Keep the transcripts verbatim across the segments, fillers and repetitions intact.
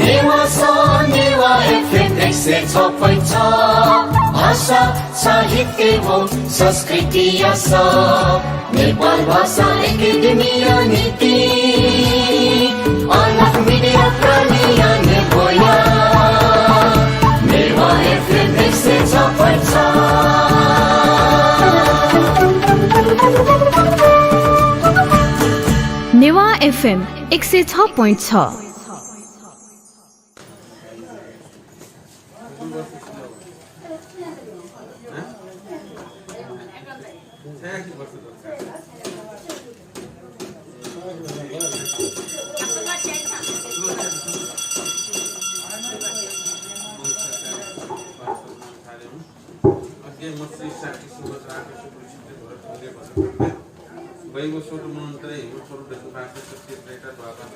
नेवाः स, नेवाः एफएम एक सय छ point छ। भाषा, साहित्य एवं संस्कृति आस। नेपाल भाषा एकेडेमीया निंतिं अलख मिडिया प्रालिया नेब्वया। नेवाः एफएम एक सय छ point छ। नेवाः एफएम एक सय छ point छ। वैवस्वत मनन्तरे हिमस्वरूप दशुभाषा सत्य त्रेता द्वापर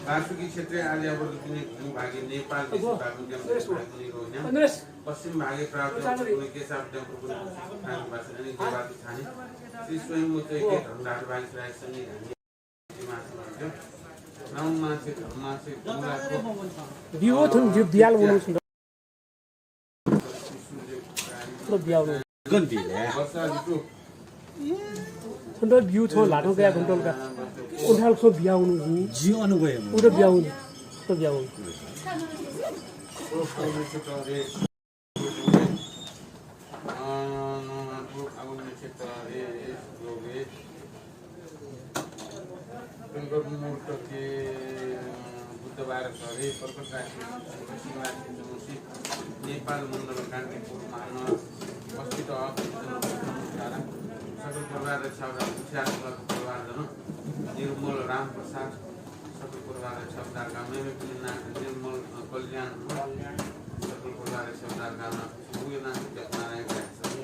वासुकी क्षेत्रय् आर्यावर्त दुने भूभागे नेपाल देशे बागमती अञ्चलय् भागमती रोहिण्या पश्चिम भागे प्राप्त केशव अञ्चलय् भाषा अनि देवातु थाने श्री स्वयम्भू चैत्य धर्मधार भागे श्री सन्निधान नाम मासे धर्म मासे गुलाको बियो थुन बियो बियाल वनु थुन बियाल गन बिले। थुन बियो थो लानो गया घंटल का। उठाल सो बियाल वनु जी। जी अनुगय। उठो बियाल वनु। तो बियाल वनु। मुहूर्त के बुधबार घरे कर्कट राशि सिंहराशि जमसी नेपाल मण्डल कान्तिपुर महानगर अवस्थित अखिल जनता संस्था सकल परिवार रक्षा उद्धार उद्धार परिवार जन निर्मल राम प्रसाद सकल परिवार रक्षा उद्धार कामना निर्मल कल्याण सकल परिवार रक्षा उद्धार कामना नारायण सकल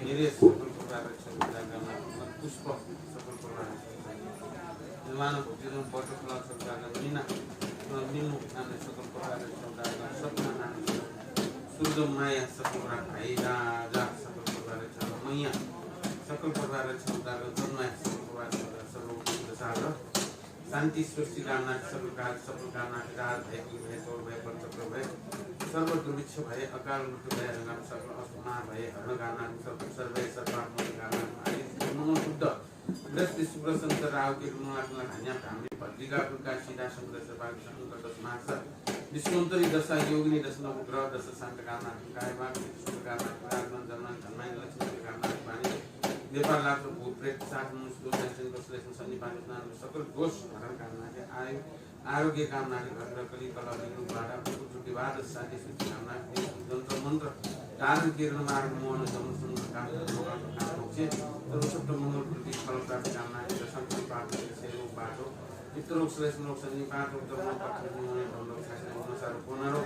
निरेश सकल परिवार रक्षा उद्धार कामना पुष्प सकल परिवार निर्माण भक्ति जन वर्ष फल सकल मीना मिनु नाम सकल परिवार रक्षा उद्धार कामना सपना नाम सूर्य माया सकल परिवार भाइ राजा सकल परिवार रक्षा मैया सकल परिवार रक्षा उद्धार तन्मय सकल परिवार रक्षा सर्व दशा शान्ति सृष्टि कामना सकल काज सफल कामना राज भय कुल भय चोर भय परचक्र भय सर्व दुर्भिक्ष भय अकाल मृत्यु भय हरण सकल अष्टमा भय हरण कामना सकल सर्व सर्वात्मक कामना आदि मंगल बुध बृहस्पति शुक्र शनिचर राहु केतु मंगल धान्या भ्रामरी भद्रिका दुर्गा सीधा शंकर सर्वांग शंकर दश महासा विश्वंतरी दशा योगिनी दश नवग्रह दश शान्त कामना काय वाक शुभ कामना पुराण जन्म जन्माइन लक्ष्मी कामना पानी व्यापार लाभ भूत प्रेत शासन मुस्त दोष ऐसन दोष लेसन सन्निपात स्नान सकल दोष हरण कामना के आयु आरोग्य कामना के घर कली कलह विघ्न बाधा पुत्र विवाद शांति सुख कामना के तंत्र मंत्र दान किरण मार्ग मोहन जमन संग काम काम मोक्ष सर्वसत्व मंगल वृद्धि फल प्राप्ति कामना के दशम पाप सेव बाटो पितरोग श्लेष मोक्ष निपात जन्म पक्ष निमन धन लोक शासन गुण सार कोनारो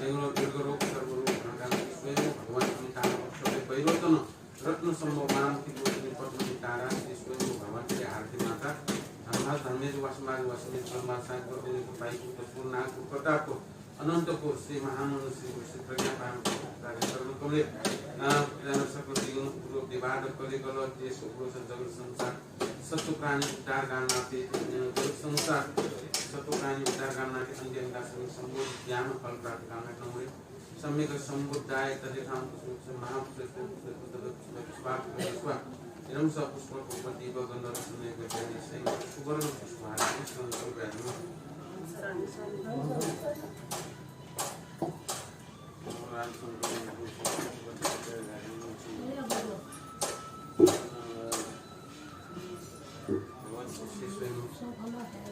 देवरो दीर्घ रोग सर्व रोग भंगार स्वयं भगवान अमिताभ अक्षर परिवर्तन रत्न सम्भव मानव की गोचरी पद्मनी तारा श्री स्वयं भगवान श्री आरती माता धर्मास धर्मेश वासमाज वासमेश ब्रह्मा सागर को पाई को सूर नाग को प्रताप को अनंत को श्री महामनु श्री श्री प्रज्ञा पावन को तारे सर्व कमले नाम ज्ञान सकल जीवन उग्र विवाद कलिकल देश उग्र जगत संसार सत्व प्राणी उद्धार कामना के जगत संसार सत्व प्राणी उद्धार कामना के अंजन दास संबोध ज्ञान फल प्राप्त कामना नमरे सम्यक संबुद्धाय तदेथां पुष्प महापुष्प पुष्प पुष्प इदं स पुष्प पुष्प दीप गंधर्व समय गजानि सैव सुवर्ण पुष्प हारति संतो व्याधि भगवान श्री स्वयं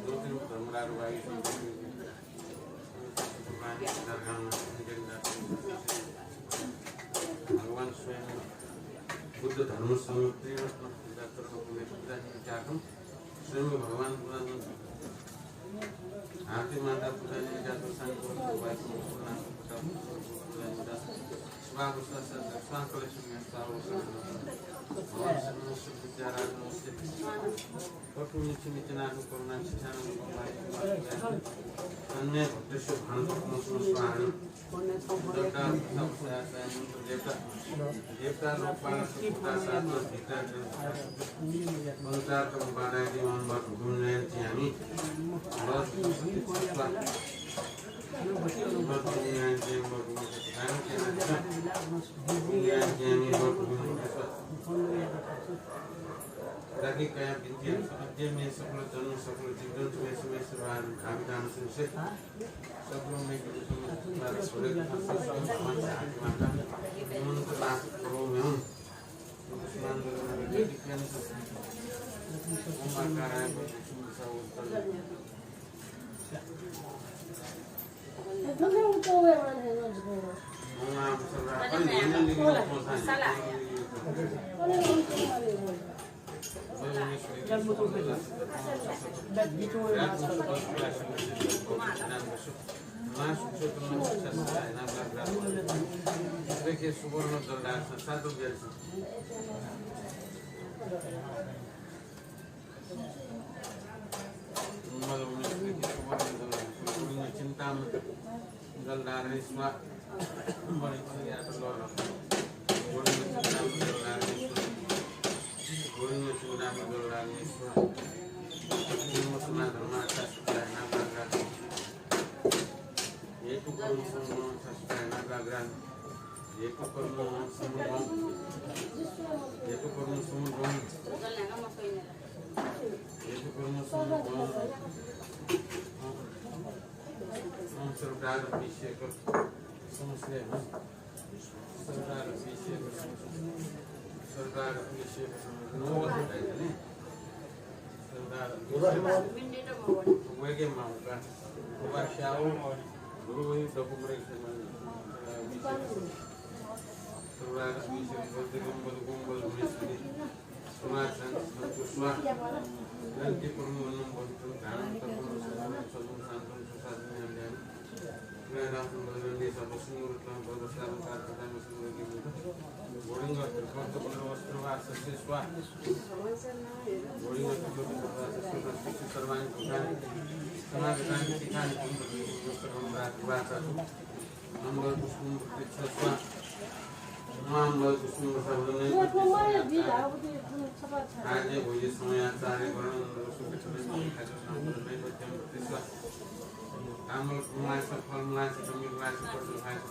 दो तीन धर्मराज वायु भगवान स्वयं बुद्ध धर्म संघ त्रिरत्न पूजा कर्म पुण्य पूजा निमित्तार्थं स्वयं भगवान पुराण आरती माता पूजा निमित्तार्थं सांग पूजा निमित्तार्थं स्वाहा स्वाहा स्वाहा कलेक्शन स्वाहा भगवान विद्याराज नमस्ते पटु मिथि मिथिनाथ करुणा शिक्षानं तन्मे भक्तस्य भान पद्मस्म स्वाहा देवता देवता लोकपाल सुपुता साधन भीता पंचात्म बाधाय दिवन भट गुण नयन चियामी जलधारे स्वाहा। बलि चिंतामणि जलधारे स्वाहा। गोविंद चिंतामणि जलधारे स्वाहा। धर्मा शास्त्र नाम हेतु कर्म समूह शास्त्र नाम हेतु कर्म समूह। हेतु कर्म समूह। हेतु कर्म समूह। ओम सर्वदा अभिषेक समस्या। सर्वदा अभिषेक समस्या। सर्वदा अभिषेक समस्या। सर्वदा अभिषेक। वेगे माउका। उपास्याओ। गुरु वही दपुमरे। सर्वदा अभिषेक। बल गुंबल गुंबल। सुवासं सन्तु स्वाहा। गन्ति प्रमुखं बन्तु दानं तपनं सन्तु सन्तु शान्तं सुशासनं ध्यान। क्रीडासं बलगन्ति सपसुन्दरतं बलवस्त्रालंकार प्रदान सुन्दरगिमुत। गोलिंग त्रिकोण बलवस्त्रवासस्य स्वाहा। गोलिंग त्रिकोण बलवस्त्रवासस्य सर्वाणि भूतानि समागतानि चित्तानि पुनर्वस्तुं प्राप्तिवाचः। अम्बर पुष्पं प्रतीक्षा स्वाहा। अम्बर पुष्पं प्रसादं नैवेद्य समयाचार्य। आद्य भोज्य समयाचार्य वरणं नैवेद्यं प्रतीक्षा स्वाहा। ताम्बूल फलमायस, फलमायस, तम्बीर मायस, पटल मायस,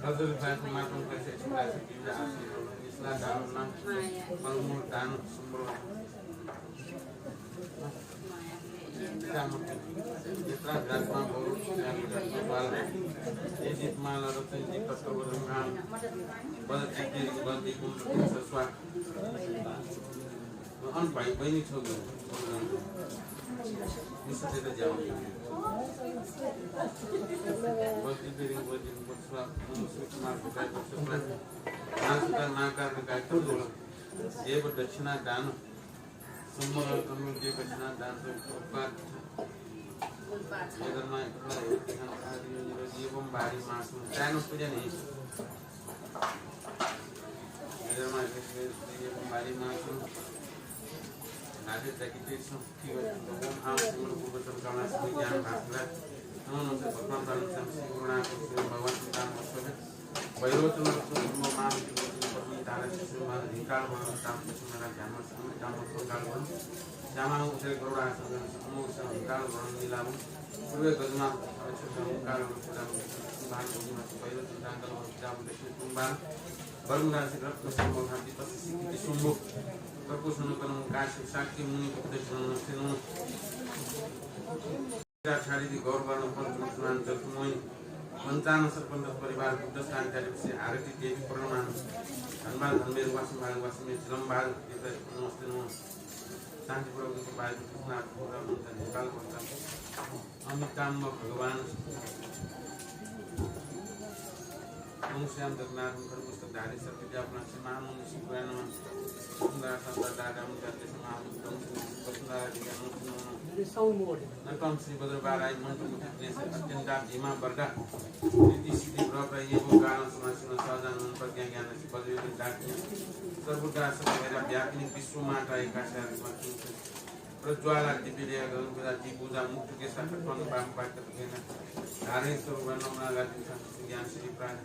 खजुर मायस, मातंग मायस, इक्षु मायस, दिव्य आशीर्वाद, निसला दान, फलमूल दान, सुम्बल। अन भाइ बहिनी छगू। देव दक्षिणा दान। सम्मत अनुदेव दक्षिणा दान से उत्पाद। वेदना इतना एक ध्यान आदि निरोध एवं बारी मासम। त्यानो पूजन है। वेदना एवं बारी मासम। नादे तकिते सम। ओम आम सुमन पूर्वचन कमला सम ज्ञान भास्कर। नमो नमः भगवान परम श्री गुरुनाथ श्री भगवान संतान वत्सल। वैरोचन रत्न कुंभ मान विभूति पद्मी तारा शिशु मान धिंकार वरण ताम शिशु मेरा ध्यान समूह ताम संकार वरण। श्यामा उदय गरुड़ा संगम समूह से धिंकार वरण नीलावम। पूर्वे गजमान अक्षर ओंकार वरण पूजा भान भूमि मत वैरोचन तांगल वरण पूजा दक्षिण कुंभान। वरुण राशि रत्न संभव हाथी पच्चीस सिद्धि शंभु। प्रभु सनकन काशी शाक्य मुनि उपदेश नमस्ते नमः। छाडिति गौरवान पञ्चम स्नान जलसमूह। पञ्चान सरपञ्च परिवार बुद्ध स्थान कार्य विषय आरती देवी प्रणमान। धनबाद धनबेर वासम भाग वासम चिलम भाग नमस्ते नमः। शान्ति प्रभु भाग कृष्ण पूरा मन्त्र नेपाल मन्त्र। अमिताभ भगवान। ओम श्याम जगन्नाथ मुखर पुस्तक धारी सर्व विद्या अपना श्री महामुनि श्री पुराण नमः। वसुंधरा संपदा दादा मुनि जाते समाहम वसुंधरा विद्या नमः। नकम श्री भद्रबाराई मंत्र मुद्रित नेत्र अत्यंता भीमा वरदा। रिद्धि सिद्धि प्रभु ये वो कारण समासीन सहजान मन प्रज्ञा ज्ञान श्री वज्रयोगी डाकिनी। सर्वदा सर्वदा व्यापिनी विश्व माता एकाशार प्रज्वाला दिव्य गगन पूजा दी पूजा मुक्त के साथ कौन बाम बात करके ना। धारे सर्व नमना गाती संत ज्ञान श्री प्राण।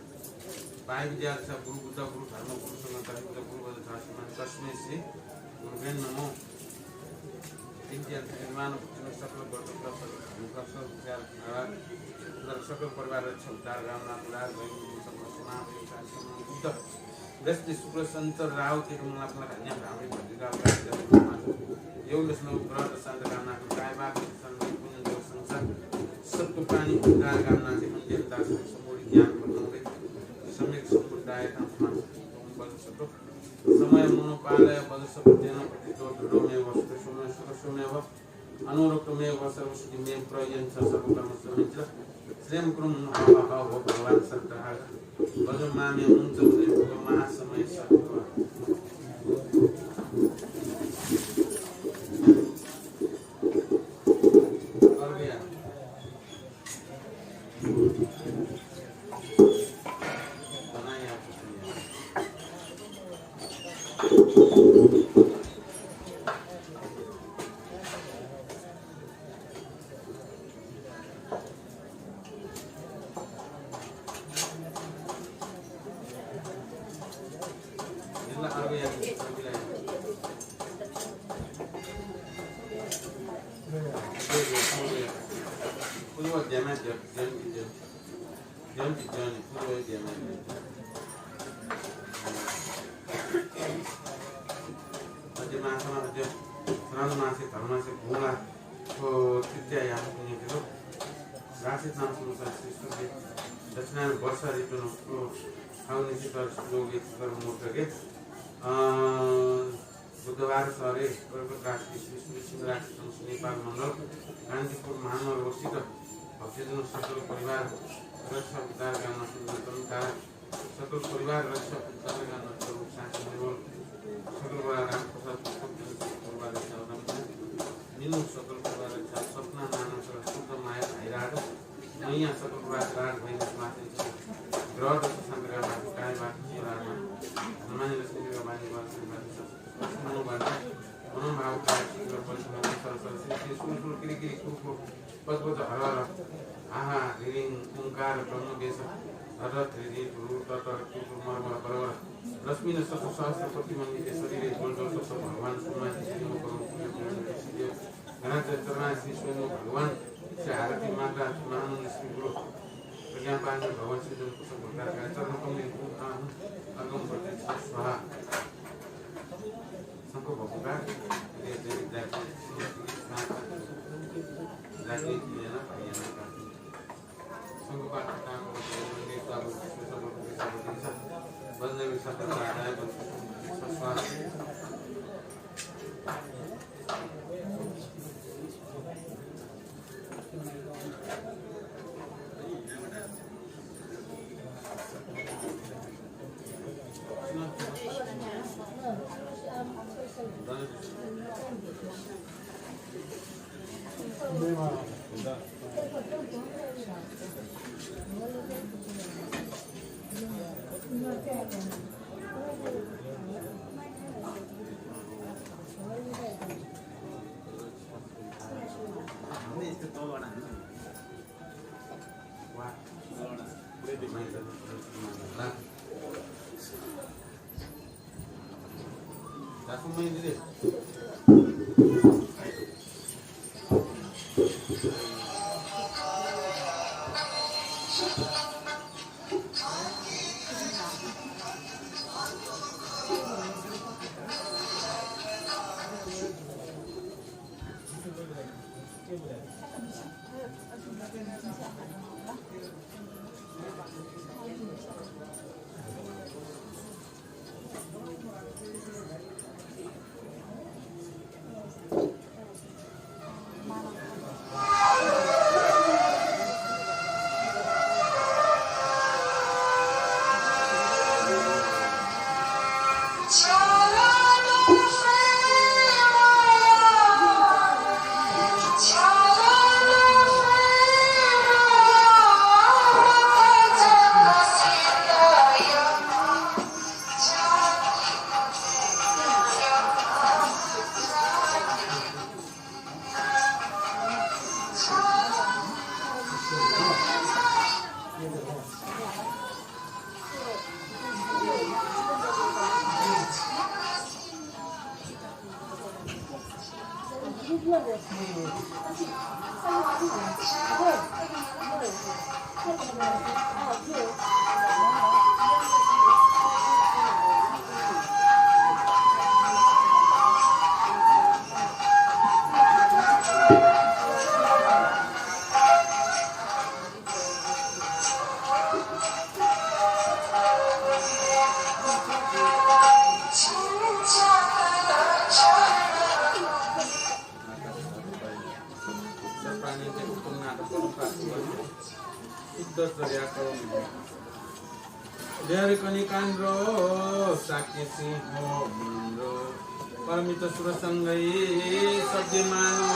पाई विद्या गुरु बुद्ध गुरु धर्म गुरु संघ गुरु बुद्ध गुरु बुद्ध शास्त्र तस्मै श्री गुरुभ्यो नमः। इन्डियन श्रीमान भक्तिमय सकल व्रत व्रत सकल विचार आवाज उद्धार सकल परिवार रक्षा उद्धार कामना उद्धार भैरव सकल समाज बृहस्पति शुक्र शनिचर राहु केतु मंगल अपना धान्य भ्रामरी भद्रिका उद्धार योग दशम ग्रह दशांत कामना काय बात संग पुण्य योग संसार सत्व प्राणी उद्धार कामना से मंदिर दास सम्पूर्ण ज्ञान प्रदान सम्यक संबुद्धाय तम समाज बल सत्व समय मनोपालय बल सत्व तेन प्रतिष्ठो दृढ़ो मे वस्तु समय सुख समय अनुरोक्तमेव सर्वसिद्धिमेव प्रयञ्च सर्वकर्मसु मे च श्रेयं कुरु हः हः हः हो भगवान सत्तः वज्रमामे उञ्च उदे भूप महासमये सत्त्व। अद्य मासमा अद्य श्रावण मासे धर्म मासे गुंला ओ तृतीया याम पुण्य किलो राशि नाम सुनसा श्री सूर्य दक्षिणायन वर्षा ऋतु नो ओ हाउ निशित लोगे सुतर मुहूर्त के अ बुधबार सहरे पर्वत राशि श्री सूर्य सिंह राशि संस नेपाल मण्डल कान्तिपुर महानगर अवस्थित भक्तजन सकल परिवार रक्षा उद्धार गाममा सुन्दर सकल परिवार रक्षा उद्धार गाममा प्रभु शान्ति निर्मल सकल बडा रामप्रसाद पुस्तक जन सकल परिवार रक्षा उद्धार निनु सकल परिवार रक्षा सपना नाना सर शुद्ध माया भाइराज मैया सकल परिवार राज भैया माते ग्रह दशा संग्रह माते काय बात जीवराज नमानि लक्ष्मी दुर्गा बानी बात संग्रह मनोभाव काय शीघ्र परिश्रम सर सर श्री श्री सुर सुर किरी किरी कुरु कुरु पद पद हर हर आहा रिरिङ ओंकार ब्रह्म देश धर धर धीरी धुरु तर तर कुरु कुरु मर मर बर बर रश्मि न शत सहस्र प्रतिमंडित शरीरे ज्वल ज्वल सत्व भगवान सुमा श्री नमो परम पूज्य पूज्य श्री देव गणाचार्य चरणा श्री स्वयं भगवान श्री आरती माता महानंद श्री गुरु प्रज्ञापाल भगवान श्री जन कुशल भंडार चरण कमले अर्घम अर्घम प्रतिष्ठा स्वाहा। शंकर भगवान शुद्ध चर्या करो। बेहर कनिकान्द्रो शाक्य सिंह मन्द्रो। परमित सुर संगै सद्यमानो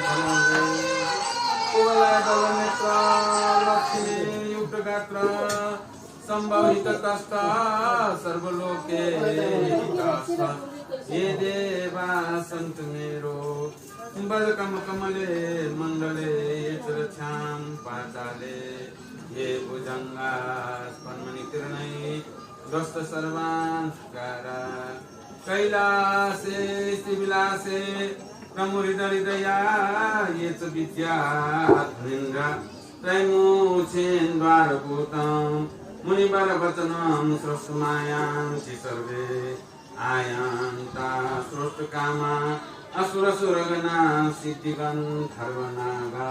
धनंजय। कुवलय दल नेत्र लक्ष्मी युक्त गात्र। संभव हित तस्त सर्वलोके हितस्त। ये देवा सन्तु मेरो। बजकम कमले मण्डले ये च रक्षां पाताले ये भुजङ्गा स्फन्मणिकिरणै दस्त सर्वांशुकारा। कैलासे स्थिविलासे प्रमुदित हृदया ये च विद्याधुरीन्द्रा त्रैमूर्तिं द्वारभूतं मुनिवर वचनं श्रोतुमायान्ति सर्वे। आयान्ता श्रोतुकामा असुर सुरगणा सिद्धिगन्धर्व नागा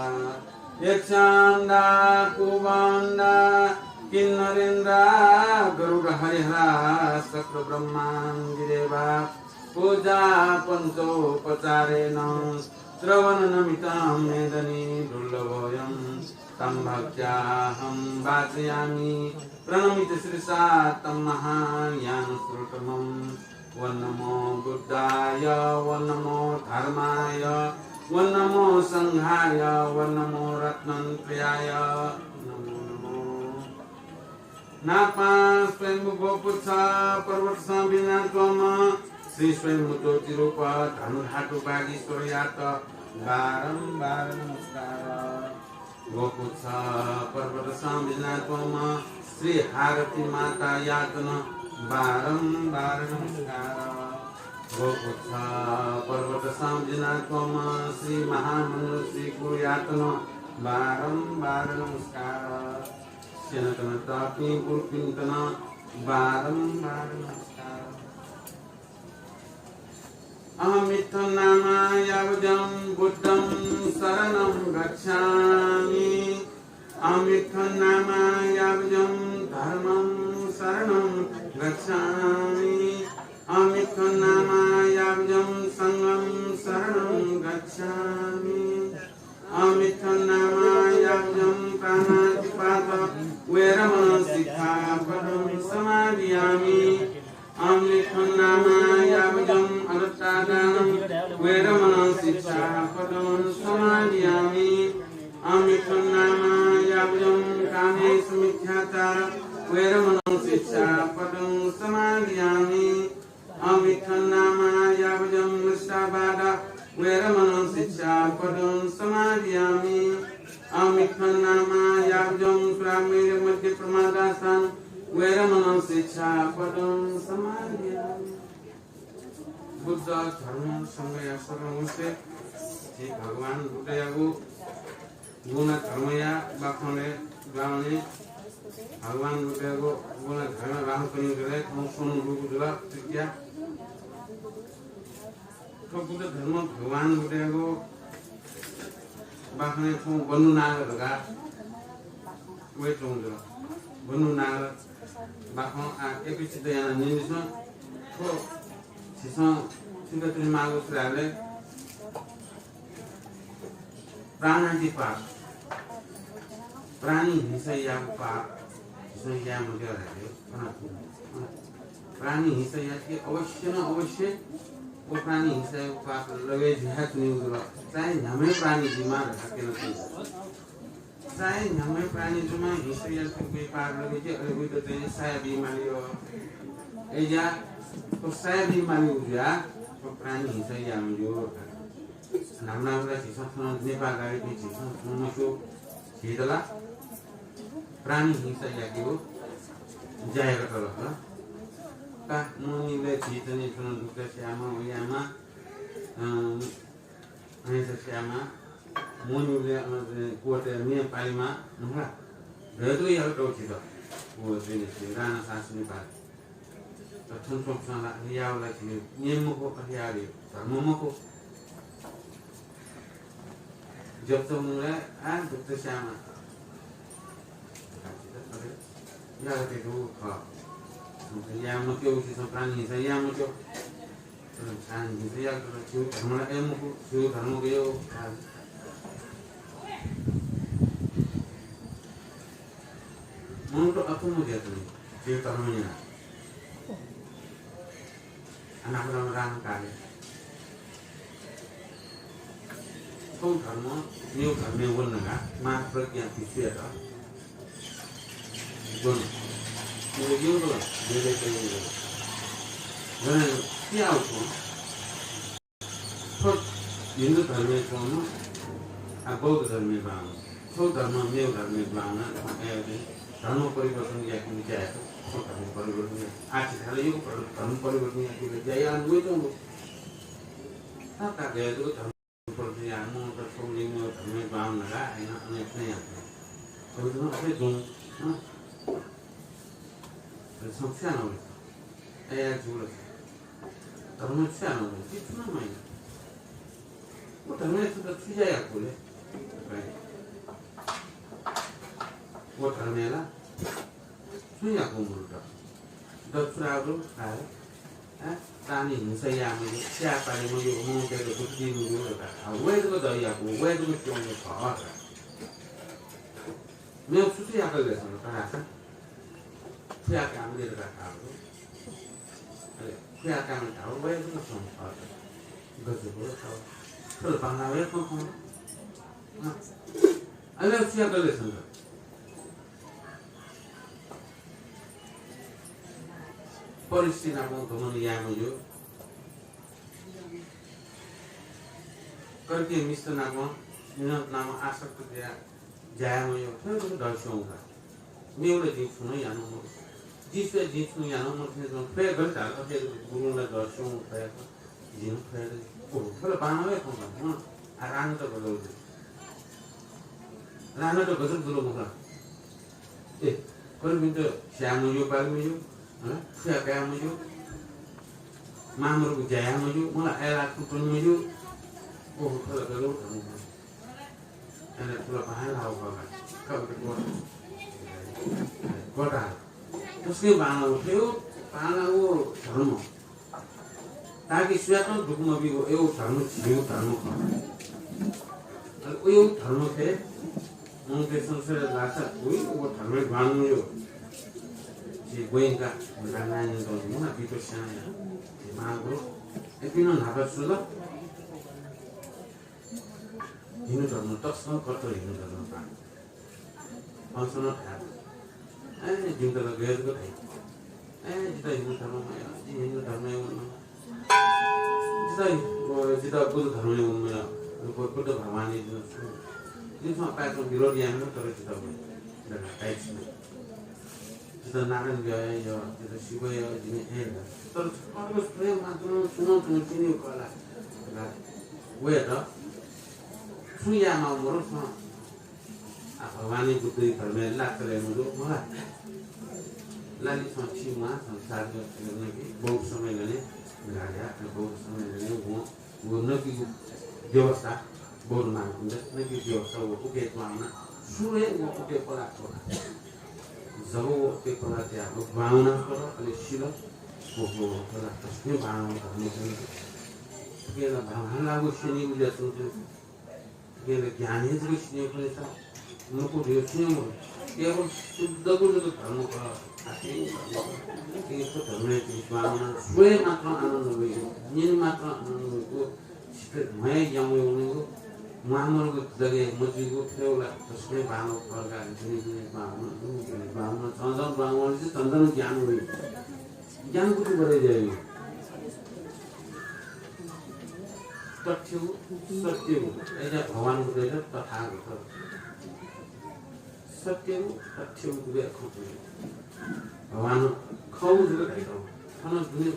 यक्षान्दा कुवान्दा किन्नरेन्द्रा गरुड हरिहरा शक्र ब्रह्मान्दिदेवा। पूजा पञ्चोपचारेण श्रवण नमितं मेदनी दुर्लभोऽयं तं भक्त्याहं वाचयामि प्रणमित शिरसा तं महायानसुरतमं। ॐ नमो बुद्धाय, ॐ नमो धर्माय, ॐ नमो संघाय, ॐ नमो रत्नत्रयाय नमो नमो। नापां स्वयम्भू गोपुच्छ पर्वतसं बिज्यानाच्वंम्ह श्री स्वयम्भू ज्योतिरूप धर्मधातु वागीश्वरयात बारम्बार नमस्कार। गोपुच्छ पर्वतसं बिज्यानाच्वंम्ह श्री हारती मातायात नं बारम्बार नमस्कार। गोपुच्छ पर्वतसं बिज्यानाच्वंम्ह श्री महामञ्जुश्री गुरुयात नं बारम्बार नमस्कार। स्यनाच्वनातःपिं गुरुपिन्त नं बारम्बार नमस्कार। अहमित्थं नामा यावजं बुद्धं शरणं गच्छामि। अहमित्थं नामा यावजं धर्मं शरणं गच्छामि। अहमित्थं नामा यावजं संघं शरणं गच्छामि। अहमित्थं नामा यावजं प्राणातिपात वेरमणं शिक्षापदं समादियामि। अहमित्थं नामा यावजं अदत्तादानं वेरमणं शिक्षापदं समादियामि। अहमित्थं नामा यावजं कामेसु मिथ्याचार वेरमणं शिक्षापदं समादियामि। अहमित्थं नामा यावजं मुसावाद वेरमणं शिक्षापदं समादियामि। अहमित्थं नामा यावजं सुरामेरय मद्य प्रमादासानं वेरमणं शिक्षापदं समादियामि। बुद्ध धर्म संघया शरणं वंसे झी भगवान बुद्धयागु गुण धर्मया बाखंलय् दुहां वने। भगवान बुद्धयागु गुण धर्म बाखं कनेगु जूगुलिं थौं स्वन्हु दुगु जुल। तृतीया थ्व बुद्ध धर्म भगवान बुद्धयागु बाखंलय् थौं बन्धु नाग धकाः वयाच्वंगु जुल। बन्धु नाग बाखं आः एकत्रित यानाः न्यनेमाः। थ्व झीसं थुइकाच्वनेमाःगु छु धाःसा प्राणातिपात, प्राणी हिंसा याःगु पाप झीसं याये मज्यू धाःसा प्राणी हिंसा याके अवश्य न अवश्य व प्राणी हिंसा याःगु पाप लगे जुइ हे च्वनीगु जुल। चाहे न्ह्याम्ह प्राणी जुइमा धकाः क्यनाच्वनी। चाहे न्ह्याम्ह प्राणी जुइमा हिंसा याःगु पाप लगे जुइ, अले वइत चाहिँ साया बीमाली हो। अय्‌जुया व साया बीमाली जुया व प्राणी हिंसा याःम्ह जुल। न्हापा न्हापा झीसं थन नेपाल गाडीपिं झीसं थन मस्यू, झीत ला प्राणी हिंसा याकेगु ज्या याकातल का। का, मोहनिलय् झीत नि थन दुःख स्यायेमा, वयेमा, अँ, हनेसा स्यामा, मोनिउले अन चाहिँ कोटे मे पालिमा, नुहा। गयतु याल टौ छित। वो चाहिँ राणा शासनी पाल। तथन चोकसाला यावला छिने नियम मखु, अहियारी धर्म मखु। जब तो मुला, आ, दुख तो स्यामा। अरे, या ते दु, ख। या मक्यो, उसी सं प्राणी हिंसा या मक्यो। तर छान हिंसा या, तर शिव धर्म ला ए मखु, शिव धर्म गयो, खा। मन तो अथम गया तुम, शिव धर्म या। अनापनाम राम काले। थौं धर्म, मेव धर्मय् वंगु नं, मार प्रज्ञा भिक्षुयात। गुण। मेव यंगु ला, मेव यंगु ला। गन क्या हो? थ्व हिन्दू धर्मय् च्वंम्ह, आ, बौद्ध धर्मय् बांम्ह। थ्व धर्म, मेव धर्मय् बांम्ह, आ, धर्म परिवर्तन यायेगु निंतिं आः थ्व धर्म परिवर्तन याये। आः छिथाय् ला यक्व धर्म परिवर्तन यायेगु ज्या याना वइच्वंगु। आ, का गया जक धर्म परिवर्तन याये, म त थ्व मेव धर्मय् बांम्ह धकाः, आः, अन, अन याये। अथे नं अथे जुं, हँ? अले छं छु यानावल? अय्, या जूगु ला। धर्म छु यानावल? छि छु नं मयाना। व धर्मय् छन्त छु ज्या याकू ले? व धर्मय् ला छु याकू मरुत? दच्चुरागु काय, हँ? तानि हिंसा याये मज्यू, स्याये पाले मज्यू, मनूतय्त दुःख बी मज्यू धकाः। आ, वय् जक द याकू, वय् जक च्वंगु खः धकाः। मेव छु छु याकल ले छन्त धाःसा? छु याकाः आमले धकाः धाःगु। अले छु याकाः आमले धाःगु, वय् जक च्वंगु खः धकाः। गजब हो, थ्व ला बांलाः वय् खँ खः। हँ। अले छु याकल ले छन्त? परस्त्री नाप गमन याये मज्यू। कर्के मिस्त नाप, मिनत नाप आसक्त जुयाः ज्या याये मज्यू। थ्व जक दस्यू का। मेव ला जिं छुं नं याना मरु। जि स्वयाः जिं छुं याना मरु थें च्वं। थ्वया गन धाल, अथे गुरुं ला दस्यू का। जिं थ्वया गन। ओ, थ्व ला बांलाः वय् खँ खः। हँ, आ राणा त गजब जुल। राणा त गजब जुल मखु ला। ए, कर्पिन्त स्याये मज्यू, पाले मज्यू, हँ, खुया काये मज्यू, मांमरुगु ज्या याये मज्यू, मला अय्लाः खँ त्वने मज्यू। ओहो, थ्व ला गजब धर्म खः। अले थ्व ला बांलाः वय् खः का। का उते गोता। गोता। तसकं बांलाः वय् खः, बांलाः वय् धर्म। ताकि सुयातं दुःख मबीगु, अय् धर्म झीगु धर्म खः। अले अय् धर्म खः, मनूतय् संसारय् लाःसा बुइ, व धर्मय् बांलाः वय्। झी ब्वंका, नानां नं दं मुना बितस्यां या। झी मांगु, इपिं नं न्हापा सुल। हिन्दू धर्म तसकं कट्टर हिन्दू धर्म बांलाः। अनसन थाय्। ए, जिमित ला गय् जक धाइ। ए, जितः हिन्दू धर्म मयः, जि हिन्दू धर्मय् वने मयः। जितः, अ, जितः बुद्ध धर्मय् वने मयः। बुद्ध भगवानय् जिं छु। जिं छं पाय्‌तं विरोध याये मखु, तर जितः वने। जितः नारायण यः, जितः शिव यः, जिं हे ला। तर छकः स्वयं मात्र सुनं तुं चिन्यु कला। वय्‌त छुं याये माःगु मरु छं। आ, भगवानया बुद्धया धर्मय् लात ले मजू, मला। लालि छं छि म्वाः, छं साधु नकी, बहुत समय लने, गाड्या, बहुत समय लने, वो, वो नकीगु व्यवस्था, बहुत मानकुण्ड, नकी व्यवस्था, वो उके त्वाना, सुरे वो उके पला त्वाना। जब वो उके पला त्या, वो बावना कर, अले सिल, वो, वो, वो पला, तसकं बावना धर्म, उके ला बावना लागू सिनी उल्या सुनते, थुकियात ज्ञान हे जक सिने खनेसा, नुगः धइगु छुं हे मदु। केवल शुद्धगु जक धर्म खः। आखिर धर्म खः। यक्व धर्मय् तिनि बांलाः वना, स्वये मात्रं आनन्द वइगु, न्यने मात्रं आनन्द वइगु, छिकपिं म्वाये याउँगु वनेगु, म्वाःमदुगु जगय् मजुइगु, थ्व ला तसकं बांलाः खः का, जिनि जिनि बांलाः वना, जिनि जिनि बांलाः वना, झन झन बांलाः वना, झन झन ज्ञान वइ। ज्ञान बुद्धि बढे जाइगु। तथ्यगु, सत्यगु, अय्‌जुयाः भगवान बुद्धयात तथागत। सत्यगु, तथ्यगु दुगु खँ। भगवान खःगु जक धाइगु। थन दुने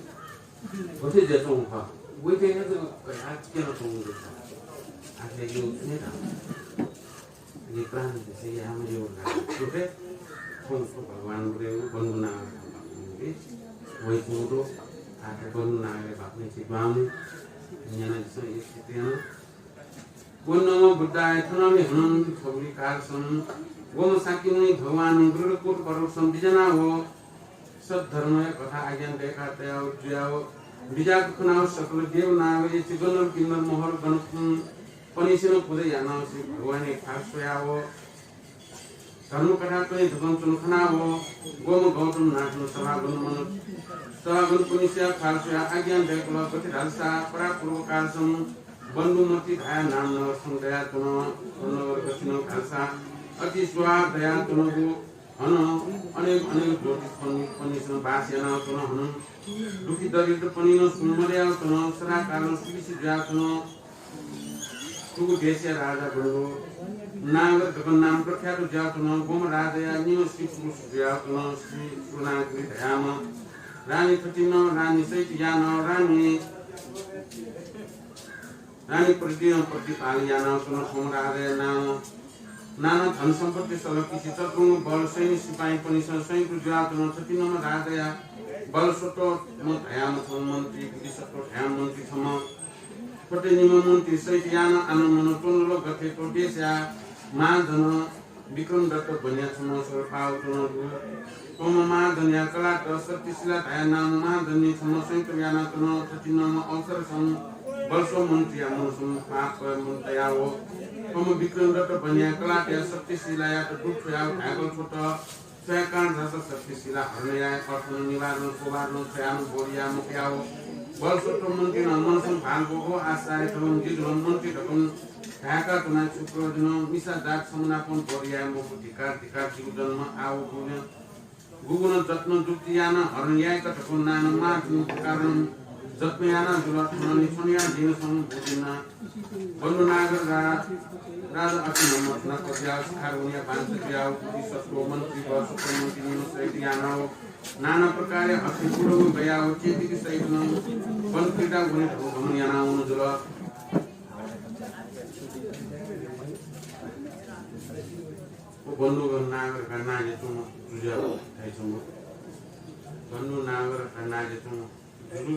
गथे जुयाच्वंगु खः, वय्‌कःयात जक कयाः क्यनाच्वंगु खः। आखिर यो छुं हे धाल। ये प्राण से यहाँ यो गाड़ी। ओके? थौं थौं भगवान बोले वो बंधु नाम। वही तुम तो, आखिर बंधु नाम के बाप ने चितवाम। यहाँ ना जिसमें ये स्थिति है ना। वो नमो बुद्धाय थनमि हनं थौली कालसं। वो म साकिमुनि भगवान गुरुकुल परोक्षं बिजना वो। सद्धर्मया कथा आज्ञा दय्‌कातयाव जुयाव बिजाक खनाव सकल देव नाग यक्षगण किन्नर मोहर गण पनिसेनं पूजा यानाव श्री भगवानया ख्वाः स्वयाव धर्म कथा कने धुकं च्वन खनाव गोम गौतम नाथन सभागण मन सभागण पनिसेया ख्वाः स्वयाव आज्ञा दय्‌कल। गथे धालसा परापूर्व कालसं बन्धुमति धाया नाम नगरसं दयाच्वन। नगर गथिनं धालसा अति स्वाहा दयाच्वनागु हनं अनेक अनेक ज्योतिषपनि-, पनिसं बास यानाच्वन। हनं दुःखी दरिद्रपनिनं सुं मदयाच्वन। सदाकालं सुखी जुयाच्वन। थुगु देशया राजा बन्धु नागर धकं नाम प्रख्यात जुयाच्वन। गोम राजाया निम्ह स्त्री पुरुष जुयाच्वन। श्री सुनागुरी धयाम्ह रानी थथिन रानी सहित यानाव रानी रानी प्रतिदिन प्रतिपाल यानाव च्वन। थौं राजाया नाना, नाना धन सम्पत्ति सल किसि चतुरंग बल सैन्य सिपाहीपनिसं संयुक्त जुयाच्वन। थथिंम्ह राजाया बल सत्वम्ह धयाम्ह छम्ह मन्त्री, बुद्धिसत्व धयाम्ह मन्त्री छम्ह, थथे निम्ह मन्त्री सहित यानाव आनन्दनं च्वंगु। गथे थ्व देशया महाजन विक्रमदत्त बनिया छम्ह सर पाव च्वनागु। थ्वम्ह महाजनया कलात सत्यशिला धाया नाम महाजनया छम्ह संयुक्त यानाच्वन। थथिंम्ह अवसरसं बलसो मन्त्रीया मनसं पाप मन तयाव थ्वम्ह विक्रमदत्त बनिया कलातया सत्यशिलायात दुःख छ्वयाव धाय्‌कल छ्वत। स्वयाकां झासँ सत्यशिला हरण याये अर्थनं निवारण सोवारण छ्वयानं बोल याये मफयाव बलसत्व मन्त्रीनं मनसं भांगु। ओ आशायत जिजुलं मन्त्री धकं धाय्‌का च्वना छु प्रयोजन? मिसा जात समनापन बोध याये मफु। धिक्कार, धिक्कार, जिगु जन्म आव गुण, गुगुनं जत्न जुक्ति यानाः हरण याय्‌का धकं नाना मातुं कारण जत्न याना जुल। थनंलि छन्हुया दिनसं बुदिना बन्धु नागर रा-, राजा अति नम्र थुना कबिया शिखार वनिया बांस जुयाव बुद्धिसत्व मन्त्री बलसत्व मन्त्री निम्ह सहित यानाव नाना प्रकारया हस्ती कुलगु गयाव चेतिक सहित नं वन क्रीडा वने धकं गमन यानावन जुल। व बन्धु नागर का नागे तुम जुजुया धाइच्वंगु। बन्धु नागर का नागे तुम जुजु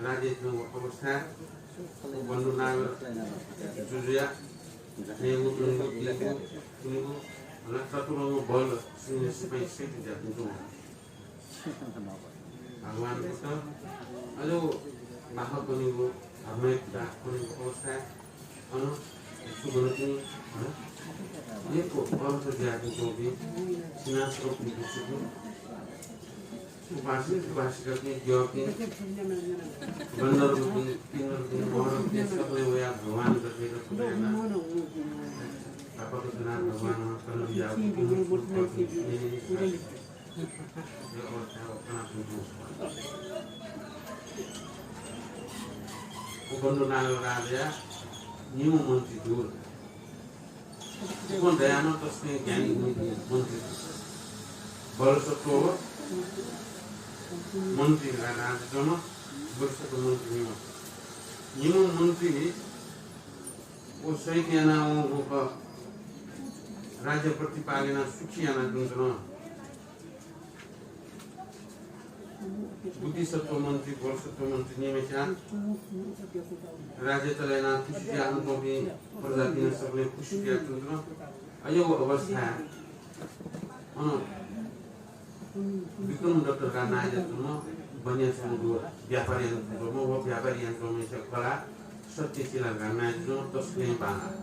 राज्य तुम अवस्था। व बन्धु नागर जुजुया नेगु तुनिगु तिगु तुनिगु हला चतुरंग बल सिंह सिपाही सहित जातिंचु। भगवान बुद्ध अझ बाखा कनिगु, धर्मय् दाख कनिगु अवस्था अन सुगुणपिं, हँ? यक्व अर्थ ज्यापिं च्वंपिं, सिंहासनपिं, उपासक, उपासिकापिं, द्यःपिं, गन्धर्वपिं, किन्नरपिं, महरपिं, सकलें वयाः भगवान गथे गथे यानाः तापक जना भगवान कन बियाव यो अवस्था यो कना। व बन्धु नागर राजाया निम्ह मन्त्री दु। उकं दयानं तसकं ज्ञानी मन्त्री दु। बलसत्व मन्त्री रा-, राजा जम, बलसत्व मन्त्री निम्ह। निम्ह मन्त्री व सहित यानावंगु क राज्य प्रतिपाल यानाः सुखी यानाच्वंच्वन। बुद्धिसत्व मन्त्री, बलसत्व मन्त्री निम्हस्यां राज्य चले यानाः खुसी जुयाच्वंपिं प्रजापिं सकलें खुसी जुयाच्वंच्वन। अय् व अवस्थाय् अन विक्रमदत्त का नाय्‌या तुम बनिया च्वंगु व्यापार यानाच्वंम्ह, व व्यापार यानाच्वंम्हया कला सत्यशिला का नाय्‌या तुम तसकं बांलाः।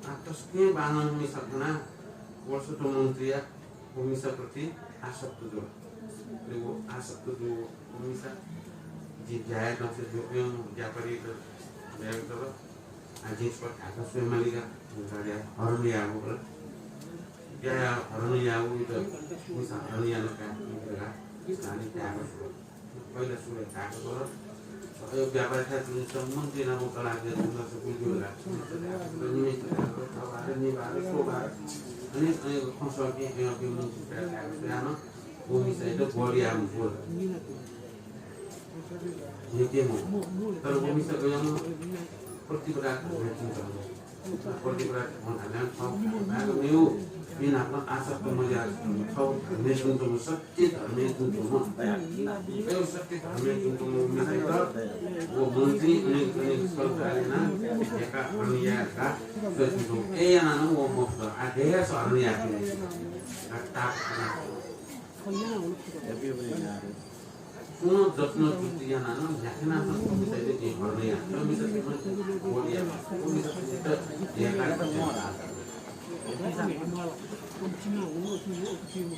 आ, तसकं बांलाःम्ह मिसा खनाः बलसत्व मन्त्रीया व मिसा प्रति आसक्त जुल। अले व आसक्त जूगु व मिसा जि ज्या याये दंसे जु-, व्यापारीत धयागु जुल। आ, जिं छकः धाःसा स्वये मालीका, धकाः हरण याःगु खः। ज्या याः हरण याःगु इमित, मिसा हरण यानाः काये धकाः स्थानीय धाःगु खः। पहिला सुरुवात धाःगु खः। अय् व्यापार थाय् जुन सम्बन्धी नाम कलाके जुन सकुल जुला। निमित्त धाःगु खः, बाह्र, निबाह्र, सोबाह्र। अनि, अनि खंसःपिं, अय्‌पिं मन्त्री धाःगु खः। व मिसायात बल याःम्ह जुल। नित्य मू। तर व मिसा गय्‌म्ह प्रतिपदा धर्मय् च्वंच्वंगु। प्रतिपदा धर्म धाःगु थः भाय् मेगु, मेनापं आसक्त मजुयाः थः धर्मय् च्वंच्वंगु, सत्य धर्मय् च्वंच्वंगु। अय् सत्य धर्मय् च्वंच्वंगु मिसायात व मन्त्रीं अनेक अनेक छलचाल यानाः न्ह्याकाः हरण याये धकाः स्वयाच्वंगु। अय् यानाः नं व मफुत। आः गय् याःसा हरण याये फइ। ताप सुं जत्न जुक्ति यानाः नं न्ह्याकाः नं व मिसायात हरण याये फइ।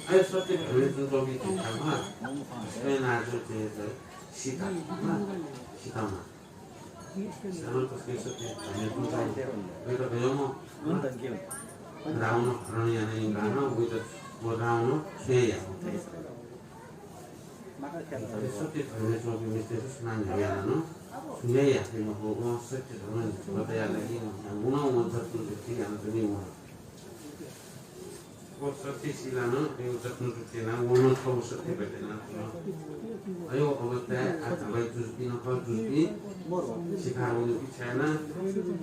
अय् सत्य धर्मय् च्वंच्वंपिं झीसं स्वये नाजुं चाहिँ सीता, सीता मां। सीता मां तसकं सत्य धर्मय् च्वंच्वंगु। वयात गय् याःम्ह रावण हरण यानाः यंकाः नं वयात व रावणं छुं हे याये मफुत। सत्य धर्मय् च्वंपिं मिस्तय्त सुनानं न्ह्याकाः यानाः नं छुं हे याये फइ मखु। वं सत्य धर्म न्ह्याकाः यायेगु लागि व नं वं जत्न जुक्ति यानाच्वनी। वं व सत्य सीलां नं वं जत्न जुक्ति यानाः वं नं थःगु सत्य ब्वयेत यानाच्वन। अय् अवस्थाय् आः धाःगु जुजुपिं नं खः, जुजुपिं शिकार वनेगु इच्छा यानाः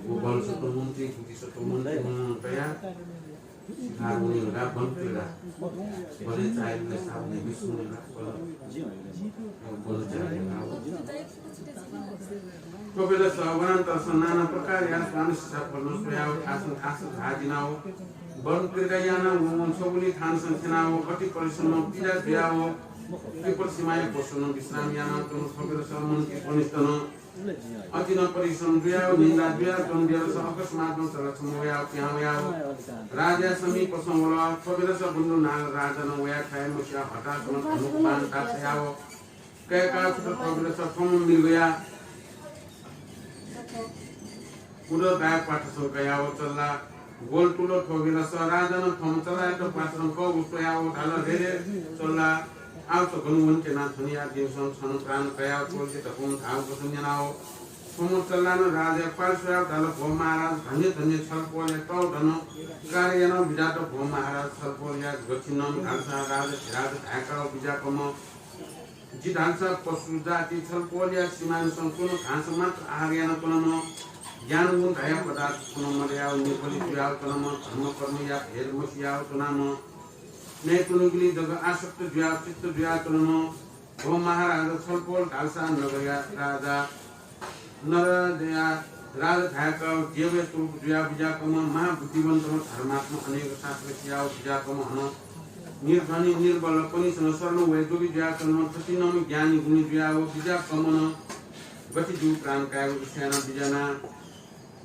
व बल सत्त्व मन्त्री, बुद्धि सत्त्व मन्त्री मनय् तयाः शिकार वने धकाः वन क्रीडा। वने चाःहिला साप ने विष्णु ने धकाः वन। वन चाःहिला। थ्व बेलस वनान्तरसं नाना प्रकारया स्वामी शिक्षा फलन स्वयाव थासं थासं झाः दिनाव वन क्रीडा यानाव वं छगुलिं थानसं थ्यनाव अति परिश्रम पीडा जुयाव त्रिपल सीमाया पशुनं विश्राम यानाव च्वन। थ्व बेलस मन्त्री कनिष्ठनं अति नं परिश्रम जुयाव निद्रा जुयाव च्वन बेलस अकस्मात नं चल्ला छम्ह वयाव पिहां वयाव राजाया समीपसं वल। थ्व बेलस बन्धु नाग राजानं वयाथाय् मसियाव हतासं धनुक बाण ताछ्याव कय्काः छुत। थ्व बेलस थःम्हं मृगया उदर दाय् प्वाथसं कयाव चल्ला ग्वल तुल। थ्व बेलस राजानं थःम्हं चल्लायात प्वाथसं कःगु स्वयाव धाल, रे रे चल्ला, आव छ गन वने त्यना? थनिया दिनसं छन प्राण कयाव छ्वल कि धकं धाःगु वचन न्यनाव थःम्हं चल्लानं राजाया पाल स्वयाव धाल, भो महाराज, धन्य धन्य छलपोलया तःधन कार्य यानाव बिज्यात। भो महाराज, छलपोलया गथिनं धालसा राजाधिराज धाय्काव बिज्याकम्ह जि धालसा पशु जाति छलपोलया सिमानसं च्वन घाँस मात्र आहार यानाच्वनाम्ह, ज्ञान गुण धाया पदार्थ छुं नं मदयाव निर्बलि जुयाव च्वनाम्ह, धर्म कर्मया भेद मसियाव च्वनाम्ह, नयेत्वनेगुलिइ जक आसक्त जुयाव चित्त जुयाव च्वनाम्ह, भो महाराज, छलपोल धालसा नगरया राजा, नगरया राजा धाय्काव देवया स्वरूप जुयाव बिज्याकम्ह महाबुद्धिवन्त धर्मात्मा, अनेक शास्त्र सियाव बिज्याकम्ह, हनं निर्धनी निर्बल कनिष्ठनं शरण वये जोग्य जुयाच्वनाम्ह, थथिंम्ह ज्ञानी गुणी जुयाव बिज्याकम्हं गथे जिगु प्राण कायेगु इच्छा यानाव बिज्याना।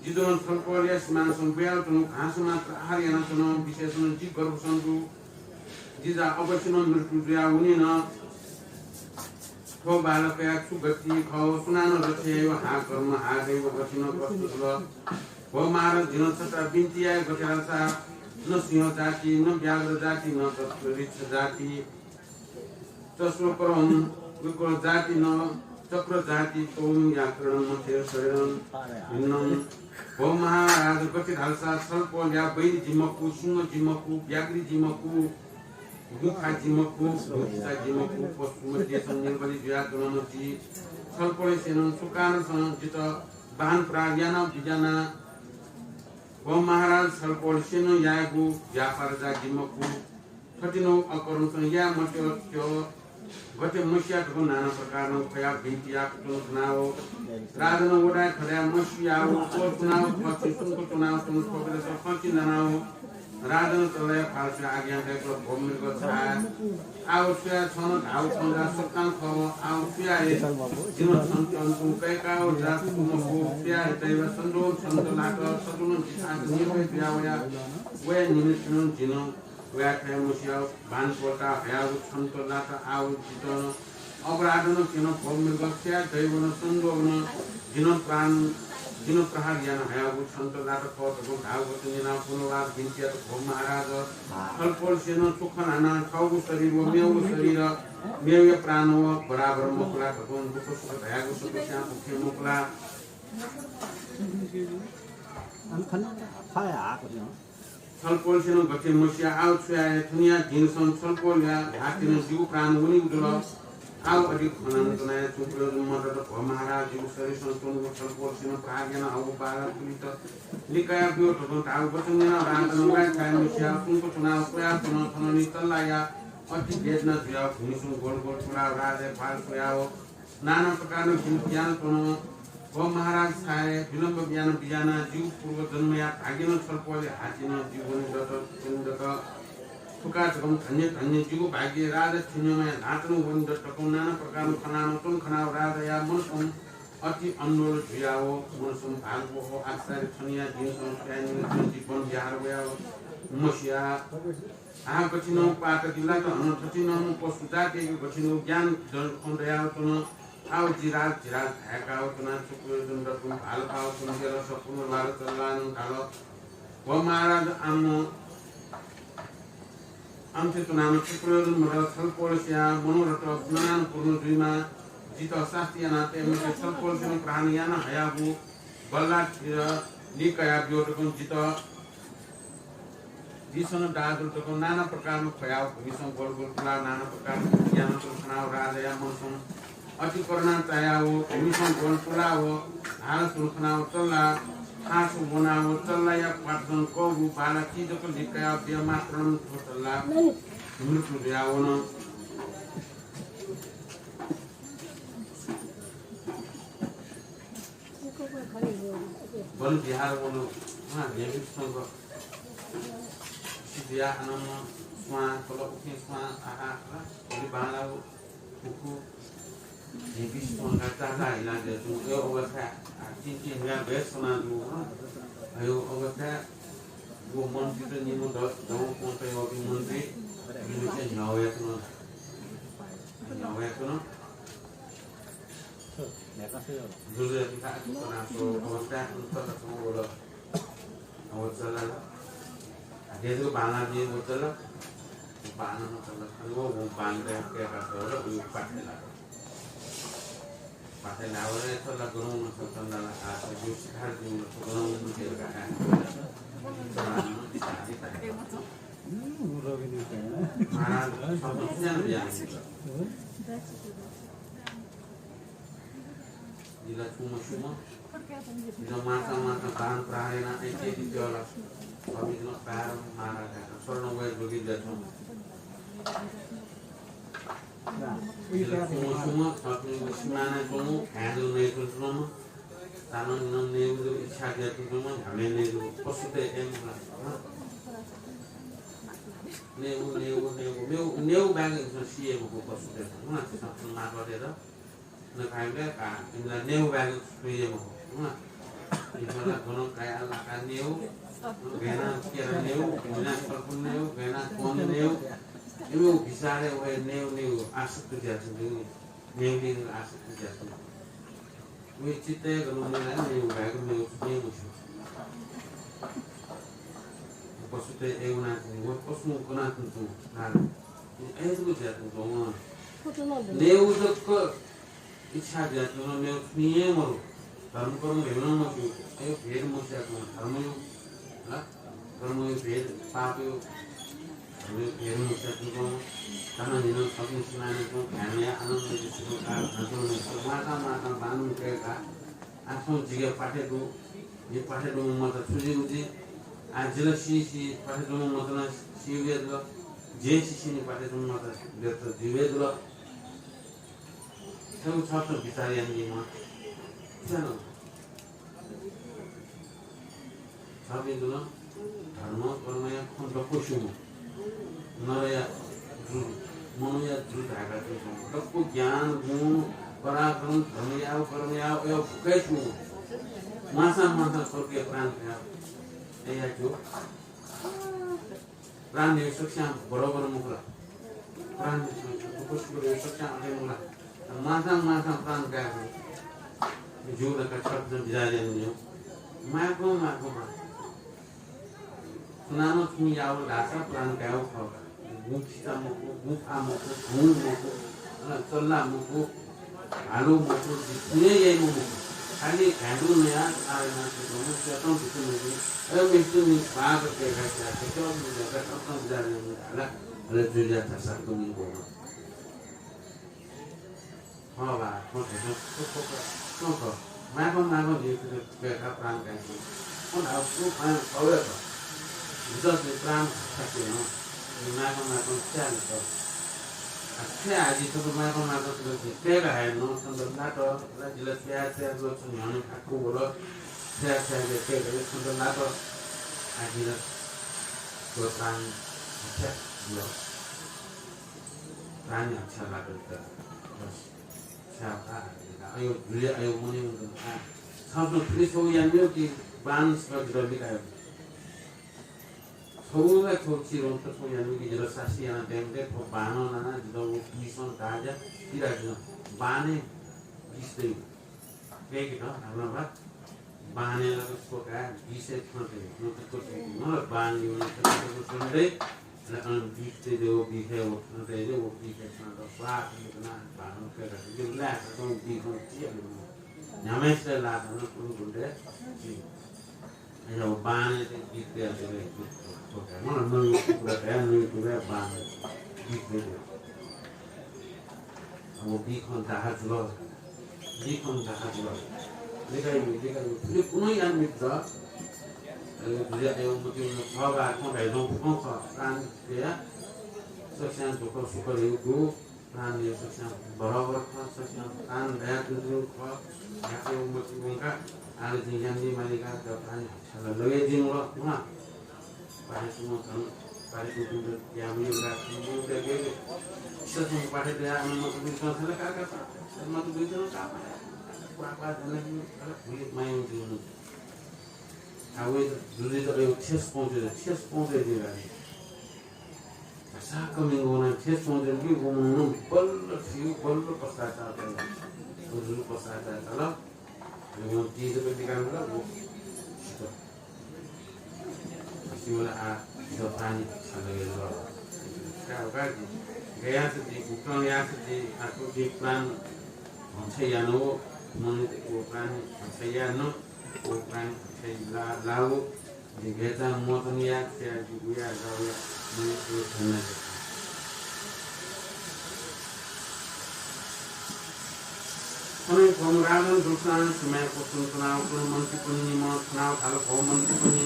जि जुनं छलपोलया सिमानसं बुयाव च्वनाव घाँस मात्र आहार यानाच्वनाव विशेषनं जि गर्भसं दु। जि जा अवश्य नं मृत्यु जुयाव वने नं। थ्व बालकया छु गति खः, सुनानं रक्षा याइव, हा कर्म, हा दैव, गथिनं कष्ट जुल। भो महाराज, जिं छता बिन्ति याये, गथे धालसा न सिंह जाति, न व्याघ्र जाति, न तत्र ऋक्ष जाति, चस्वकरं विकल जाति, न चक्र जाति, त्वं व्याकरणं मथेर शरीरं भिन्नं। भो महाराज, गथे धालसा छलपोलया बैरी जि मखु, सिंह जि मखु, व्याघ्र जि मखु, गुखा जि मखु, गुखिचा जि मखु, पशु मध्येसं निर्बलि जुयाच्वनाम्ह जि। छलपोलसेनं छु कारणसं जितः बाण प्रहार यानाव बिज्याना? भो महाराज, छलपोलसेनं यायेगु व्यापार जा जि मखु। थथिंम्ह अकर्मसं याये मत्यः, गथे मसिया धकं नाना प्रकारनं ख्वयाव बिन्ति याकूतुं धुनाव राजानं वदाय् थदाय् मसियाव क्वःछुनाव थःथिं सुंक च्वनाव च्वन। थ्व बेलस थःथिं दनाव राजानं चल्लाया पालसया आज्ञा दय्कल, भो मृग, छाय् आव छु याये? छं धाःगु खँ ला सत्तां खः। आव छु याये? जिं छन्त तुं कय्काव जात मखु। छु याये? दैव सन्दोहं छन्त लात। छतुनं जिथाय् निर्भय जुयाव वया, वया निमित्तनं जिं वयाथाय् मसियाव बाण प्वल्ताः हयागु छन्त लात। आव जितः अपराधनं क्यन, भो मृग, छु याये? दैवनं सन्दोहनं जिं प्राण, जिं प्रहार याना हयागु छन्त लात खः धकं धाःगु वचन न्यनाव पुनर्वार बिन्ति यात, भो महाराज, छलपोलसेनं छु खँ ल्हाना? थःगु शरीर व मेगु शरीर, मेगुया प्राण व बराबर मखु ला धकं दुःख सुख धयागु सत्त्वस्यां भुखे मखु ला? छलपोलसेनं गथे मसिया, आव छु याये? थनिया दिनसं छलपोलया ल्हातिनं जिगु प्राण वनीगु जुल। आव अधिक खनान तनाया चुप्रो मदत भ महाराज जिगु शरीर संतुन व छलपोल सिन भाग याना अगु बाला पुलित लिकाया बियो धकं धाव वचन याना राजन वाय थाय मिसिया सुनको चुनाव स्वया सुन थन नितल्लाया अति वेदना जुया भूमिसुं गोल गोल चुनाव राजे भाल स्वयाव नाना प्रकारं भिन ज्ञान च्वन। व महाराज छाय् विलम्ब याना बियाना जिगु पूर्व जन्मया भाग्यनं छलपोले हातिनं जिगु वने दत, वने दत। थुका जकं धन्य धन्य जिगु भाग्य राजा छिन्यमया ल्हातनं वने दत। नाना प्रकारं खनाव च्वन खनाव राजाया मनसं अति अन्नोल जुयाव मनसं भागवत आश्चर्य छनिया दिनसं स्वयानिन वन विहार वयाव मसिया। आः गथिनं पात दिला त हन थथिनं पशु जातिके गथिनं ज्ञान दयाव च्वन। आव जिराज जिराज धाय्‌काव च्वना चुप्रो जन दतुं भालपाव च्वन गेल सपुन वाल चल्लानं धाल, व महाराज आम आमथे च्वनानं चुप्रो जन मदत छलपोलसिया मनोरथ पुनरान पूर्ण जुइमा जितः शास्ति याना तयेमते छलपोलसिनं प्राण याना हयागु बल्ला थिर लिकाया बियो धकं जितः दिसन दाजुल तक नाना प्रकारं ख्वयाव भूमिसं गोल गोल तुलाव नाना प्रकारं ज्ञान तुल खनाव राजाया मनसं अति करुणा चायाव भूमिसं गोल तुलाव हाल तुल खनाव चल्ला हास वनाव चल्लाया पाटसन कौरु बाला चिजक लिकायाव बिया मात्रं थ्व चल्ला मृत्यु जुयावन। वन विहार वन, उहाँ न्ह्यबिस्संक सिद्धिया अनम स्वां कल उखे स्वां आहा, भोलि बांला उखु न्ह्यबिस्संक चाचा हिला दे तुं ए अवस्था, आ, चिन चिन हुया बेस सना दु, हँ। अयो अवस्था, वो मन्त्री त निम्ह द-, दौं कोंत योगी मन्त्री, निम्ह चाहिँ न्ह्यावया तुन। न्ह्यावया तुन। जुजुया पिता अति पनासो अवस्था कुन तक छौ वल। अवस्था लाला। आ, देशको बांला दिए वचल। बांला नचल। अनि वो, वो बांला के का सर, वो पाठे लाला। पाठे लावरे चल गरौँ न सतन लाला। आ, जो सिखार दिउँ न गरौँ न के का। महाराज, सब ध्यान दिया। जिला छुम छुम। जिला माता माता दान प्रार्थना ऐके दिला। स्वामी जिला पैर मारा का। शरण वै जोगी जातो। जिला छुम छुम, स्वामी सिमाना छुम, हैंडल नहीं छुम। तानन नन नेउ इच्छा दिया छुम, हमें नेउ पशुते एम। नेउ, नेउ, नेउ, नेउ, नेउ बाग सीए मखु पशुते। माता देर। न खाइबे का, इमला नेउ बाग सुइए मखु। हँ। इमला गन काया लाका नेउ, गैना केरा नेउ, गैना सर्पुन नेउ, गैना कोन नेउ। इमु बिचारे वहे नेउ, नेउ आसक्त ज्याचु नेउ, नेउ नेउ आसक्त ज्याचु। वे चित्तय् गन नेला नेउ बाग नेउ, नेउ छु। पशुते एउ ना तुं, वो पशु कना तुं तुं, ना। एउ ज्याचु तुं। नेउ जक इच्छा ज्याचु नं मेव थुनिये मरु। धर्म कर्म हेवनं मजू। अयो भेद मस्याचु धर्मयो। हला? कर्मयो भेद, पापयो। धर्मयो भेद मस्याचु। धन हिन सपिन सुनाने को ध्यान या आनंद जिसको का धन माता माता बानु के का। आसों जिगे पाठे दु। ये पाठे दु मत छुजी उजी। आ जिला सी सी पाठे दु मत ना सी वेद लो। जे सी सी ने पाठे दु मत व्यक्त दिवेद लो। थ्व छात्र विचार यानादीम्ह। स्यान। छात्र जुल धर्म कर्मया खँ दक्व स्यूम्ह। नरया जु, मनूया जु धायेका जु स्यूम्ह। दक्व ज्ञान, गुण, पराक्रम, धर्मया, कर्मया, अया फुक्क स्यूम्ह। मासा मासा स्वर्गया प्राण खाया। अया जु। प्राण हे सक्स्यां बरोबर मखु ला। प्राण हे सक्स्यां, उपस्थित हे सक्स्यां अथे मखु ला। मासां मासां प्राण काये मखु। ज्यू धकाः छर्त बिदा यानादियो। माय्‌कं, माय्‌कं, माय्‌कं। सुनानं छुं यावल धाःसा प्राण कायेगु खः का। गुँ खिचा मखु, गुँ फा मखु, गुँ मखु, अन चल्ला मखु। हालु मखु, जिं छुं हे याइम्ह मखु। खालि घाँय्‌दु नया, आः याना, सुतुं, स्यातं, भितुं मखु। अय् मिस्तु नि बाग के घाय क्या, के क्या, नि जगत, अपन जाने नि हाला, अले जुलिया था सातु नि बोमा। हँ बा, थ्व धइथें थ्व खः, थ्व खः। माय्कं माय्कं जिं थुके कय्काः प्राण काये। थ्व धाःगु थ्व प्राण खः हे खः। जितः जिं प्राण थाके नं। जिं माय्कं माय्कं स्याये खः। आ, छ्वया जि थ्व माय्कं माय्कं थुके जिं कय्का हे नं छन्त लात, ला जिला छ्वया छ्वया जुल, छ न्ह्यःने थाकु वल। छ्वया छ्वया जि कय्का हे छन्त लात। आ, जिला थ्व प्राण हत्या जुल। प्राणी हत्या लात जितः। बस। छ्या का, अयो, जुया अयो मने उंगन का। छाप थुलि छौ यान्यो कि बाण सिकः जितः लिकायो। छौ ला छौ चिरौं त छौ यान्यो कि जितः सासी याना देम दे, थौ बाण नाना जितः वो पुलिसं दाजा, किरा जितः बाणे बिस दे। बेगित, हाम्रा बा, बाणे ला तो का, बिसे थन दे, न तो को दे, न बाण यो न तो को दे, न अन बिस दे, वो बिस है, वो थन दे, वो बिस है, थन दे, स्वाहा दे, ना बाण के दे, यो ला, तो बिस है, चिया, न्यामे से ला, न कुन कुन दे, जी। अय्‌या, वो बाणे ते बिस दे, दे, दे, तो का, न, न, न, न, न, बाण, बिस दे, दे। अब बिखं दाहा जुल। बिखं दाहा जुल। लिकाइ, लिकाइ, थुलि कुनै यान मित्र। अले जुया अयो मति उन खः बा, खँ धाइ दं फुकं खः। प्राण या सकस्यां दुःख सुख ल्यू दु। प्राण या सकस्यां बराबर खः, सकस्यां प्राण दया तुं खः। या अयो मति उनका, आले जिं यान दि मालिका, द प्राण छाला लगे जिं ल, उहाँ। पारिसुम्ह धन, पारिसुम्ह धन, यामि राखुम्ह बेबे। ससम पाठे दया, आनन्द मत बुझ, संसार का, का, का, मत बुझ, का, का, का, का, जन की, अरे, भूले मायं जीवन। आ, वही त, जुदी त, यो ठेस पहुँचे, ठेस पहुँचे दे गाडी। भाषा कमी होना, ठेस पहुँचे कि वो मन बल्ल थियो, बल्ल पश्चाताप गर्यो। वो जुन पश्चाताप गर्यो। अनि उहाँ तीज प्रतिकार होला, वो सित। सिवला आ, सित पानी खान गेलो। का, का, गया से दी, भुगतान या से दी, आ, तो दी plan, हम छै यानो, मन को plan, हम छै यानो, वो plan, हम छै ला, लाओ। जिगेचा मोचन या, त्या जिगुया, गाउया, मन को धन्ना। थन भौम राजन दुर्सां समय पशुन तनाव कुन मन्त्रीपनि निम्ह तनाव धाल भौ मन्त्रीपनि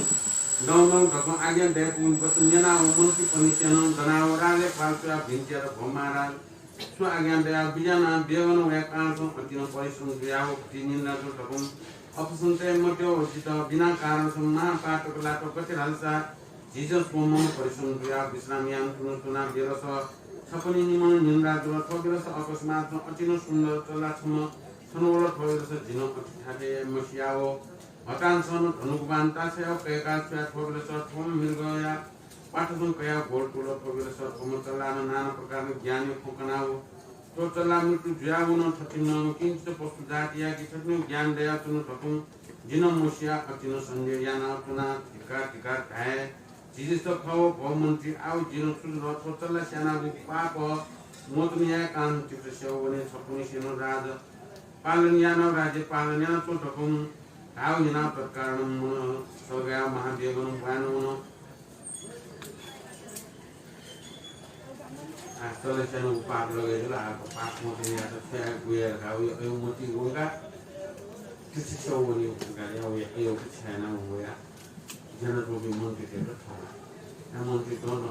दौं दौं धकं आज्ञा दयेकूगु वचन न्यनाव मन्त्रीपनिसेनं दनाव राजया पाल स्वयाव भिंत यात भौ महाराज। छु आज्ञा दयाव बिज्याना बेगनं वया कारणसं अतिनं परिश्रम जुयाव भति निन्द्रा जुल धकं अपसन्त मत्यव जितः बिना कारणसं महापातक लात गथे धालसा झीसं स्वम्हं परिश्रम जुयाव विश्राम यानाच्वनागु बेलस छपनि निम्हं निन्द्रा जुल। थ्व बेलस अकस्मात अतिनं सुन्दर चल्ला छम्ह थन वल। थ्व बेलस जिं अति थाथे मसियाव हतांसं धनुक बाण ताछ्वयाव कय्काः स्वया। थ्व बेलस थ्वम्हं मृगया पाथसं कयाव ग्वल तुल। थ्व बेलस थ्वम्हं चल्लानं नाना प्रकारं ज्ञानया खँ कनाव थ्व चल्ला मृत्यु जुयाव वन। थथिंनं किंचित पशु जातिया कि थथिंनं ज्ञान दयाच्वनु धकं जिं मसिया। अतिनं सन्देह यानाव च्वना। धिक्कार धिक्कार धाये। झीसं खः भौ मन्त्री, आव जिं छु जुल? थ्व चल्ला स्यानागु पाप मोचन याये कारणं तिप्त स्यवः वने छपनिसेनं राज पालन यानाव राज्य पालन यानाच्वँ धकं धाव हिनाव तत्कारणं मन सलगायाव महाबेगनं ब्वाँय् नं वन। आ, चल्ला स्यानागु पाप लगे जुल, आ, पाप मोचन यायेत छु याये, गु याये धकाः वया अयो मति वंकाः तिप्त स्यवः वने वंकाः या वया अयो छु याना वया। जनकपुरपिं मन्त्रीतय्त थः। आ, मन्त्रीत नं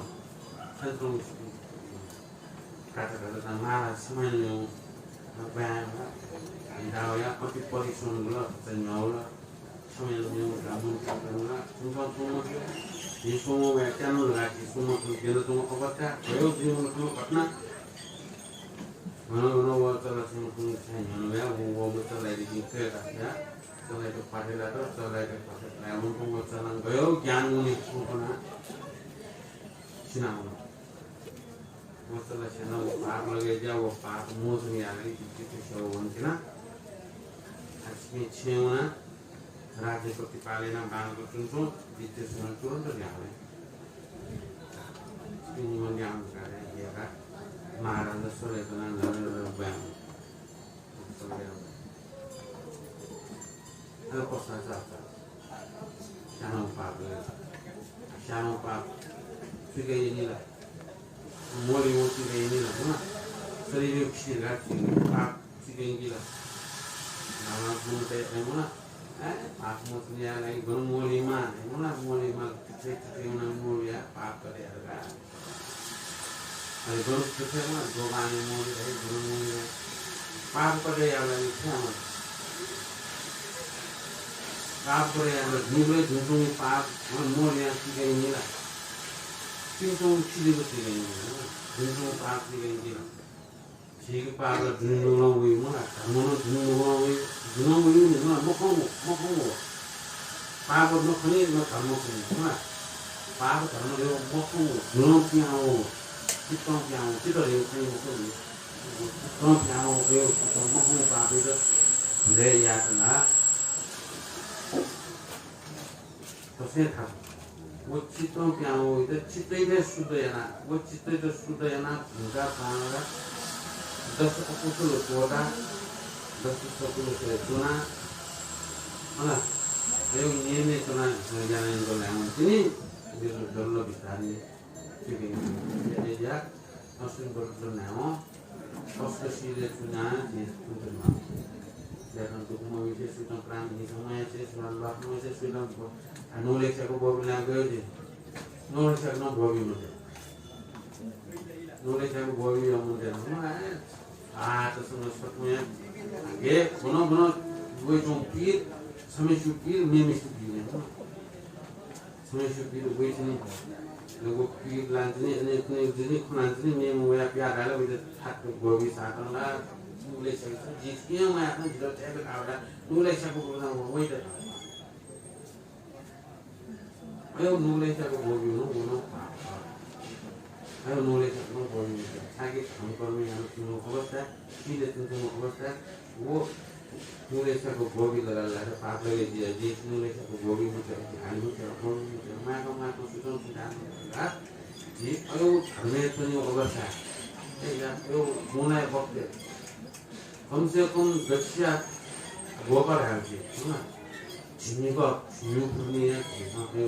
छन्त कात कात महाराज समय नं ब्वाँय् दावया अति परिश्रम जुल, न्ह्यावल। समय नं ब्राह्मण कात नं सुम्पा सुम्पा हे सुम्पा वया त्यानु राखी सुम्पा जनकपुर अवस्था भयो। जीवन घटना। घन घन व चल्ला सुम्पा सुम्पा न्ह्यःने वया, व, व चल्लायात जिं कय्काः स्या। चल्लायात पाथे लात, चल्लायात पाथे लायेवंक व चल्लां गय् ज्ञान वने सुम्पा सिनावन। व चल्ला स्यानाव पाप लगे जुयाव पाप मोचन यायेगु जिं तिप्त स्यवः वंतिना। आ, छिपिं छेँय् वनाव राज्य प्रतिपाल यानाव बांलाक च्वनाच्वँ, जिं तिप्त स्यनाव तुरुन्त ल्याहां वये। छिपिं निम्हं ल्याहां वंकाः महाराज सलय् कनाव ब्वाँय् वने। अले पश्चाताप। स्यानाव पाप लगे। स्यानाव पाप। छुइके यनी ला? मोले वं छुइके यनी ला? हँ। शरीर खिसिर घात पाप। गय्‌की ला? नामा गुण तय, ए, मला, ए, पाप मोचन याये लागि गन मोल यायेमाः, ए, मला, मोल यायेमाः, थथे, थथे वना मोल याये, पाप कटे याये धकाः। अले गन थथे, मला, दोबाने मोल याये, गन मोल याये। पाप कटे याये लागि थथे, मला। पाप कटे याये लागि निबले जुन जुन पाप, मला, मोल याये ति गय्‌की ला? तिन जुन ति गय्‌की ला? जुन जुन पाप ति गय्‌की ला? झीगु पाप ला दुने नुगलं वइ, मला, धर्म नं दुने नुगलं वइ, दुनं वइ नि, मला, मखंगु, मखंगु। पाप नखनी, न धर्म खनी, मला। पाप धर्म हे मखंगु, दुनं पिहां वःगु, चित्तं पिहां वःगु, चित्त हे खनी मखंगु। चित्तं पिहां वःगु, चित्तं मखंगु पाप हे त भले यात ला। तसकं थाकु। व चित्तं पिहां वःगु, चित्तयात शुद्ध याना, व चित्तयात शुद्ध याना, धुंका पांगा, दस अकुशल त्वःता, दस सकुशल च्वना, अन अय् नियमय् च्वना, याना यंकल धायेवं तिनि, दल्ल भितानि, चिकन, या, अश्विन व्रत न्हाय्‌वं अष्टशीलय् च्वनाः झी कुतुमा। याकनं दुःख मवइसे, सुतं प्राण हिंसा मयासे, सुतं ल्वात मयासे, सुतं ब-, आ, नुगलय् स्याक्व ब्वःबी ला गयो झी। नुगलय् स्याक्व नं ब्वःबी मते। नुगलय् स्याक्व ब्वःबी मते। आ, आ, तसकं सत्वया। आगे, गनं गनं वइच्वंगु पीर, छम्हेसिगु पीर, मेम्हेसिगु पीर। छम्हेसिगु पीर वइतिनि, व पीर लांतिनि, अले कुने जुनि खँ लांतिनि, मेम्ह वयाः पिहां धाल, वइत थात ब्वःबी सातं ला, नुगलय् स्याक्व, जि छुं मयाः, जितः थथे धाःगु ला, नुगलय् स्याक्व ब्वःबी ला, वइत। अय् नुगलय् स्याक्व ब्वःबी नं, व नं पाप खः। अय् नुगलय् स्याक्व नं ब्वःबी मते। छाय्‌कि धर्मकर्म यानाच्वंगु अवस्था, शीलय् च्वंगु अवस्था, व नुगलय् स्याक्व ब्वःबी धकाः ला पाप लगे जुया, जि नुगलय् स्याक्व ब्वःबी मते, हानि मते, ब्वःबी मते, माय्‌कं माय्‌कं सुतं सुतां ला, जि अय् धर्मय् च्वनीगु अवस्था। ए या, अय् गुंलाया बखतय् कम से कम दक्वसिया ग्वःपाः धायेवं छि, हँ? झिंनिगः, झिंन्यू पुन्हिया झिंनिगः अय्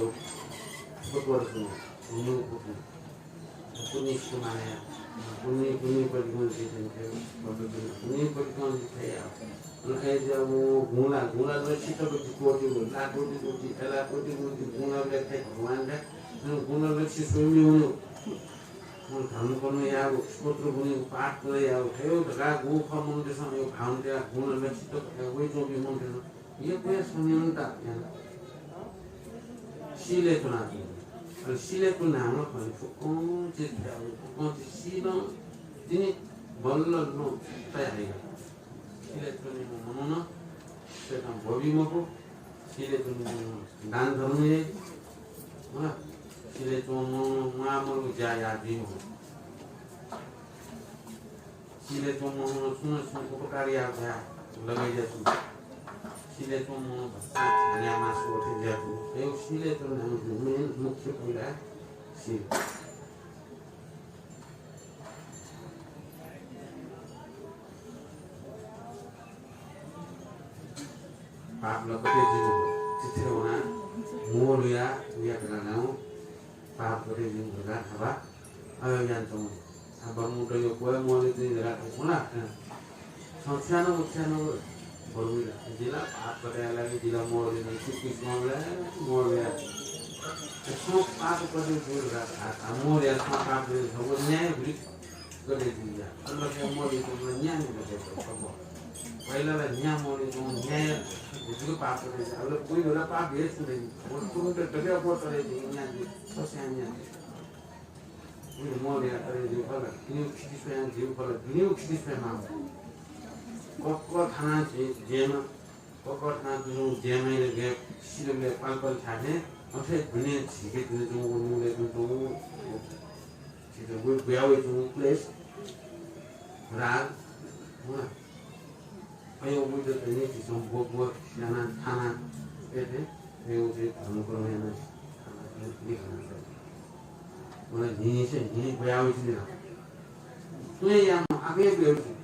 फुक्क त्वःता च्वनीगु, झिंन्यू पुन्हि। पुन्हि सुमानय्, पुन्हि, पुन्हि पतिकं लिथ्यंके, पतिकं, पुन्हि पतिकं लिथ्यंके। अन अय्‌जुयाः व गुंला, गुंला लच्छि तक जि त्वःतेगु, ला त्वःतेगु जि, अय्‌ला त्वःतेगु जि, गुंला लच्छि भगवानया, अन गुंला लच्छि स्वयम्भू वनेगु। अन धर्मकर्म याःगु, स्तोत्र ब्वनेगु, पाठ याःगु, थथे धकाः गुगु खः मनूतय्‌सं अय् भावना तयाः गुंला लच्छि तक अय् वइच्वंपिं मनूतय्‌सं यक्व हे संयमता याना। शीलय् च्वनाच्वंगु। अले शीलय् च्वनाः नं फुक्कं चिज थ्याः वइ, फुक्कं चिज सीनं तिनि बल्ल नं तयाः हइगु। शीलय् च्वनीम्ह मनुखं सय्‌तं ब्वःबी मखु। शीलय् च्वनीम्ह मनुखं दान धर्म याइ। हँ, शीलय् च्वंम्ह मनुखं म्वाःमदुगु ज्या याये जुइ मखु। शीलय् च्वंम्ह मनूं छुं न छुं उपकार याःगु ज्या लगय् जुइ। शीलय् च्वंम्ह मनूं भचा न्याय मास्ति वःथें जुइ। अय् शीलय् च्वंम्ह मनूया main मुख्य पहिला शील। पाप ला कतय् जुइ मखु। चिट्ठे वनाः मोल या, या धकाः नं पाप कतय् जुइ मखु धकाः थापा अय् यानाच्वंगु। आ, बर्मुटयो क्वय् मोले जुइ धकाः थाकु ला। छं छ्यानागु, छ्यानागु बर्मुला। जिला पाप कतय् लागि जिला मोले जुइ, किसिमले मोले या। छं पाप कतय् जुइ धकाः आ, आ, मोले या, छं पाप जुइ धकाः न्याय भुलि। गथे जुइया? अल्लाह के मोल इतों न्याय नहीं लगे तो कबो। पहिला ला न्याय मोल इतों न्याय बुझ्नु पाप करे। अल्लाह कोही बेला पाप हे छुँदैन। वो तुरन्त डबे अबो तरे दि न्याय दि। सस्या न्याय दि। उनी मोल या तरे दि फल। दुनिया खिति स्वयां दि फल। दुनिया खिति स्वयां माम। कक्क थाना जे, जेमा ककर्ना दुनु जेमाइले गे सिलबले पालपाल थाने अथे दुने झिके दुने जुं नुले दुं झिके बुयावे जुं क्लेश राग हुना। अयो बुझ तने झिसं बोक बोक याना थाना एथे अयो जे धर्म कर्म याना थाना निकलना। मला झिंसे झिं बुयावे जुं। सुने याम आगे बेउति।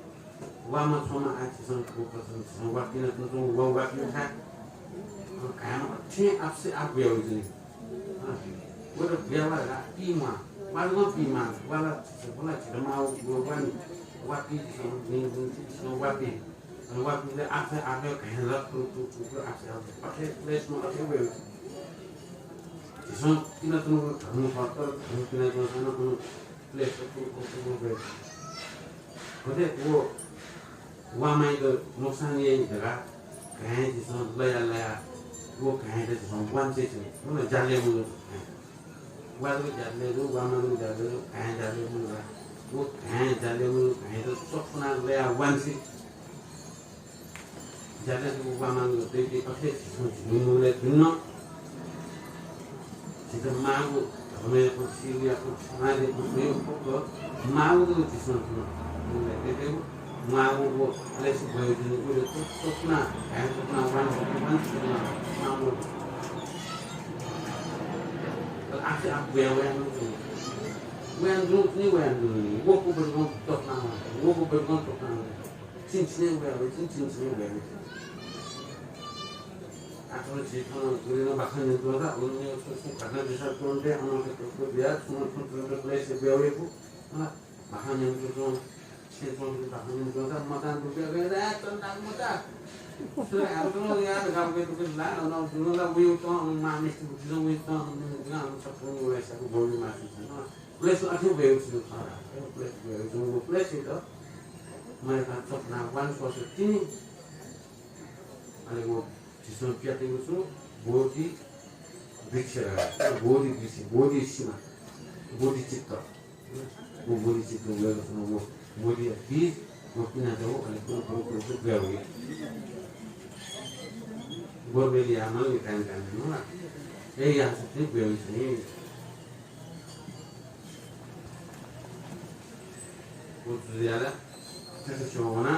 वामा छमा आछि सं को कसम सं वाकिना तुं वा वाकिना था। कायम अच्छे आपसे आप बेउति। वो तो बेवा ला पीमा। वाला पीमा। वाला वाला छिरमा वानी। वापी सं नि नि सं वापी। अले वा तुले आखे आखे घाँय् लत तुले तुले आखे आखे अथे place मा अथे वये। झीसं पिना तुनु धर्म भक्त धर्म पिना तुनु सानो कुनु place तुनु तुनु वये। अथे वो वामाइत नोक्सान याइ धकाः घाँय् झीसं लया लया वो घाँय् झीसं वांछ्वये। वामाइत जाले मुलु घाँय् जाले मुलु घाँय् जाले मुलु घाँय् त चक्ना लया वांछ्वये। जाले जूगु वामांगु दय्‌के अथे झीसं झिंगुलय् धुन। झीत माःगु धर्मयागु, शीलयागु, समाजयागु प्रयोग फुक्क माःगु दु झीसं धुन। माःगु व अलेसि भय् जुन उले चोपना, घाँय् चोपना, वान चोपना, वान चोपना, माःगु। तर आखे आप वया वया नु। वया नु नि, वया नु नि। वो को बदगं चोपना, वो को बदगं चोपना। चिन चिने वया वइ, चिन चिन चिने वया वइ। आखिर झी थन गुरुनं बाखं न्यंतुं ला, उन्होंने उसको घटना विचार तुरंत है, हम उसे तुरंत दिया, सुनो सुन तुरंत place से गया वया को, हाँ, बाखं न्यंतुं, छे तुरंत बाखं न्यंतुं ला, मता दुपे गया, ए, तुरंत मता। सुनो, हम तुरंत यार, गाँव के तुरंत ला, उन्होंने, उन्होंने ला वही होता, हम माँ मिस्टर बुद्धि वही होता, हम, हम सब तुरंत वही ऐसा को बोलने मार सकते हैं, हाँ। Place अथे वया वइ, place वया वइ, place है तो। मैं का चोपना वान सोस तिनी। अले वो झीसं पियातःगु छु बोधि वृक्ष, बोधि वृक्ष, बोधि सीमा, बोधि चित्त। वो बोधि चित्त वया वइ, वो बोधि बीज, वो पिना जाव, अले वो, वो, वो, वो गया वइ। वो मेली आमल निकाय निकाय ना। ए, यहाँ से फिर गया वइ। वो जुयाला, थथे छ्यं वना।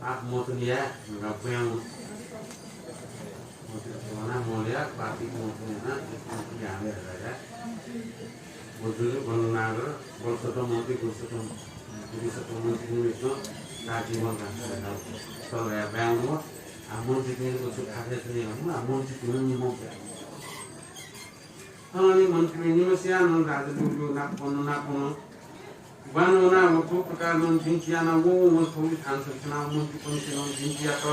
पाप मोचन याये धकाः ब्वयां वन। मोचन याना, मोल याये, पापी मोचन याना, मोचन याना धकाः। वो जुजु बन्धुनागर, बलसत्व मन्त्री, गुरुसत्व, गुरुसत्व मन्त्री निमित्त का जीवन का सल्लाह या ब्यां वन। आ मन्त्री निमित्त खाते सुने हम, आ मन्त्री निमित्त। थनंलि मन्त्रीपिं निम्हसियां नं राजालु नापं नापं ग्वाहालि वनाः व थ्व प्रकारं बिन्ति यानाः व, व थौलि थानसं थ्यनाः मन्त्रीपनिसेनं बिन्ति यात।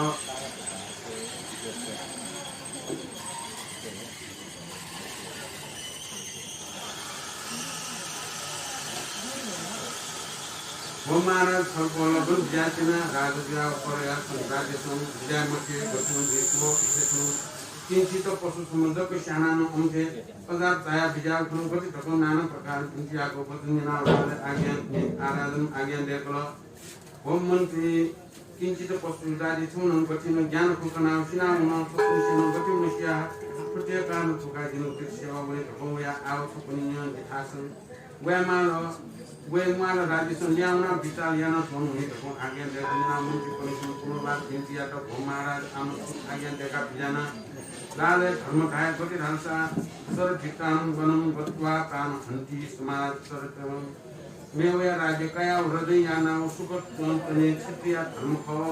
व महाराज छलपोल गन बिज्याये त्यना, राजा जुयाः परया राज्यसं बिज्याये मते, गथे जुइगु, गथे किंचित पशु सम्बन्धक स्यानानं अम्थे अजात झाया बिज्याःगु खँ गथे धकं नाना प्रकारं बिन्ति याःगु वचन न्यनाः राजां आज्ञा, आ राजां आज्ञा दय्‌कल। भो मन्त्री, किंचित पशु जाति छुं नं गथिं ज्ञान खुकनाः सिनाः वन, थुपिन्सेनं गथे मसिया, प्रत्येक कारणं थुका जिं उचित सेवा वने धकं वया आव थुपिन्सं जिथासं वये माल, वये माल राज्यसं ल्याहां वनाः विचार यानाः थ्यन हुने धकं आज्ञा दय्‌कल। मन्त्रीपनिसेनं पुनर्वार बिन्ति यात, भो महाराज, आम आज्ञा दय्‌काः बिज्याना। लालय् धर्म धाये गथे धालसा, शरद्धितां वनं गत्वा तां हन्ति समाचरति। मेवया राज्य कयाः रजं यानाः सुख च्वंतुने क्षत्रिय धर्म खः।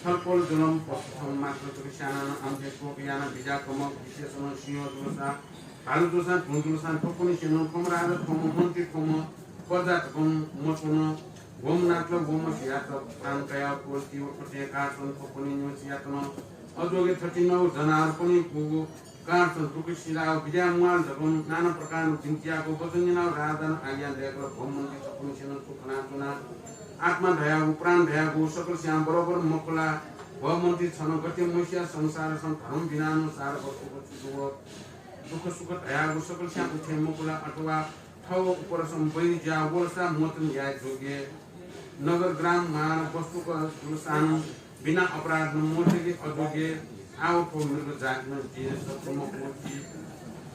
छलपोल जुलं पशुसं मात्र जक स्यानानं अम्थे शोक यानाः बिज्याकम्ह विशेषनं सिंह जुलसा, भालु जुलसां, धुँ जुलसां थ्वपनिसेनं थ्वम्ह राजा थ्वम्ह मन्त्री थ्वम्ह प्रजा धकं मच्वन। वम्ह नातल वम्ह सियात प्राण कयाः पोल्ति व प्रत्येकासं थ्वपनि निम्ह सियातनं अजोगे थतिनौ जनावरपनि पूगु कारणसं दुःख सिलाः बिज्याये म्वाल धकं नाना प्रकारं बिन्ति याःगु वचन न्यनाः राजानं आज्ञा दय्‌कल। भो मन्त्री, थुपिन्सेनं थ्व खनाच्वना। आत्मा धयागु, प्राण धयागु सकलस्यां बरोबर मखु ला? भो मन्त्री, छनं गथे मसिया संसारसं धर्म बिनानं सारा वस्तुको दुःख सुख धयागु सकलस्यां उथे मखु ला? अथवा थव उपरसं बहिर जुयाः वलसा मोचन याये जोग्य नगर ग्राम महान वस्तुक जुलसानं बिना अपराध नं मोचेके अजोग्य। आव थ्व मृग जातिनं जिं शत्रु मखु, जि,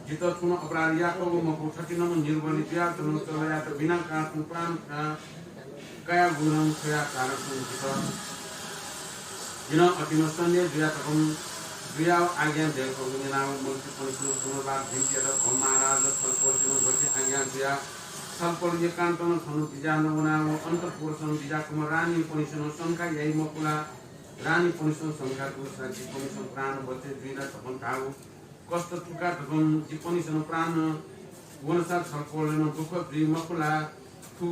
जितः छुं नं अपराध याकूगु मखु, थथिंम्ह निर्बली जुयाच्वनागु चलयात बिना कारणसं प्राण का-, कयागु नं थ्वया कारणसं जितः, जिं अतिनं सन्देह जुया धकं जुयाव आज्ञा दय्‌कूगु न्यनाव मन्त्रीपनिसेनं पुनर्वार बिन्ति यात, भो महाराज, छलपोलसेनं गथे आज्ञा जुया, छलपोल एकान्तनं थन बिज्यानं वनाव अन्तःपुरसं बिज्याकम्ह रानीपनिसेनं शंका याइ मखु ला? रानीपनिसेनं शंका दुसा जिपनिसेनं प्राण बचे जुइ ला धकं धाव कष्ट थुका धकं जिपनिसेनं प्राण वनसा छलपोलय् नं दुःख जुइ मखु ला? थ्व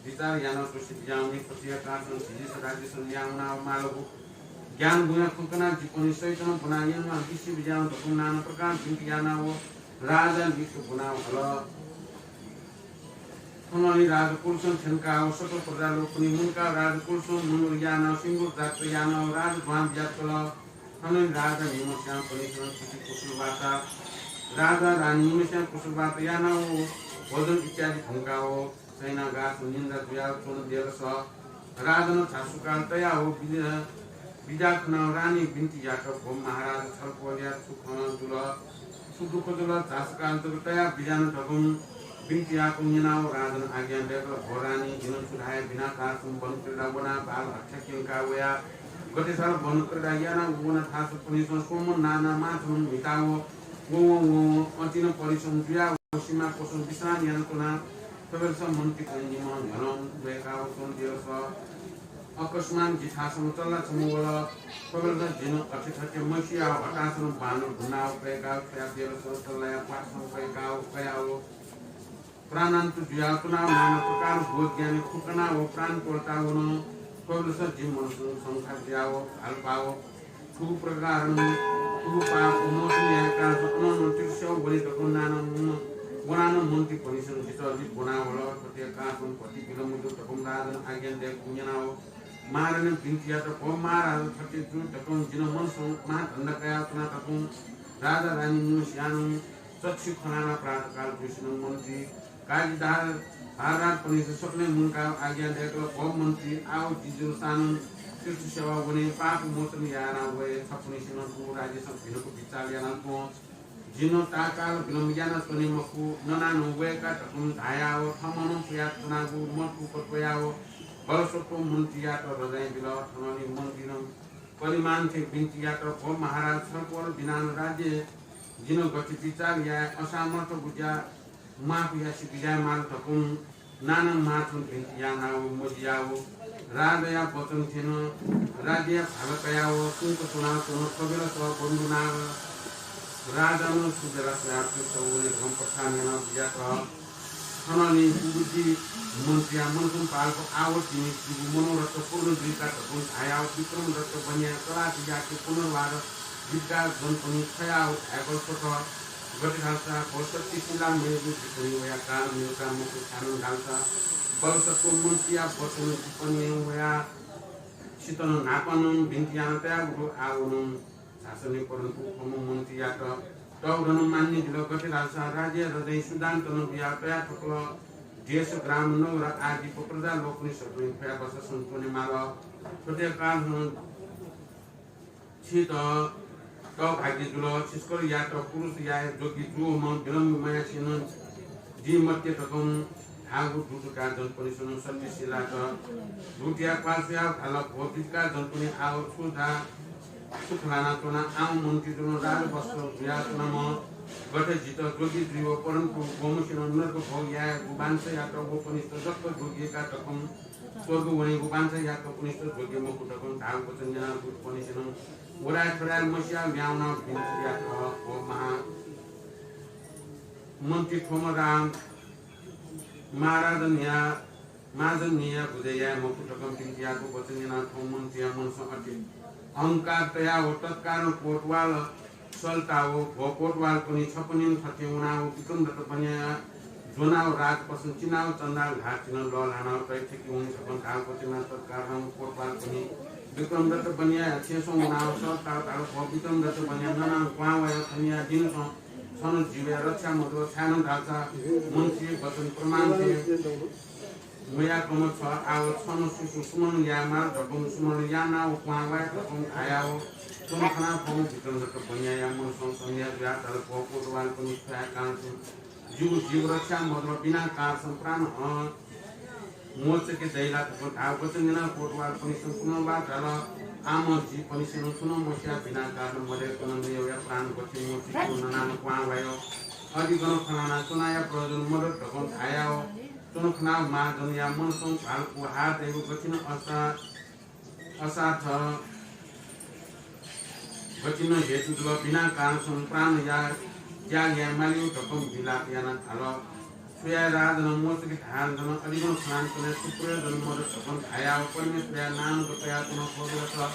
विचार यानाः तुलसी बिज्याःनि पतिया कासं झिलिस राज्यसं यानाव मालगु ज्ञान गुणया खंकना जिपनि सहितं ब्वना यंगु बिसि बिज्याः धकं नाना प्रकार बिन्ति यानाव राजा लित ब्वनाव हल। थनंलि राजकुलसं थ्यंकाव सकल प्रजा लोकनि मुंकाव राजकुलसं मुंगल यानाव सिंगुर जात्रा यानाव राजध्वां बिज्यातल। थनंलि राजा निम्हस्यां पनिसं कुशल वार्ता, राजा रानी निम्हस्यां कुशल वार्ता यानाव भोजन इत्यादि धुंकाव सैनागास निन्द्रा जुयाव च्वन देलस। राजानं झासुकाल तयाव बिज्याः खनाव रानी बिन्ति यात, भो महाराज, छलपोलया छु खँ जुल, छु दुःख जुल, झासुकाल जक तयाव बिज्यान धकं बिन्ति याःगु न्यनाव राजानं आज्ञा दय्कल, भो रानी, जिनं छु धाये, बिना कासं वनकर्दा वनाव बाल हत्या क्यंकाव वयाव गथे साल वनकर्दा यानाव वन थासं पनिसं स्वम्ह नाना माछानं म्हिताव वं वं वं अतिनं परिश्रम जुयाव सिमा कोसं विश्राम यानाच्वना। थ्व बेलस मन्त्रीपनि निम्हं न्ह्यलं वय्काव च्वन देलस। अकस्मात जि थासं चल्ला छम्ह वल। थ्व बेलस जिनं अथे थथे मसियाव हतासं बाणं धुनाव कय्काव छ्वया देलस। चल्लाया प्वाथसं कय्काव कयाव प्राणान्त जुयाव च्वनाव नाना प्रकार भूत ज्ञानया खँ कनाव प्राण त्वःतावन। थ्व बेलस जि मनसं शंका जुयाव भालपाव थुगु प्रकारं थुगु पाप मोचन याये कासं अनंनं तीर्थसेवा वने धकं नाना वनानं मन्त्रीपनिसं जितः लित ब्वनावल। थथे कासं कति विलम्ब जू धकं राजानं आज्ञा दय्कूगु न्यनाव महारानीनं बिन्ति यात, भो महाराज, थथे जू धकं जिनं मनसं महाधन्दा कयाव च्वना धकं राजा रानी निम्हस्यानं चच्छि खनाना प्रातःकाल जुसेनं मन्त्री काजी धार भारदारपनिसं सकलें मुंकाव आज्ञा दय्कल, भो मन्त्री, आव जि जुलसानं तीर्थसेवा वने, पाप मोचन याना वये। छपनिसेनं थुगु राज्यसं भिनकु बिचाल यानाच्वँ। जिनं ताःकाल विलम्ब यानाच्वने मखु, ननानं वय्का धकं धायाव थमनं पुयाच्वनागु मथूक त्वयाव बलसत्व मन्त्रीयात रजाँइ बिल। थनंलि मन्त्रीनं कलिमान थें बिन्ति यात, भो महाराज, छलपोल बिनानं राज्य जिनं गथे बिचाल याये, असामर्थ्य बुज्या माफ यासे बिज्याये माल धकं नाना माछां बिन्ति यानाव मजियाव राजाया वचन थें राज्यया भाला कयाव सुम्क च्वनाच्वन। थ्व बेलस बन्धुनाग राजानं सुबेला स्वयाव तीर्थ वने धकं प्रस्थान यानाव बिज्यात। थनंलि कुबुद्धि मन्त्रीया मनसं पाल्प आव जिमि जिगु मनोरथ पूर्ण जुइका धकं धायाव विक्रमदत्त बनिया कलाः बिज्याके पुनर्वार बिज्याका जनपनि छ्वयाव धाय्कल स्वत। गथे धालसा भो सत्यशीला मय्जु जिपनि वया काल मेगु का मखु, छाय्नं धालसा बलसत्व मन्त्रीया वचन जिपनि वया सितनं न्हापानं बिन्ति याना तयागु दु। आवनं शासनय् परन्तु थ्वम्ह मन्त्रीयात तःधनं मान्य जुल। गथे धालसा राज्यया रजाँइ सुदान्तनं बिया तया थकल। देश, ग्राम, नगर आदि प्रजा लोकनि सकलें खुया बससं च्वने माल। थथे कालनं छित तःभाग्य जुल। छिसकलयात पुरुष याये योग्य जूम्ह विलम्ब मयासेनं जिं मत्य धकं धाःगु दूतया जनपनिसनं सत्यशीलात दूतया क्वाः स्वयाव धाल, भो दूतया जनपनि, आव छु धा, छु खँ ल्हानाच्वना? आव मन्त्री जुलं राजवत्स जुयाच्वनाम्ह गथे जितः योग्य जुइ व, परन्तु गुम्हसिनं नरक भोग यायेगु वाञ्छा यात व पनिस्त जक योग्य का धकं स्वर्ग वनेगु वाञ्छा यात पनिस्त योग्य मखु धकं धाःगु वचन न्यनाव दूतपनिसेनं वराय् थराय् मसियाव म्यावनाव बिन्ति यात, भो महा मन्त्री, थ्वम्ह राम महाराजनया, महाजनया बुझे याये मखु धकं बिन्ति याःगु वचन न्यनाव थ्व मन्त्रीया मनसं अति अहंकार तयाव तत्कालं कोतवाल सल्ताव, भो कोतवालपनि, छपनिनं थथे वनाव विक्रमदत्त बनिया ज्वनाव राजपसं चिनाव चण्डाल घात चिनं लःल्हानाव तये थकी वनी धकं धाःगु वचन न्यनाव तत्कालं कोतवालपनि विक्रमदत्त बनियाया छेँसं वनाव सल्ताव धाल, भो विक्रमदत्त बनिया, ननानं क्वहां वयाव थनिया दिनसं छन जीवया रक्षा मजुल, छाय्नं धालसा मन्त्रीया वचन प्रमाण थें मयाकम्ह छ। आव छन सु सु स्मरण यायेमाल धकं स्मरण यानाव क्वहां वये धकं धायाव च्वंखनाव थ्वम्ह विक्रमदत्त बनियाया मनसं सन्देह जुयाव धाल, भो कोतवालपनि, थ्वया कारणसं जिगु जीव रक्षा मजुल, बिना कारणसं प्राण हं मोचके दइ ला धकं धाःगु वचन न्यनाव कोतवालपनिसेनं पुनर्वार धाल, आम जिपनिसेनं छुं नं मसिया बिना कारण मदय्कनं मेवया प्राण गथे मोचके, ननानं क्वहां वये। अथे गन खँ ल्हानाव च्वनाया प्रयोजन मदत धकं धायाव च्वंखनाव महाजनया मनसं भालपु हार दइगु गथिनं असा असाथ गथिनं हेतु जुल, बिना कारणसं प्राणया त्याग याये मालीगु धकं विलाप यानाव धाल। सुया राजन मोचकी धारण जन अधिगम स्नान कने सुप्रयोजन मदत अपन धायाव परमेश्वरया नाम कयातुन खोजरत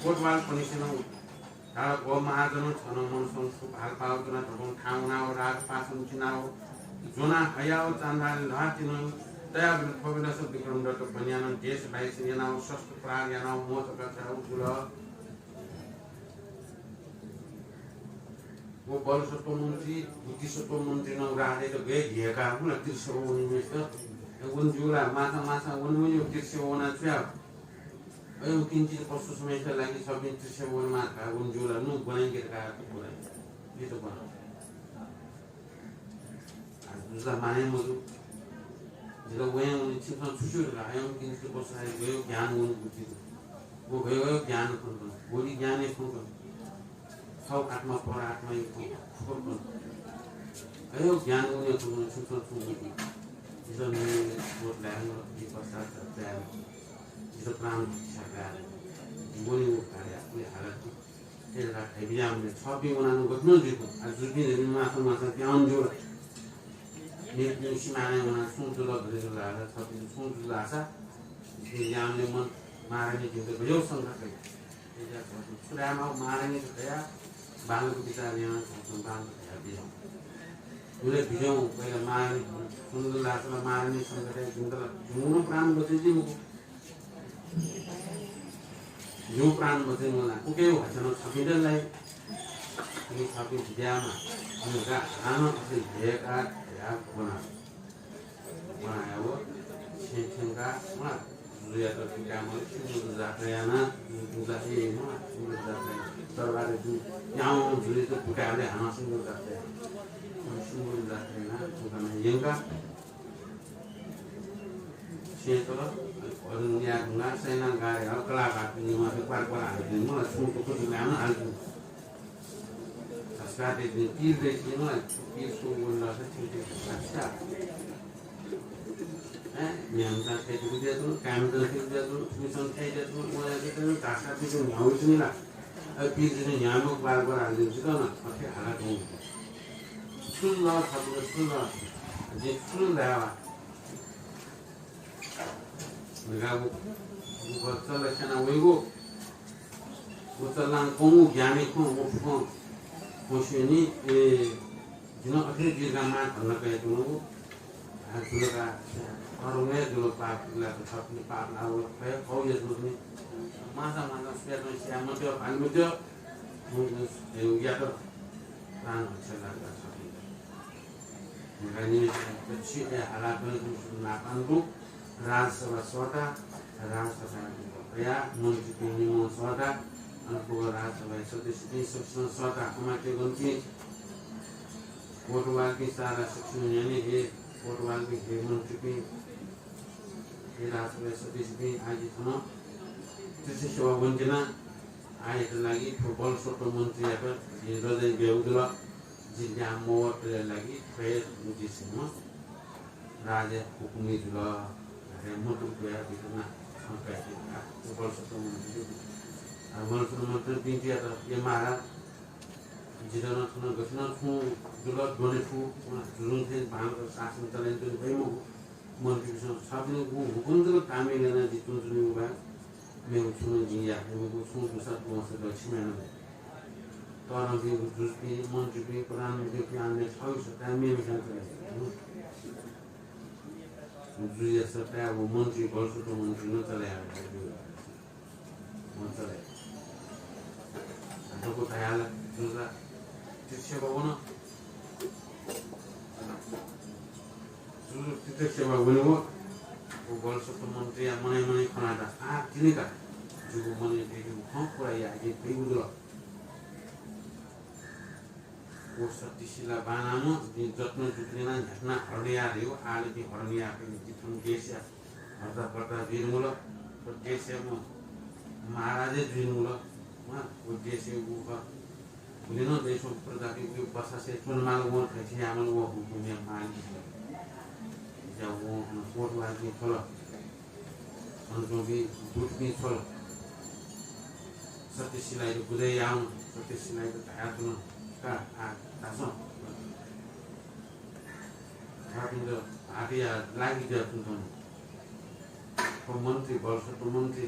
कोटवाल पनिसेनं धाल। व महाजन छन मनसं सुभाल पावतना धकं ठाउनाव राजपासन चिनाव जोना हयाव चांदाले लहातिन तयाव खोबेलस विक्रमदत्त बनियान देश बाइसन यानाव शस्त्र प्राण यानाव मोचका चाउ जुल। व बलसत्व मन्त्री, बुद्धिसत्व मन्त्री नं राजाइत गय् धियेका हुला तिर्सेव वनेमेस्त। ए, वन जुला, माछा, माछा, वन, वन, तिर्सेव वना छुया। अय्, किंचित पशु समयका लागि छपिं तिर्सेव वनेमा का, वन जुला, नु बनाइके का, बनाइ। ये तो बना। आ, जुजुला माने मजु। जिला वयं उनी छिकन छुसु का, अयं किंचित पशु लागि गयो ज्ञान वन बुद्धि। वो गयो, गयो ज्ञान फुलकन। बोली ज्ञान फुलकन। छौ आत्मा, पर आत्मा, एक फुलकन। अयो ज्ञान उन्हें फुलकन, छुटकन फुलकन। जिसं मेरे बोध लायन, ये पश्चात जायन। जिसं प्राण भिक्षा गायन। जीवनी वो कार्य, आपने हालत। ये रहा है, बियाम ने, छपी वना न गठन जीव। आ जुबी ने, मासा, मासा, ज्ञान जो। ने, ने, सिमाने वना, सुन जुला, भरे जुला, छपी सुन जुला, सा। ये ज्ञान ने मन, मारा ने, जिंद, भजो संघ करी। सुरामा मारणी कया बालक विचार याना बालक कया बिजौं। उले बिजौं पहिला मारणी सुन्दर लासला मारणी संगत जुन्दला जुनु प्राण बचे जिमुको। जु प्राण बचे मला। उके हो हचन छपिदल लाई। ये छपी विद्यामा। उनका आना असे भेका या बना। बनाया वो, छें छेंका, मा, जुजुयात बुकामल, सिंदुर जात्रा याना, जुजुला ए, मा, सिंदुर जात्रा याना। दरबार जु, यां जुजुयात बुकाले हाना सिंदुर जात्रा याना। सिंदुर जात्रा याना, बुकाना यंका। छें तल, अरुण या ढुंगा, सैना गारे, हल कलाकार, निमा, पार पार हाल, मा, छुं तो कुछ लाना हाल। संस्कार देती, पीर देती, ना, पीर को बोल रहा था, ठीक है, अच्छा। हैं? नियम का के कुछ दिया तुम, काम का के दिया तुम, मिशन के दिया तुम, वो या के तुम, कासा भी तुम यहाँ उस नहीं ला। अब पीर जी ने यहाँ लोग बार बार आ गए, जितना ना, पक्के हालत होंगे। सुन ला, सब लोग सुन ला, जे सुन ला, धकाः व, व चल्ला स्याना वइगु। व चल्लां कंगु ज्ञानी खँ, व खँ, खँ स्यनी, ए, जिं अथे जुइ का मां धन्दा कयाच्वनागु। आ, जुल का, अरुं हे जुल पाप, इला त छपिनि पाप लावल खः, औ यजमानपिनि मासा मासा सुयातं स्याये मत्यः, भाले मत्यः, व, व, यात प्राण हत्या लात छपिनि। गनिमित हालातुं नापांगु राजसभा सःता, राजसभा कया मन्त्रीपिं निम्ह सःता, अन पुगः राजसभाय् सदस्यपिं सकसिनं सःता, अमात्यगणपिं, कोटवालपिं सारा सकसिनं न्ह्यःने हे कोटवालपिं, हे मन्त्रीपिं, हे राजसभाय् सदस्यपिं, आः जि थन तीर्थ सेवा वनेत्यना। आःयात लागि थ्व बलसत्व मन्त्रीयात जिं रजनी ब्यूगु जुल। जिं ज्ञान मवतले लागि थ्वय् जिसिनं राजा हुकुमी जुल। धयाः मतुक ब्वयाः बितना छं काय्‌के धकाः बलसत्व मन्त्री। आ, बलसत्व मन्त्री बिन्ति यात, "ए महाराज, जितः नं थन गथिनं छुं जुल द्वने फु, जुजुं थें बांलाक शासन चले यानातुं फइ मखु। मन्त्रीपिसं छपिनिगु हुकुम जक तामे ल्यना जि तुं च्वनीगु बाहेक मेगु छुं नं जिं याये फइ मखु, छुं दुसा त्वंसा दः, छिं याना दइ। तःधंपिं जुजुपिं, मन्त्रीपिं, प्रधानमन्त्रीपिं आः मेथाय् सत्ताय् मेमेथाय् च्वने। जुजुया सत्ताय् व मन्त्री, बलसत्व मन्त्री नं चले याये फइ मखु।" मन्त्री। दक्व धयाला जुजुला तीर्थ सेवा वन। जुजु तीर्थ सेवा वनेगु। व बलसत्व मन्त्रीया मनय् मनय् खनादा, "आः तिनि का, जिगु मनय् दइगु खँ पूरा याये फइगु जुल।" व सत्यशीला बांलाःम्ह, जिं जत्न जुक्ति याना न्ह्याथना हरण याः धइगु, आः ला जिं हरण याये फइ मखु, जि थन देशया हर्ता कर्ता जुइधुंकल, व देशया म महाराजै जुइधुंकल, व देशया व खः। गुलिं नं देशं प्रजापिं व बसासे च्वनेमाल, वं थथे यायेमाल, व हुकुमया मालिक जुल। ज्या वं अन कोटवालपिं छ्वल। अन च्वंपिं दूतपिं छ्वल। सत्यशीलायात बुझे यावं, सत्यशीलायात धयाच्वन, "का, आ, धासँ।" भापिन्त भातिया लागि ज्या तुन्तन। थ्व मन्त्री, बलसत्व मन्त्री,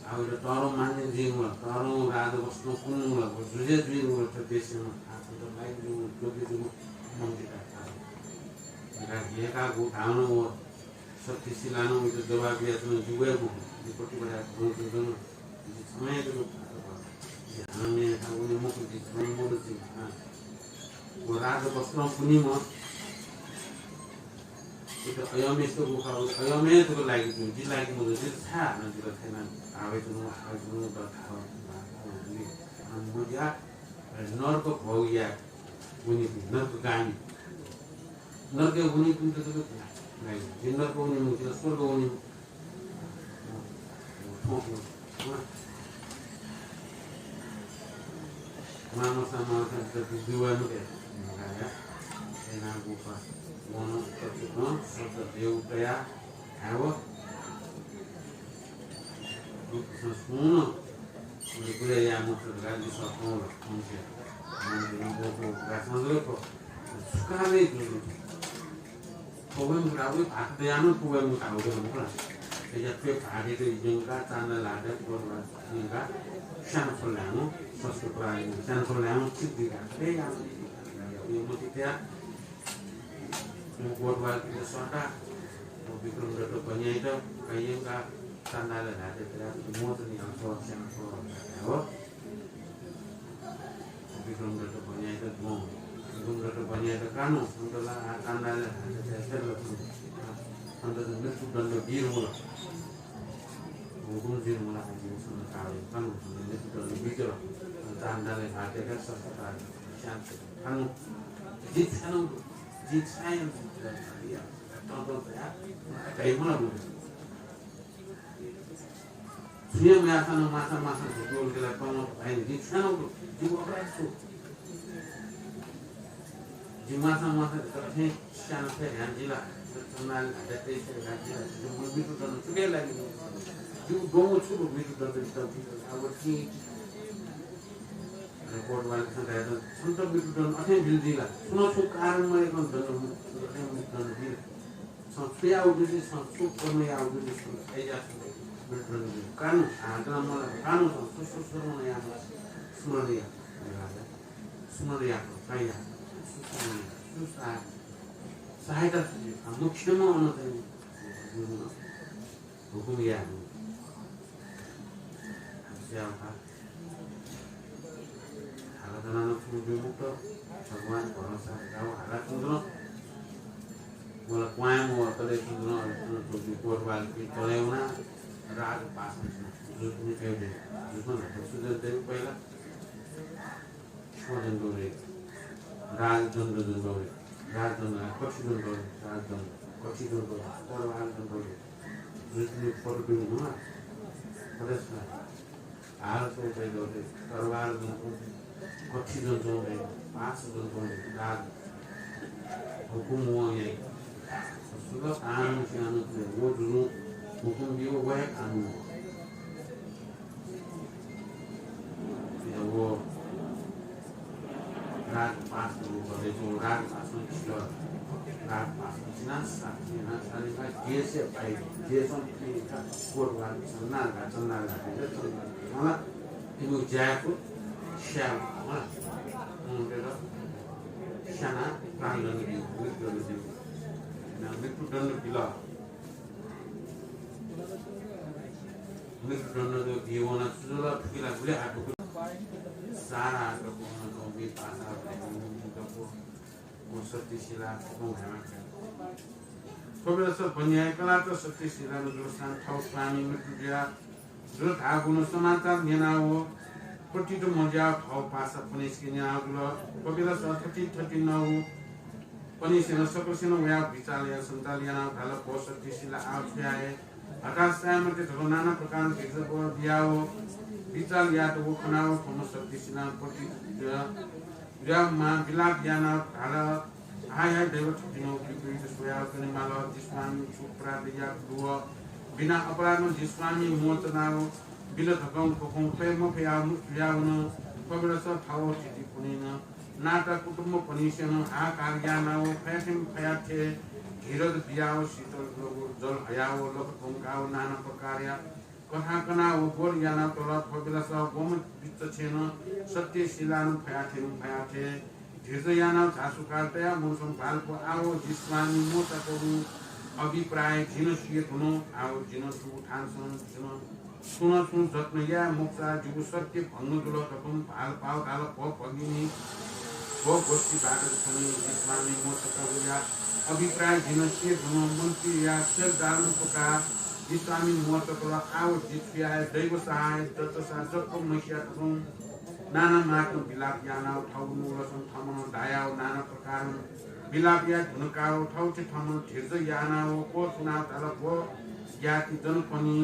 आवेला तःधं मान्य जुइगु ला, तःधं राजवस्त्रं पुनिगु ला, व जुजे जुइगु ला, थ्व देशय् आफन्त लागि जुइगु, जोग्य जुइगु मन्त्री का। का हेकागु धाउन व शक्तिशिलानं उइत जवाब बियाच्वन जुगु हे मखु। जि प्रतिभा यात भनौं तुन्तन। जि छम्ह हे जक भाःत खः। जि हानं मेगु थाय् वने मखु, जि छम्ह मदु जि। व राजवस्त्रं पुनीम्ह इमित अयमय् जक खः, अयमय् जक लागि जुइ, जि लागि मजू, जि छाय् हानं जितः थथे याना हावेच्वनु, हावेच्वनु, दथाः, मज्या, नरक भोग याये वनीपिं, नरकगामी। नरकय् वनीपिन्त जक लागि जुइ, जि नरक वने मखु, जि स्वर्ग वने मखु। मानवसा मानवसा जति दुवानु के मगाया। एना गुफा वन तत्व शब्द देवतया हाव। सुन उले गुले या मत गाली सफल मनुष्य मन दिन बोको गासन रे को सुकाले जुनु। थ्व वय् मुता वय् भाःत दयाः नं थ्व वय् मुता वय् धुंकल। अय्‌या थ्व भाःतयात यंकाः चान्दा ल्हातय् कोटवाल यंकाः स्यानाछ्वल ल्हायेमाः, शस्त्र प्रहार यानाः स्यानाछ्वल ल्हायेमाः, ठीक दिकाः। अय्‌या, अय्‌या मतिइ तयाः कोटवालपिन्त सःताः व विक्रमदत्त बनियाइत कयाः यंकाः चान्दा ल्हातय् तयाः मोचन यानाः स्यानाछ्वल धायेमाः। विक्रमदत्त बनियाइत द्वं। विक्रमदत्त बनियाइत कानु, छन्त ला आः चान्दा ल्हातय् तयाः स्यानाछ्वल। छन्त मृत्युदण्ड बी धुंकल। हुकुम जुइ धुंकल, आः जिं छन्त काल कानु, छन्त मृत्युदण्ड बीत। चान्दा ल्हातय् तयाः शस्त्र प्रहार यानाः स्यानाछ्वल। कानु, जि छाय् नं, जि छाय् नं, तँ तँ तयाः, तयाः मला। छुं हे मयाःसां नं माःसां माःसां झुकि वल कि ला, तंगः भाइ, जिं छुं यानागु दु, जिगु अपराध छु? जिं माःसां माःसां झुकि अथें स्यानाः थथे यानागु दु ला, चन्द्रमाले धाःथें तयाः यानागु दु ला, जिगु मृत्युदण्ड छुकिया लागि दु? जिगु द्वंगु छु दु मृत्युदण्ड बियातःगु? अब छि कोटवालपिन्सं धाःथें छन्त मृत्युदण्ड अथें बिल जुइ ला? छुं नं छुं कारण मदय्‌कं दण्ड, अथें मृत्युदण्ड बिल। छं छु याःगु दु, छं छु कर्म याःगु दु, छं अय्‌या छं मृत्युदण्ड बिल। कानु, आः नं मला, कानु छं छु, छु, छु स्मरण याः, स्मरण याः। स्मरण याः, का याः। छु स्मरण याः, छु सहाय-, सहायता छु जुइ, आः मुख्यम्ह अन चाहिँ हुकुम याः। हालात नं छुं जुइ मखुत, भगवान भरोसा गाव हालात नं। मला क्वाँय् मवतले छुं नं, अले छुं नं कोटवालपिं तले वना, राजपासं जुजुपिं कयादिल। जुजुपिं सुजन देवी पहिला छ्वदन दौरे, राजदण्ड दन दौरे, राजदण्ड, कथि दन दौरे, राजदण्ड, कथि दन दौरे, तरवार दन दौरे। जुजुपिं पदपिं हुआ, पदस्थ। हाल चाहिँ दौरे, तरवार दन दौरे, कथि दन दौरे, पास दन दौरे, राज हुकुम वं याइ। सुलभ कानून स्यानाः व जुजुं हुकुम बियो, व हे कानून। या व राजपास दु, भले जो राजपास में छिल, राजपास में छिना साथी ना साथी का देश है भाई, देश में का कोटवाल चन्ना ला, चन्ना ला, चन्ना ला। मला इनु जायको श्याम, मला उनके ला श्याना प्राण दण्ड दियो, मृत्यु दण्ड दियो। ना मृत्यु दण्ड बिल। मृत्युदण्ड दु, भिं वना, सुजल फुकिला गुले हात फुकिला। सारा हात फुकिला, दो मी पासा फुकिला, वो सत्यशिला, वो भामा। थ्व बेलस बनियाए कलात सत्यशिला न जोसान थव स्वामी मृत्यु जुया। जो धाःगु न समाचार न्यना वो पतित मज्या थव पासा पनिसके न्यना गुल। थ्व बेलस थति थति न वो पनिसेन सकलसेन वया विचार या संचार याना धाल, पो सत्यशिला आव छुया हे। हताश सायमते धरो नाना प्रकार भित्र को दिया वो विचार यात वो खना वो थम सत्यशिला पति या मा विलाप याना धाल, हाय हाय दैव थतिनो विपरीत सोया कने माल, जिस्वामी छु अपराध या दुव बिना अपराध में जिस्वामी मोचना वो बिल धकं कोखं फे मफे या मृत्यु या वन। थ्व बेलस थव चिति पुनिन नाता कुटुम्बपनिसेनं हाहाकार यानाव फयाथें फयाथें धीरज बियाव शीतल जल हयाव लख त्वंकाव नाना प्रकारया कथं कनाव बोध यानातल। थ्व बेलास वम्ह बिच्चछेनं सत्यशिलानं फयाथें फयाथें धीरज यानाव झासुकाल तयाव मनसं भालपु आव जि स्वामी मोचात हुँ। अभिप्राय जिं सिये धुन। आव जिं थुगु थासं जिं छुं नं छुं जत्न याये मखुसा जिगु सत्य भंग जुल धकं भालपाव धाल, भो भगिनी, भो गोष्ठी बाटक छन जि स्वामी मोचात हुँया अभिप्राय जिं सिये धुन। मन्त्रीया खेल दालन तकाव जि स्वामी मोचात हुँ। आव जि छु याये, दैव सहाय दतसा जक मसिया धकं नाना मार्गं विलाप यानाव थःगु नुगलसं थःमनं धायाव नाना प्रकारं विलाप याये धुंकाव थःथें थःमनं धीरज यानाव क्वछुनाव धाल, भो ज्ञाति जनपनि,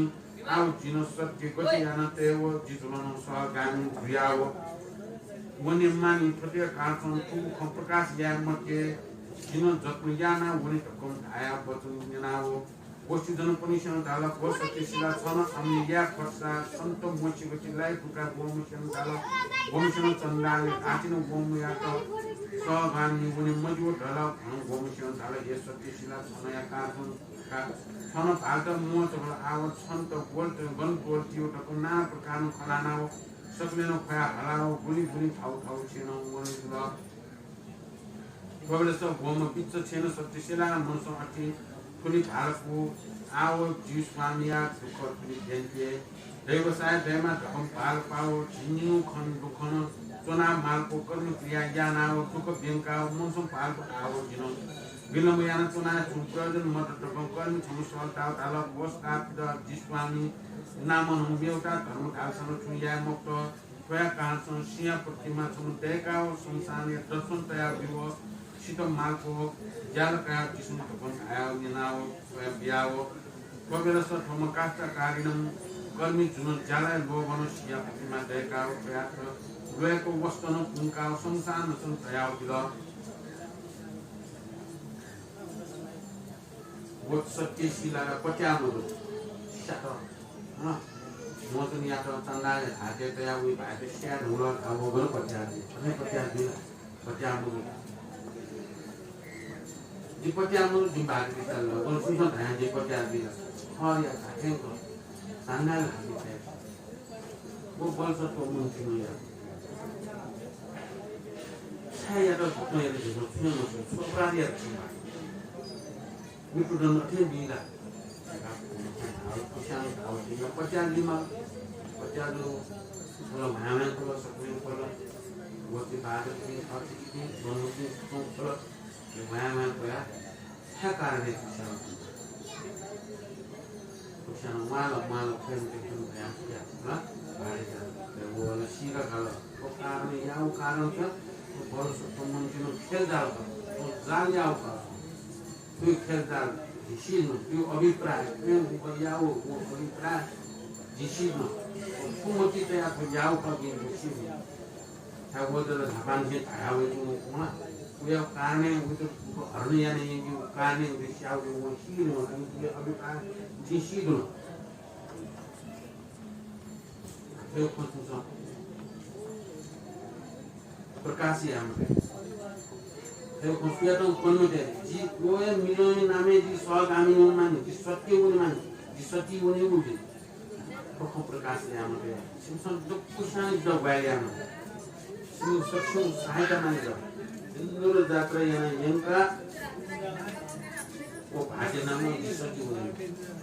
आव जिं सत्य गथे याना तयेव जि जुलं सहगामी जुयाव वनेमानि। थथे कारणसं थुगु खँ प्रकाश याये मते। जिं जत्न यानाव वने धकं धायाव वचन न्यनाव गोष्ठी जनपनिसेनं धाल, भो सत्यशिला, छं अमने याये फतसा छन्त मोचि गति लाइ धुंकाव वम्हसेनं धाल, वम्हसेनं चण्डालय् धाःथें वम्हयात सहगामी वने मज्यू धाल। अनं वम्हसेनं धाल, हे सत्यशिला, छन्त या कारणसं का छं भालत मोचात हुँ। आव छन्त ग्वल गन ग्वल तिव धकं नाना प्रकारं खँ ल्हानाव सकलेनं ख्वया हलाव गुलि गुलि थव थव छेँनं वने जुल। थ्व बेलास वम्ह बिच्चछेनं सत्यशिलाया मनसं अथे थुलि भालपु आव जि स्वामीया दुःख थुलि द्यंके। दैव सहाय दयेमा धकं भालपाव झिंनिगू खँ दुःखं च्वनाव मालपु कर्म क्रिया यानाव दुःख ब्यंकाव मनसं भालपु आव जिं विलम्ब यानाच्वना छुं प्रयोजन मदु धकं कर्मी छम्ह सःताव धाल, भो स्थापित जि स्वामी, नामं मेवता धर्म धालसां छुं याये मखुत। थ्वया कारणसं सिंह प्रतिमा छम्ह दय्काव संसारया दर्शन तयाव बिव सित मालपु ज्याला कायाव जिसं धकं धायाव न्यनाव स्वया बियाव थ्व बेलास थम्ह काष्ठकारिणं कर्मी जुनं ज्यालाया लोभनं सिंह प्रतिमा दय्काव स्वयात ल्वय्क वस्त्रनं पुंकाव संसारनसं तयाव बिल। व सत्यशिला पत्याः मदु। स्यात। हँ। मोचन यात चण्डालय् धाःथें तयाव वइ भाःत स्याये धुंकल धाःगु गन पत्याः जुइ। अथे पत्याः जुइ ला? पत्याः मदु। जि पत्याः मदु, जिं भाःत बिचाल। गन सुइसं धाया जि पत्याः जुइ ला? खः या धाःथें खः। चण्डालय् धाःथें तयाः। व बलसत्व मन्त्रीनं यात। छाय् यात धुकं यात झीसं छुं हे मस्यू, छु अपराध यात झीसं? मृत्युदण्ड अथे बी ला? धाल, कुस्यां धाल, तिंगा पत्याः लिमा, पत्याः लो, थल म्हाय् म्हाय् थल, सकलें थल, गोष्ठी बाटक थल, अतिथि थल, जनमुक्ति थल, म्हाय् म्हाय् पया, छाय् कारणं कुस्यां थल? कुस्यां म्वाल, म्वाल, प्रेम एकदम भया, भया, हला, भाडे जाल, व वाला सीका खाल, व कारण या, व कारण क्या, व बलसत्व मन्त्रीनं खेल जाल का, व जाल या, व का। थुइ खेल जाल झिसिल नं, थुइ अभिप्राय, प्रेम उपयाव व अभिप्राय झिसिल नं, व थुमति तया थ्व याव का गिन झिसिल नं। छाय् व जल न्हापांनिसें धाया वइच्वंगु खँ ला, उया कारणं उइत हरण याना यंकेगु कारणं उइत स्याव व सील नं, अभिप्राय झिसिल नं। थ्व खँ छुं छं प्रकाश याये मते। थ्व खँ सुयातं कने मते। जि वया मिलंया नामय् जि सहगामी वनेमानि, जि सत्य वनेमानि, जि सती वने उलि। थ्व खँ प्रकाश याये मते। छिमिसं दक्वस्यां जितः ग्वाहालि याये मानि। छिमिसं सकसिनं सहायता मानि जितः। इन्द्र जात्रा याना यंका व भाद्य नामं जि सती वने।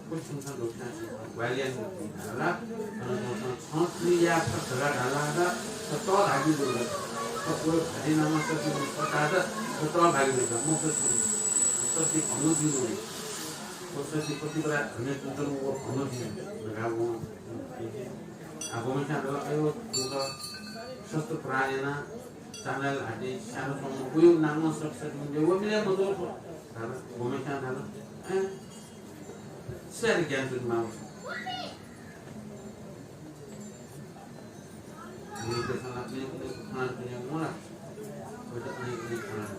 व छिमिसं दक्वस्यां ग्वाहालि यानागु धाल ला, अन जूसां छं थुलि याये फत धकाः धाल ला, छ तःभागी जुल। छ व भाद्य नामं सती वने फत धाःसा छ तःभागी जुल। मखुसा सती भंग जुइ मखु। व सती पतिव्रता धर्मय् च्वंच्वंगु व भंग जुइ धकाः वं आ, गुम्हस्यां धाल, अय् व, व शस्त्र प्रहार यानाः चान्हय् ल्हातय् स्यानाच्वंम्ह वया नामं सती सती वने, व मिले मजू थ्व धाल। गुम्हस्यां धाल, अय्, सुयात ज्ञान च्वनेमाः?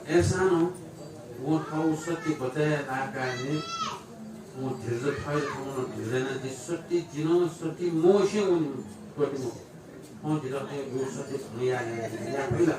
अय्सां नं वं थःगु सत्य बचय् यायेगु कारणं वं धीरज थःगु थःम्हं धीरज यानाः जि सती, जि नं सती मवसें वने त्वःते मखु। थौं जितः अय् व सत्य धन याये, याये फइ ला?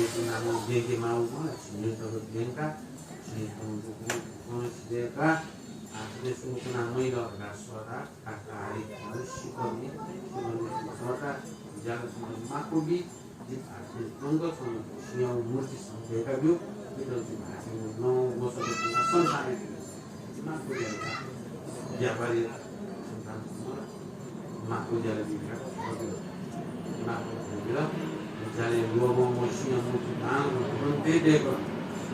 मेपिं नामं ब्यंके माःगु मला, झिंन्हय्‌तक ब्यंकाः, झिंन्हय्‌तक कौंसित दय्‌काः, आः थथे सुं च्वना मइल धकाः सःताः, काकाहारी खलः सिकःमि, सिकःमि सःताः, ज्याला छुं माक्व बी, जि भाःपिं त्वंक छं सिंहया मूर्ति सं दय्‌काब्यु, इमित जि भाःपिं नं वसः दय्‌काः संसारय् जि माक्व ज्याला, व्यापारी सन्तान माक्व ज्याला बिल का, माक्व बिल। ज्याला ल्वःमं सिंह मूर्ति बांलाक भवन तय् दय्‌क,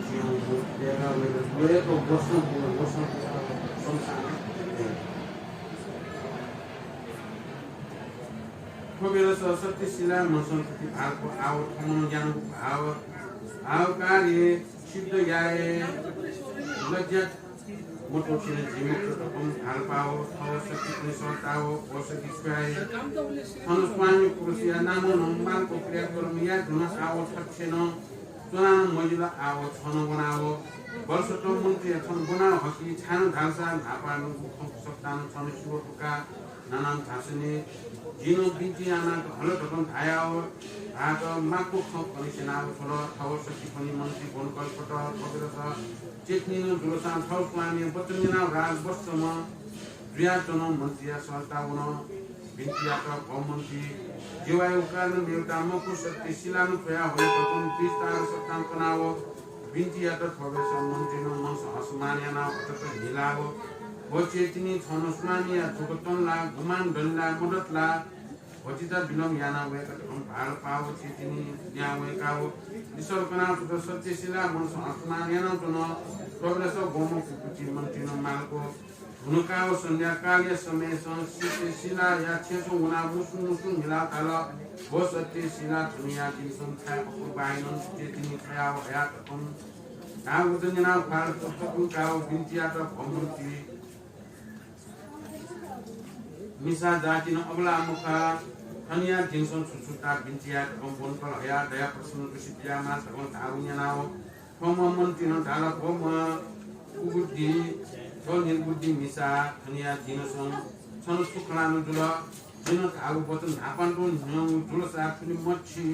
सिंह मूर्ति दय्‌काः वय्‌कः वसः, वसः संसार। थ्व बेलस सत्यशीलाया मनसं थुकी भाःपा आव थौं यानागु भाव, भाव कार्य सिद्ध याये लज्या मत्वःसें जि मुक्त धकं भाःपाव, थव सत्यपनि सःताव, व सत्य छु याये? थन स्वामी पुरुषया नामं नं मालको क्रियाकर्म याये धुन आव थथे नं च्वना नं मजिल आव छन वनाव। बलसत मन्त्रीया छन ब्वना हकि छाय् धाःसा न्हापां नुगु खँ सकतां छन सिवतुका नानां धासनि जिं बिन्ति यानात हल धकं धायाव भाःत माक्व खँ खनिसेनाव छ्वल। थव सत्यपनि मन्त्री ब्वनकल्पत थव बेलस चेतनी नं जुलसां थव स्वामीया वचन न्यनाव राजवशम्ह जुयाच्वन। मन्त्रीया सःता वन। बिन्ति यात, भो मन्त्री, जि वयेगु कारणं मेगु ता मखु, सत्यशीलां नं छ्वया वयेगु धकं विस्तार सकतां कनाव बिन्ति यात। थ्व बेलस मन्त्रीं नं मनसं असमान यानाव अथक हिलाव, भो चेतनी, छं नं स्वामीया दुःख तन ला, गुमान दनि ला, मदत ला? भतिचा विलम्ब यानाव वय्‌कः धकं भाःपाव चेतनी लिहां वय्‌काव लिसः कनाव थुत सत्यशीला मनसं असमान यानाव च्वन। थ्व बेलस ब्वम्ह कुकुचि मन्त्रीं नं मालको हुनुकाव सन्ध्याकालया समयसं सत्यशीलाया छेँसं वनाव मुसुं मुसुं हिलाव धाल, भो सत्यशीला, थनिया दिनसं थाय् अपुर्वाहिनं चेतनी छ्वयाव हया धकं धाःगु वचन न्यनाव ख्वाल चकचक उंकाव बिन्ति यात, भो मन्त्री, मिसा जातिं अबला मखा, थनिया दिनसं छु छु ताः बिन्ति याये धकं ब्वनकल हया दया प्रसन्न तुसित यायेमाल धकं धाःगु न्यनाव थ्वम्ह मन्त्रीं नं धाल, भो म्ह कुबुद्धि, थ्व निर्बुद्धि मिसा, थनिया दिनसं छन छु खँ ल्हानागु जुल? जिं धाःगु वचन न्हापां तुं न्यंगु जुलसा थुलि मछि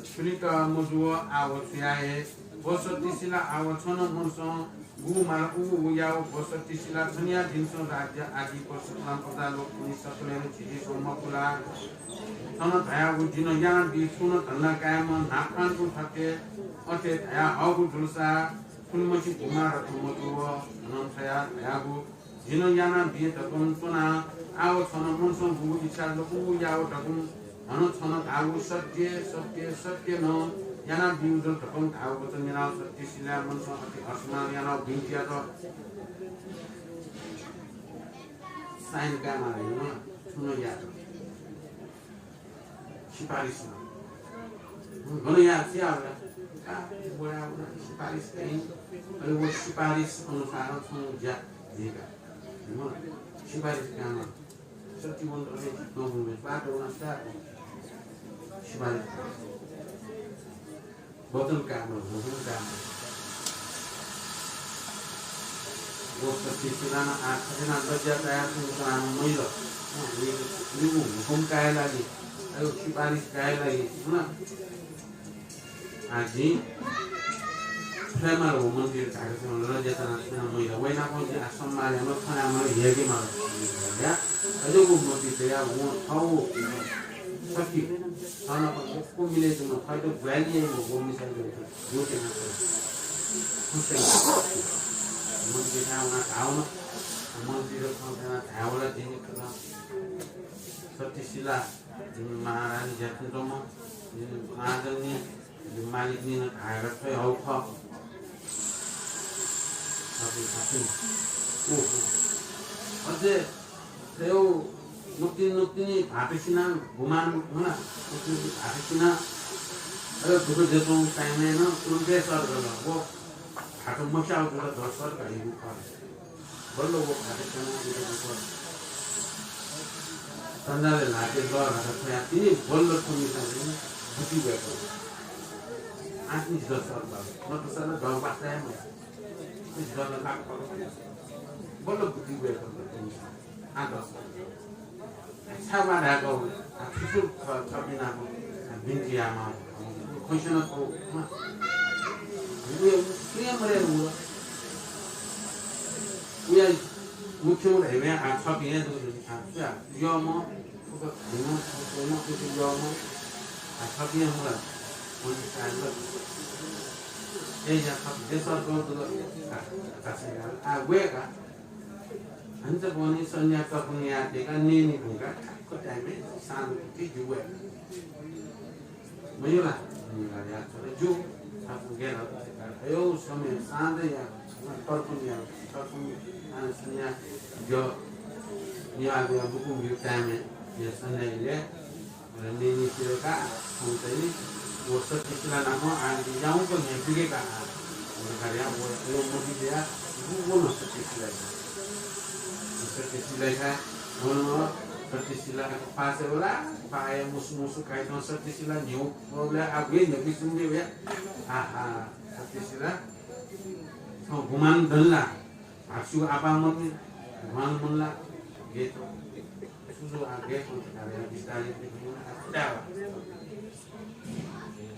थुलित मजू, आव छु याये? भो सत्यशीला, आव छं नं मनसं गुगु माल उगु उगु याव। भो सत्यशीला, थनिया दिनसं राज्य आदि सकलां प्रजा लोकपिनि सकलें झीसं मखु ला? छं धयागु जिं यानाबी, सुं नं धन्दा कायेमा न्हापां तुं थथे अथे धयाहःगु जुलसा थुलि मछि गुगु माल मजू, हानं छया धयागु जिं यानाबी धकं च्वना। आव छं नं मनसं गुगु इच्छा लकूगु याव धकं हानं छं धाःगु सत्य, सत्य, सत्य नं यानाबीगु जुल धकं धाःगु वचन न्यनाव सत्यशीलाया मनसं अति असमान यानाव बिन्ति यात। साइन कायेमाल, छुं नं यात। सिफारिस नं। गन याः, छु याः होला? का, वडा, वडा, सिफारिस कइ। अले व सिफारिस अनुसार छुं ज्या जुइ का। सिफारिस कायेमाल। शक्तिवन्त अले नहुने बाटो वना, सिफारिस। वचन कायेमाल, हुकुम कायेमाल। व सत्यशीलां आः थथे यानाः लज्या चायाः थुं च्वना नं मजिल। अँ, व, व हुकुम काये लागि, अले सिफारिस काये लागि, हँ। आः जिं थथे यायेमाल, व मन्त्री धाःगु थें लज्या चायाः थुं नं मजिल। वय्‌नापं जिं आः सम्मान यायेमाल, खँ ल्हायेमाल, हेयेमाल। अले व मन्त्री तयाः वं थःगु शक्ति, थःनाप यक्व मिले जुम्ह थःत ग्वाहालि याइम्ह व मिसायात दुःख यानाः खुश यानाः मन्त्रीथाय् वनाः धाः वन। मन्त्रीं खँ ल्हानाः धाः वन, जिं खः सत्यशीला, जिमि महारानी ज्याखँ च्वंम्ह, जिमि महाजनी, जिमि मालिकनी नं धायेगु थ्व हे हौ खः। अथे धाःसा, ओहो, अझ थ्व नुकतिनि नुकतिनि भाःत सिनाः गुमान, हँ ला, नुकतिनि भाःत सिनाः, अले दुःख जुयाच्वंगु time-य् नं उल्टे सर्कल, व भाःत मस्याःगु जुल, धस्वात धाइगु खः। बल्ल व भाःत स्यानाः उल्टे सर्कल। सन्ध्याले ल्हातय् लः ल्हात थ्वया तिनि बल्ल थ्व मिसा चाहिँ बुद्धि वय्कल। आत्मिक दर्शन गर्नु। न त सल्लाह दरबार चाहिँ म। बल्ल बुद्धि वय्कल। आ दर्शन। छाय् वा धाय्‌क, आ, छु छु ख-, खपिनाप, आ, बिन्ति यायेमाः, खैसना थ्व, मा। उया, उया मरे उया। उया मुख्य उया हेमे, आ, छपिं हे दु, आ, सुया, यःम्ह, फुक्क, हिम, फुक्क, यःम्ह, आ, छपिं हे मुला। उनी सायद, ए, या, छपिं हे सर्कल दु, आ, आ, आ, आ, वय्‌का। हन्त बहनी सन्ध्या तर्पण याः धकाः न्यनी धुंकाः ठ्याक्क time-य् साँझ बुके ज्यू वय्‌का। मयू ला? मयू ला या छोरा ज्यू। ठाकुर गेल। अयो समय साँझया तर्पण या, तर्पण, आ, सन्ध्या ज्यू। या, या बुकुं ब्यू time-य्, या सन्ध्या इलय्। अले न्यनी सिलेका, छौं चाहिँ व सत्यशिला नाप आंटी याउँक न्ह्यापिके का। अले खर्या व, व मोदी दया, व, व न सत्यशिला का। सत्यशिला का, व न सत्यशिला का पासे वला, पाया मुसु मुसु काइतन सत्यशिला न्ह्यौ, व बले आ वे न्ह्यापि सुंदे वया। हा, हा, सत्यशिला, छौं गुमान दन ला। भाक्सु आपाः मते, गुमान मन ला, गेत। सुजु आ गेत, बिस्तारै बिस्तारै देखिनु आ खुट्टा।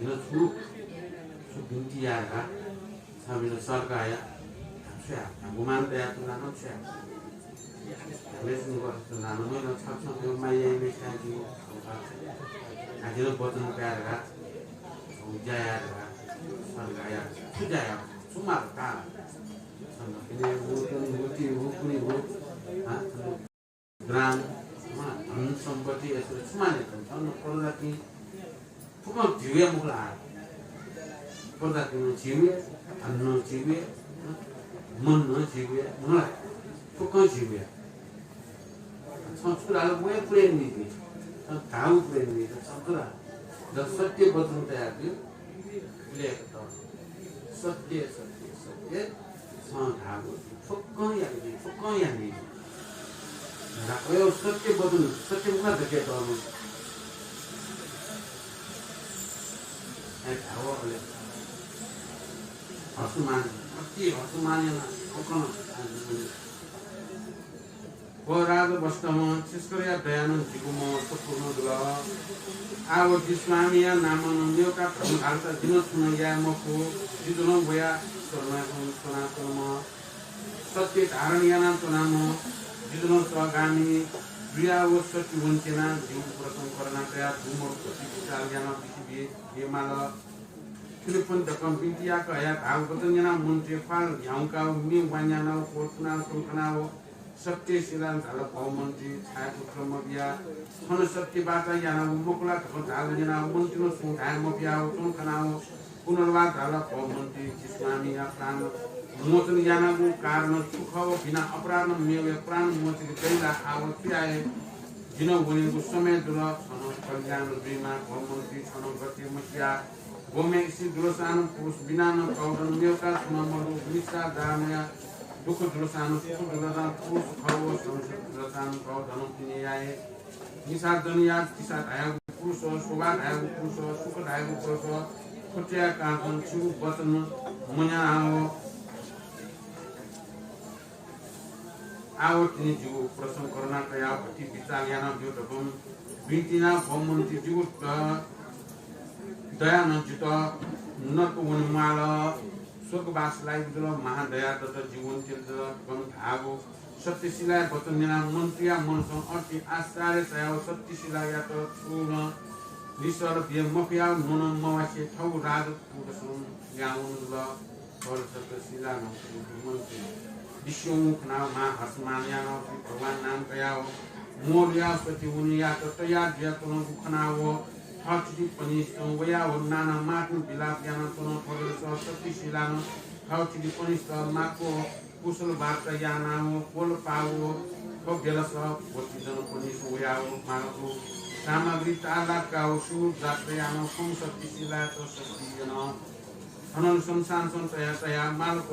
न छु, छु बिन्ति याय्‌का, छबिन सर्कया, छु या, गुमान तया तुना न छु या। हमें सुन को तुना न, मैं न छप छप यो माया में क्या की, आदिन वचन प्यार का, उजाया का, सर्कया, छु जाया, छु मार का। छन्त किने हो, कुनी हो, ती हो, कुनी हो। हाँ, छन्त ग्राम, हाँ, धन सम्पत्ति, यसरी छु माने त, छन्त प्रजाति, फुक्कं झिउया मुखला। प्रजाति न झिउया, धन न झिउया, मन न झिउया, मुखला, फुक्कं झिउया। छं छु धाल, वया पुरे निजी। छं धाउ पुरे निजी, छं छु धाल। जब सत्य वचन तयार दियो, उले एक तर। सत्य, सत्य, सत्य, छं धागु, फुक्कं यानि, फुक्कं यानि। राखयो सत्य वचन, सत्य मुखा धके तनु। ए धाव अले। हसुमान, अति हसुमान याना, फुक्कं। व राजवस्त्रम्ह छिस्करया दयानं जिगु मं सपूर्ण जुल। आः व जि स्वामीया नामं मेगु का धर्म धालसा जिं छुं नं याये मफु। जि जूगुलिं वया शरणं च्वनाच्वनाम्ह, सत्य धारण यानाच्वनाम्ह, जि जूगुलिं सहगामी जुयाः व सत्य वंत्यनाः जिगु प्रसंग करुणा कयाः दुमर गति विचार यानाः बिसि बी, बी माल। फिलिप्पं दक्वं बिन्ति याक हयाः धाःगु वचन न्यनाः मन्त्रीं ख्वाल न्ह्याउँकाः म्ये वान्यानाः व क्वछुनाः च्वंगु खनाः व सत्यशिलां धाल, भो मन्त्री, छाय् उत्तर मबिया? थन सत्य वाचा यानागु मखु ला धकाः धाःगु न्यनाः मन्त्रीं सुं धाये मफयाः व च्वंगु खनाः व पुनर्वार धाल, भो मन्त्री, जि स्वामीया प्राण मोचन यानागु कारण छु खः व बिना अपराधं मेगुया प्राण मोचके दइ ला? आः व छु याये? जिं वनेगु समय जुल, छं कल्याण जुइमा, भो मन्त्री, छं गथे मसिया। गुम्हेसित दुलसानं पुरुष बिना नं तःधं मेगु का, छुं नं मदु, मिसा दामया दुःख दुलसानं सुख दुलसानं पुरुष खः व संसार दुलसानं तःधं पिने याये। मिसा जनया तिसा धायागु पुरुष, शोभा धायागु पुरुष, सुख धायागु पुरुष, खोटया कांचं छिगु वचन मन्यानाव आव तिनि जिगु प्रसंग करुणा कयाव अति विचार यानाव ब्यु धकं बिन्ति याना, भो मन्त्री, जिगु द-, दयानं जितः नरक वने म्वाल, स्वर्गवास लाइगु जुल, महादया दत, जि वने त्यत धकं धाःगु सत्यशिलाया वचन न्यनाव मन्त्रीया मनसं अति आश्चर्य चायाव सत्यशिलायात छुं नं लिसः बिये मफयाव न्वनं मवासे थःगु राजदूतसं ल्याहां वनादिल। थ्व सत्यशिलानं मन्त्री लिस्युं खनाव महा हर्षमान यानाव श्री भगवान नाम कयाव मोह लुयाव सत्यवनयात तयार जुयाच्वनागु खनाव थःथितिपनिस्त वयाव नाना मातुं विलाप यानाच्वन। थ्व बेलस सत्यशिलानं थःथितिपनिस्त माक्व कुशल वार्ता यानाव कोल पाव। थ्व बेलस भोतिजनपनिस्त वयाव मालगु सामग्री तालाकाव सुरु जात्रा यानाव खंगु सत्यशिलायात सत्य यन। थनं शमशानसं तया तया मालक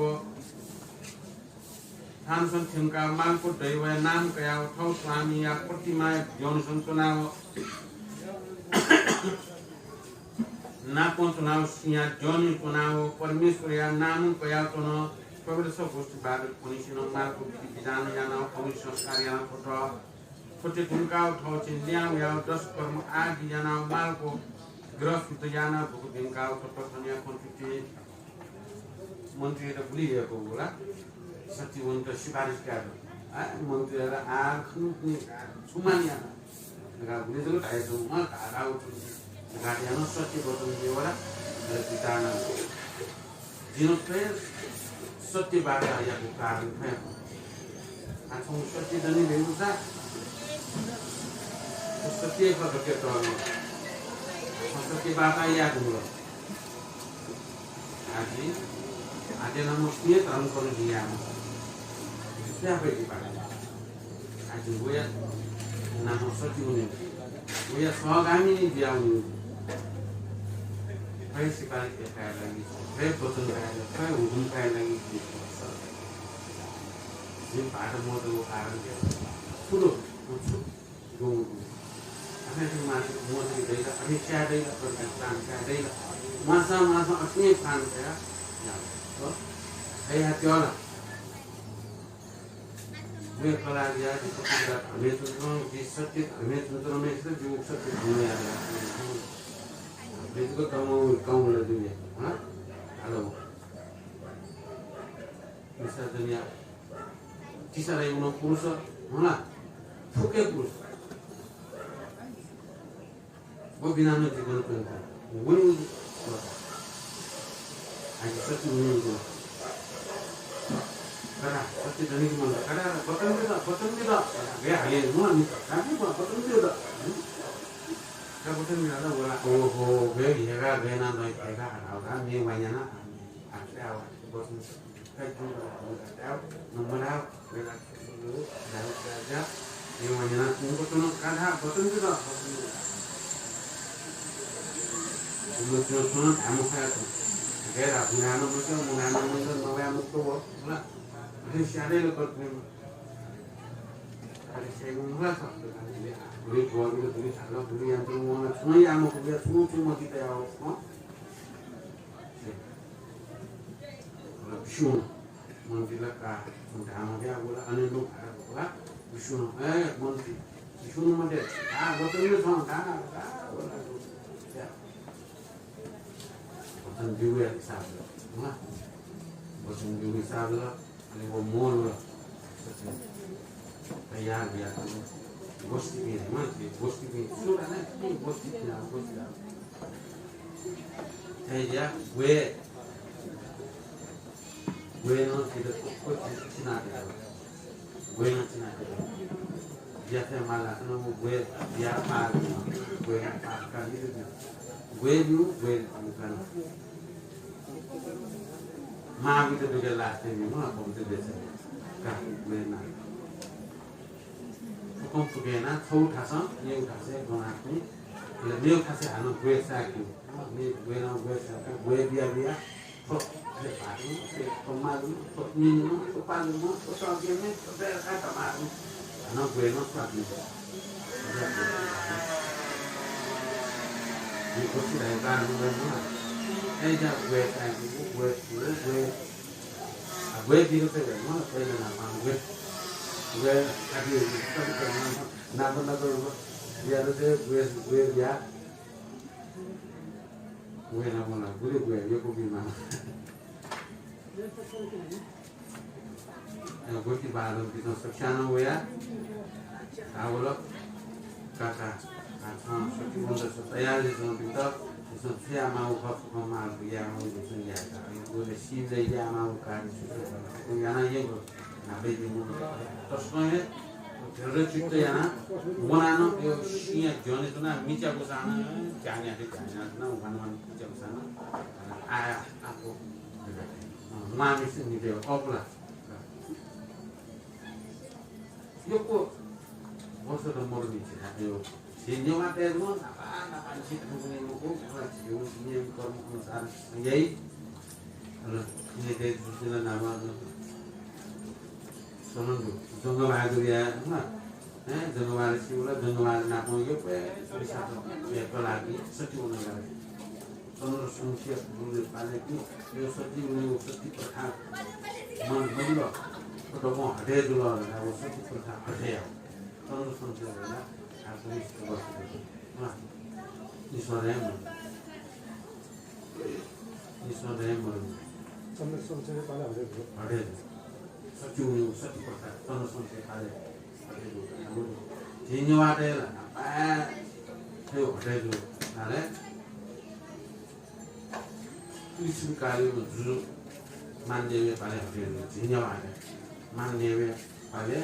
थानसं थ्यंकाः मालको दैवया नाम कयाव थव स्वामीया प्रतिमाया द्यःनसं च्वनाव नापं च्वनाव सिंया द्यःने च्वनाव परमेश्वरया नाम कयाव च्वन। कबीरस गोष्ठी बाधक पनिसिनं मालको विधि विधान यानाव कबीर संस्कार यानाव फत। फते धुंकाव थव चिं ल्यां वयाव दश कर्म आदि यानाव मालको ग्रह शुद्ध यानाव भुक भिंकाव फत। थनया खँ तुति मन्त्रीत गुलि यःगु ला। सत्यवन्त सिफारिस कायेत। आ, मन्त्रीत आः खनु नि, आ, सुमान याना। नका गुलि जक धाइ जु, म धारा उठु। नका याना सत्य वचन दिवला, अले पिताना। जिन थ्व सत्य बाचा यागु कारण थ्व। आ, छं सत्य दनि भेगु सा। सत्य खः धके तःगु। सत्य बाचा यागु। आजि, आज्या नाम स्नेह धर्म करुण जियाम। स्नेह पे दीपा। आजि वया नाम सत्य उन्हें। वया सहगामी नहीं दिया उन्हें। भाई सिपाही के खाया लगी, भाई बचन खाया लगी, भाई हुकुम खाया लगी। ये बात मोटे वो कारण के। सुनो, सुनो। गौं गौं। अथे मानसिक मोहसिक दैला, अथे स्या दैला, अथे प्राण स्या दैला। मासा मासा अथे प्राण स्या। या। तो? है है, त्यो ना। वे कला दिया, जिसको पूरा धर्मेश तंत्र, जिस सत्य धर्मेश तंत्र में से जो सत्य धर्म याद है। जिसको तमो, कम ले दुनिया। हाँ? हेलो। विसर्जन या तिसरा युगनं पुरुष होला, फुक्क पुरुष। व बिना नं जीवन पर्यन्त। वनी उजी। आजि सत्य वनी उजी। कदा, सत्य धनी कि मन, कदा, बचन दे द, बचन दे द। वे हाले, नुआ नि, काफी बचन दे द। हम्म? का बचन दे द, वला, ओहो, वे हेगा, वे ना, वे हेगा, हरा, हरा, ने वाया ना, आखिर आवा, बचन दे द। मन्त्री ला का, धाम गया बोला, अने लोग आया बोला, विष्णु, ए, मन्त्री, विष्णु मन्त्री, आ, वचन में छौं, का, का, बोला, क्या? वचन दिगु हिसाब ला, हाँ? वचन दिगु हिसाब ला, अने वो मोल ला, तैयार गया, गोष्ठी भी है, हाँ, ये गोष्ठी भी, सुना ना, ये गोष्ठी भी, हाँ, गोष्ठी भी। ए, या, वे, ग्वय् नं चिनातयागु। ग्वय् नं चिनातयागु। ज्याथाय् मालाखन व ग्वय् या पार, ग्वय् पार का लित। ग्वय् ब्यू, ग्वय् ब्यू का। मां बित दुगे लास्ते ब्यू, मां बमते बेचे। का ग्वय् ना। फुकं फुकेना, छौ थासं, नेउ थासय् गनाकुं। ले नेउ थासय् हानं ग्वय् साक्यू। ने ग्वय् नं ग्वय् साक्यू, ग्वय् बिया बिया। थ्व, थ्व पालुं, थ्व मालुं, थ्व मिलुं, थ्व पालुं, थ्व तगेमे, थ्व बेय् का तमालुं। हानं ग्वय् नं स्वाद मिले। ये गोष्ठी धाये बार मुंबई नं। ए जा ग्वय् साक्यू, ग्वय् फुलु, ग्वय्। आ, ग्वय् बिरु से ग्वय्, मन पहिला ना पां ग्वय्। ग्वय्, आदि, कति कति ना, ना बंदा करो, या तो से ग्वय्, ग्वय् या। ग्वय् ना बंदा, गुलि ग्वय्, ये को भी मा। गोष्ठी बार बिचं सकस्यां नं वया। आवल काका, आ, छं सखी वंत तयार जुयाच्वंपिन्त, झीसं छु यायेमाःगु खः, फुकं माःगु यायेमाःगु झीसं यायेत। अले व सिबय् यायेमाःगु कार्य छु छु खः, याना यंगु न्हापा जिं मनूत तसकं हे दृढचित्त याना वना नं, यो सिंया द्यःने च्वना मिच्यागु सां नं ध्यान याके ध्यान याना च्वना, वना वना मिच्यागु सां नं, आ, आ, आ, आ, मांनिसें निते अपुला। यक्व वर्ष त मरुनि झी, यो झी नेवाःतय् नं नापा नापा निसें थुगुने मखु, झीगु नियम कर्म अनुसार याइ। अन निते जुजुल नामा न। चलन दु। जंगबहादुरया, हँ, जंगबहादुर सिबल, जंगबहादुर नापं यक्व, यक्व, यक्व कलाकी सति वनगा। चन्द्र शमशेर गुरुले पाले कि यो सति वनेगु सति प्रथा मन बन्द, दबं हटे जुल, व सति प्रथा हटे याव। चन्द्र शमशेर होला, आत्मनिष्ठ बस्नु। हँ, ईश्वर हे मन। ईश्वर हे मन। चन्द्र शमशेर पाले हटे जुल। हटे जुल। सति वनेगु सति प्रथा, चन्द्र शमशेर पाले हटे जुल। झी नेवाःतय् ला, पाय् थ्व हटे जुल। नाले विश्वविद्यालयमा जुजु मानदेवया पाले हटे जुल। झी नेवाःतय् मानदेवया पाले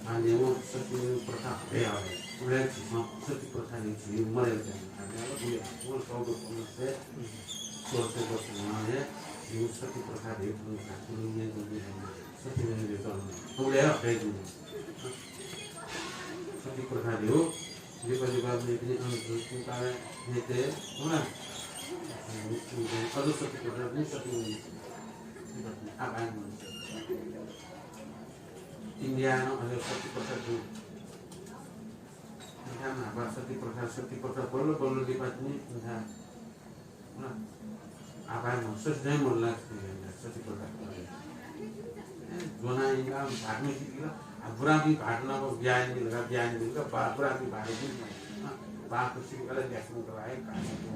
मानदेवं सति वनेगु प्रथा हटे याव। उबलय् झीसं सति प्रथा न्ह्यः झी मदय् जुल। आज्याःगु बुया, वं चौध पन्ध्र सय, सोह्र सय वर्ष न्ह्यः हे झीगु सति प्रथा धइगु खँ धाःगु न्यने दु। सति वनेगु चलन उबलय् हटे जुल। सति प्रथा धइगु लिपा लिपा मेपिनि अन जुजुपिं पाले न्ह्यःने, होला। अझ सति प्रथा दु, सति वने। आपाय् मन। इन्डियाय् नं अझ सति प्रथा दु। इन्डियाय् नं सति प्रथा, सति प्रथा बल्ल बल्ल लिपा तिनि इन्डियाय्। आपाय् मन, सति दँय् मन लाग, सति प्रथा। ए, ज्वना इन्दा भाग में सिकिल, आ, बुरांपिं भाग नाप ब्याहा यानाबिल का, ब्याहा यानाबिल का, बा-, बुरांपिं भाग में, आ, बा को सिकिल, ल्याखं कला है, का सिकिल,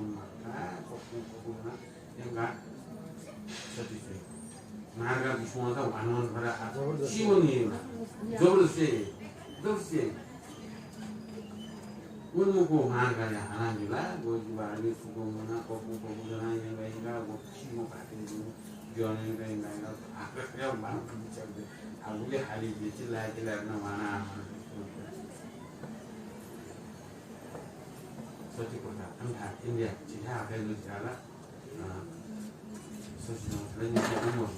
आ, पप्पु, पप्पु जना, यंगा, सति से। मार्गा विश्वास वानवन भरा, आ, जबरदस्त। जीवन ये ना। जबरदस्त, जबरदस्त। उन मुकु मार गाया हाना जुला, गो जुवा आदि सुगो मना, पपु पपु जना, यंगा यंगा, गो खिमो भाते जु, ज्वने यंगा यंगा, आकर्षण मार बिचर दे। आ उले हाली बेची लायक लायक न वाना आमा। सति प्रथा, अंधा, इंडिया, चिठा आके लु जाला। अँ, सति प्रथा, नित्य उमर।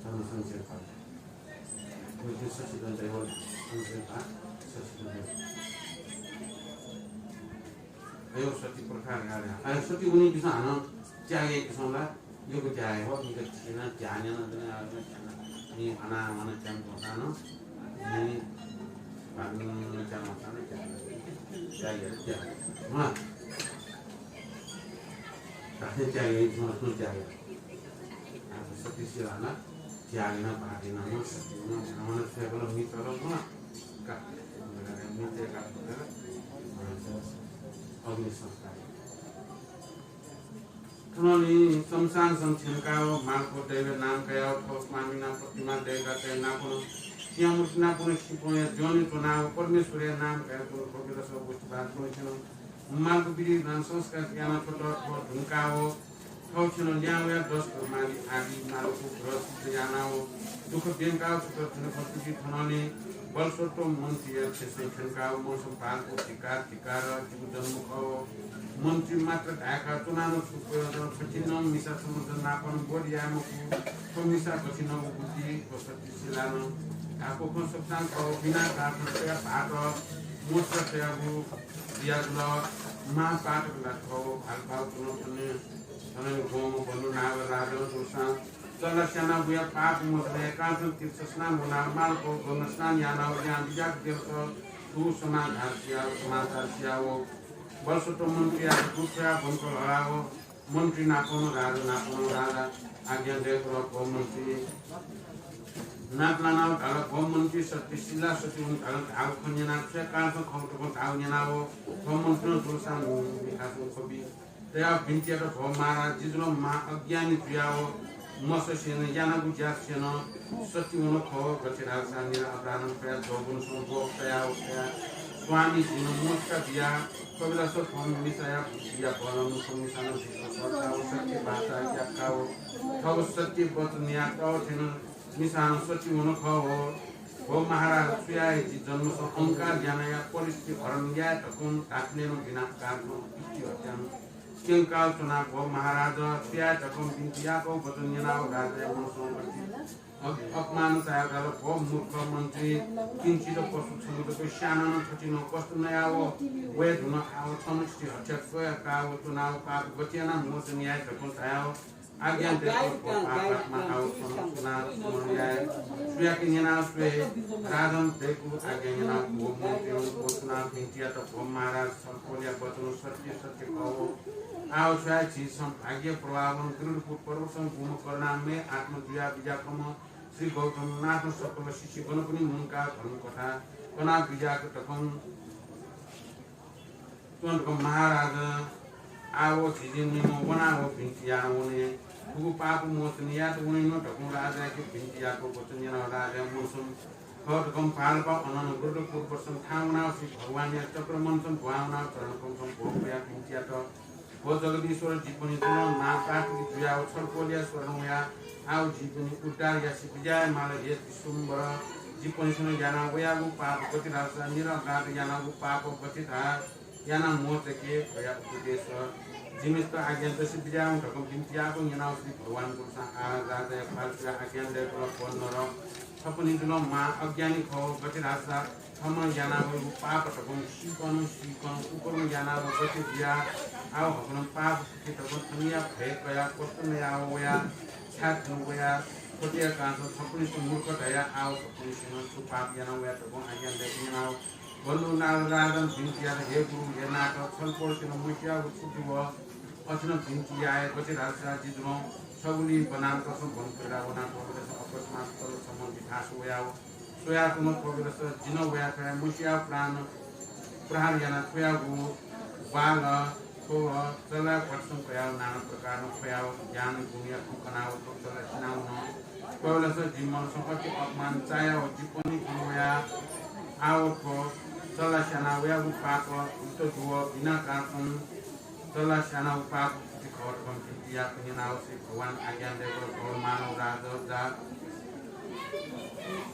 धर्म संशय फल। अयो सति प्रथा गाड्या। अयो सति उनी बिसा हानं त्यागे किसं ला, यो को त्यागे हो, निका थिना, त्याने न, नि हना, हना त्यान कोसानो, नि भागन त्यान कोसानो, त्यागे, त्यागे। हाँ। ताते त्यागे, किसं ला त्यागे। आ, सति सिलाना, त्यागेना, भागेना, मन सति, मन, मन सेवल, मित्र, मन, का, मित्र का, अग्नि संस्कार। थनंलि शमशानसं थ्यंकाव, मालको दैवया नाम कयाव, थव स्वामिना प्रतिमा दय्कातये नापं, तिया मूर्तिना पनं सिपंया ज्वने च्वनाव, परमेश्वरया नाम कयाव, थव कपिलस गोष्ठी बात पनं थ्यन। मालको विधि विधान संस्कार याना थ्वत, थव धुंकाव, थव थ्यन ल्याहां वयाव दस धर्मादि आदि मालको व्रत सिद्ध यानाव, दुःख ब्यंकाव थ्वत थ्यन। थनंलि बलसत्व मन्त्रीया छेँसं थ्यंकाव मनसं भालको धिक्कार, धिक्कार, जिगु जन्म खः। मन्त्री मात्र धाय्का च्वनाव छु प्रयोजन, थथिंम्ह मिसा छम्ह जन्मापन बोध याये मखु। थ्व मिसा गथिंम्ह बुद्धि व सति सिलान धाःगु खँ सकतां खः। बिना कारण तया भाःत मोसा तयागु बियाजुल। महापातक ला खः। भालपाव च्वनाव थन, थनंलि गंम्ह बन्धु नाग राजन जुसां चला स्याना बुया पाप मोचन यायेकाः तीर्थ स्नान वनाव मालको गंगा स्नान यानाव ज्यां बिज्याक देवत धू समाचार सियाव, समाचार सियाव बलसत्व मन्त्रीया दूत स्वयाव ब्वंकल हलाव मन्त्री नापं, राजा नापं, राजा आज्ञा दय्कल, भो मन्त्री, नापलानाव धाल, भो मन्त्री, सति सिला, सति वन धाल धाःगु खँ न्यनाव छुया कारणसं खः धकाः धाःगु न्यनाव भो मन्त्रीं जुसां मिखासं खबि तयाव बिन्ति यात, भो महाराज, जि जुल महाअज्ञानी जुयाव मससें यानागु ज्या सें सति वन खः। गथे धाःसा निरा अपराधं खया जौवनसं द्वः तयाव खया स्वामी जिं मोसा बिया कपिलस थ्व मिसाया बुद्धिया बलं थ्व मिसानं जितः सत्य भाषा याकाव थव सत्य वचन याकाव थ्यन। मिसानं सति वन खः हो। भो महाराज, सुयां हे जि जन्मसं अहंकार यानाया परिस्थिति हरण याये धकं धात्थें नं बिना कारणं पितृहत्यां क्यंकाव च्वना। भो महाराज, सुयां हे धकं बिन्ति याकाव वचन न्यनाव राजाया मनसं अति अप-, अपमान चायाव धाल, भो मूर्ख मन्त्री, किंचित पशु छम्ह जक स्यानाव नं थथिंम्ह कष्ट नयाव वये धुन आव छम्ह सति हत्या स्वयाकाव च्वनाव पाप गथे यानाव मोचन याये धकं धायाव आज्ञा दयेकल भो पापात्मा, आव छन्हु सुनां स्मरण याये। सुयाके न्यनाव स्वये। राजन दयेकूगु आज्ञा न्यनाव भो मन्त्रीं व सुनां भिंतुयात भो महाराज, छलपोलया वचन सत्य सत्य खः। आव स्वये, झीसं भाग्य प्रभावं गरुडपुर पर्वतं गुम्ह करुणामय आत्मा जुयाः बिज्याकम्ह श्री गौतम नाथं सकल शिष्यगणपिनि मुंकाः धर्मकथा कनाः बिज्याक धकं च्वंतुक महाराज, आव झीजि निम्ह वनाव भिंतुयाः वने। थुगु पाप मोचन यायेत वनेनु धकं राजायाके भिंतुयाक वचन न्यनाव राजाया मनसं खः धकं भालपा अननं गरुडपुर पर्वतं थाहां वनाव श्री भगवानया चक्रमञ्चन दुहां वनाव चरणकमलसं भो कयाः भिंतुयात भो जगदीश्वर, जिपिनि जुनं नाम कार्तिक जुयाव छलपोलया शरण वयाः आव जिपिनि उद्धार यासे बिज्याये माल। हे विश्वम्भर, जिपिनिसेनं याना वयागु पाप गथे धाःसा निरपराध यानागु पाप गथे धाः यानाः मोचके कयाः उपदेश जिमिसत आज्ञा दसे बिज्याहुँ धकं भिंतुयाक न्यनाव श्री भगवान गुरुसां आः राजाया पालतुया आज्ञा दयेकल भो नर, छपिनि जुलं महा अज्ञानी खः। गथे धाःसा थःम्हं याना वयागु पाप धकं सीकनं सीकनं उकनं यानाव गथे जुयाः आव हकनं पाप फुके धकं थनिया भय कयाः कष्ट नयाव वयाः छाय् थन वयाः थ्वतेया कारणं छपिनिसं मूर्ख धयाः आव छपिनिसेनं छु पाप याना वया धकं आज्ञा दयेकल न्यनाव बल्लू नारद राजानं भिंतुयात हे गुरु, हे नाथ, छलपोलसेनं मसियागु छु दु? अथे नं भिंतुयाये। गथे धाःसा जि जुलं छगुलिं वनान्तरसं वन कयाः वनाच्वंबलय् अकस्मात सल छम्हं जि थासय् वयाव स्वयाच्वन। थ्वबलय् जि नं वयाः थ्वया मसियाव प्राण प्रहार यानाः थ्वयागु बाल थ्व चल्लाया ख्वातसं कयाव नाना प्रकारं ख्वयाव ज्ञान गुणया खँ कनाव थ्व चल्ला सिनावन। थ्वबलय् जि मनसं अति अपमान चायाव जिपिनि खँ वयाव आव थ्व चल्ला स्याना वयागु पाप उत जुव बिना कारणं चल्ला स्यानाव पाप फुके खः धकं भिंतुयाक न्यनाव श्री भगवान आज्ञा दयेकल भो मानव राज, जा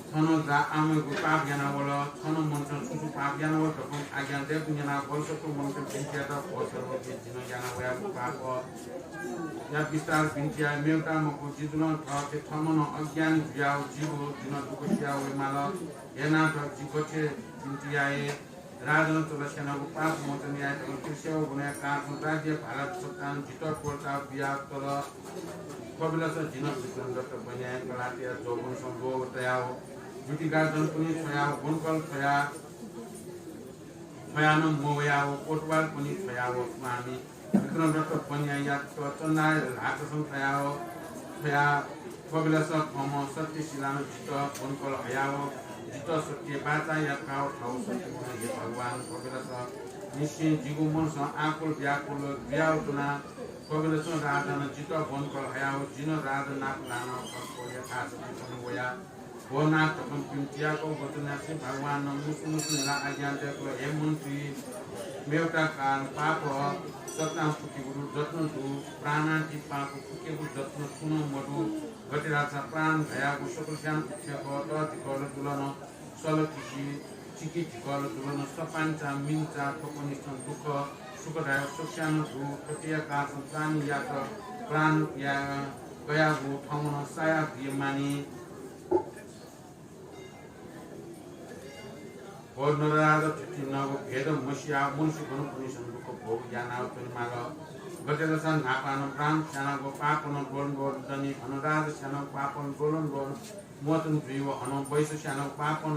छनं जा आमयागु पाप याना वल। छनं मनसं छु छु पाप याना वल धकं आज्ञा दयेकूगु न्यनाव बल्लसत्व मनसं भिंतुयात भो सर्वज्ञ, जिनं याना वयागु पापया विस्तार भिंतुयाये। मेवता मखु, जि जुलं थःथें थःम्हं नं अज्ञानी जुयाव जिगु, जिनं दुःख सिया वये माल। हे नाथ, जि गथे भिंतुयाये? राजानं चल्ला स्यानागु पाप मोचन याये धकं त्रिसेवा वनया कारणं राज्य भाला सत्तानं जितः त्वःताव बियातल। थ्वबलय् जि नं विक्रमदत्त बनियाया कलातया जौवनसं लोभ तयाव ज्योतिर्गाजनपिनि छ्वयाव वनकल छ्वया छ्वयानं मवयाव कोतवालपिनि छ्वयाव स्वामी विक्रमदत्त बनियायात चन्दाया ल्हातसं छ्वयाव छ्वया। थ्वबलय् थःम्हं सत्यशिलानं जितः वनकल हयाव जितः सत्य बाचा याकाव थव सत्य वन। हे भगवान, थ्वबलय् निश्चय जिगु मनसं आकुल व्याकुल जुयाव च्वना। थ्वबलय् राजानं जितः वनकल हयाव जिनं राजा नाप लानाव छलपोलया थासय् वया। भो नाथ धकं भिंतुयाक वचन यासें भगवानं मुसु मुसु न्ह्यलाः आज्ञा दयेकल, हे मन्त्री, मेवता कारण पाप सत्तां फुकेगु दु, जत्न दु, प्राणादि पाप फुकेगु जत्न छुं नं मदु। गथे धाःसा प्राण धयागु सकलस्यां उत्थें खः, तःधिकल जुल नं सल तिसि, चिकिधिकल जुल नं सपांचा मिंचा, थ्वपनिसें दुःख सुख धयागु सकस्यां नं दु। थ्वतेया कारणं प्राणीयात प्राण या कयागु थःम्हं नं साया बिये मानि। भो नरराज, थुकियागु भेद मसियाव मनुष्यगणपिनिसें दुःख भोग यानाव च्वनेमाल। गथे धाःसा न्हापां प्राण स्यानागु पापं द्वलंद्वलं दनि, हनं राज स्यानागु पापं द्वलंद्वलं मोचन जुइ व हनं वैश्य स्यानागु पापं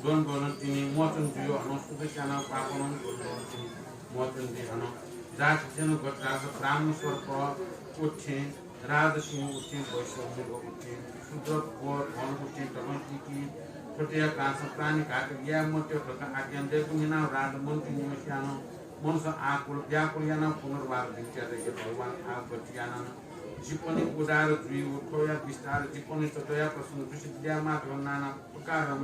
द्वलंद्वलं तिनि मोचन जुइ व हनं शूद्र स्यानागु पापं द्वलंद्वलं तिनि मोचन जुइ। हनं जातिसें गथे धाःसा ब्राह्मण सर्प उठें राजसिंह उठें, वैश्य मृग उठें, शूद्र व वन उठें धकं सीकी। थ्वतेया कारणं प्राणी घातक याये मते धकं आज्ञा दयेकूगु न्यनाव राजा मन्त्री निम्हसिनं नं मनसं आकुल व्याकुल यानाव पुनर्वार भिंतुयात, हे भगवान, आव गथे यानाः जिपिनि उद्धार जुइ व थ्वया विस्तार जिपिनित दया प्रसन्न जुसें बियामाः धकं नाना प्रकारं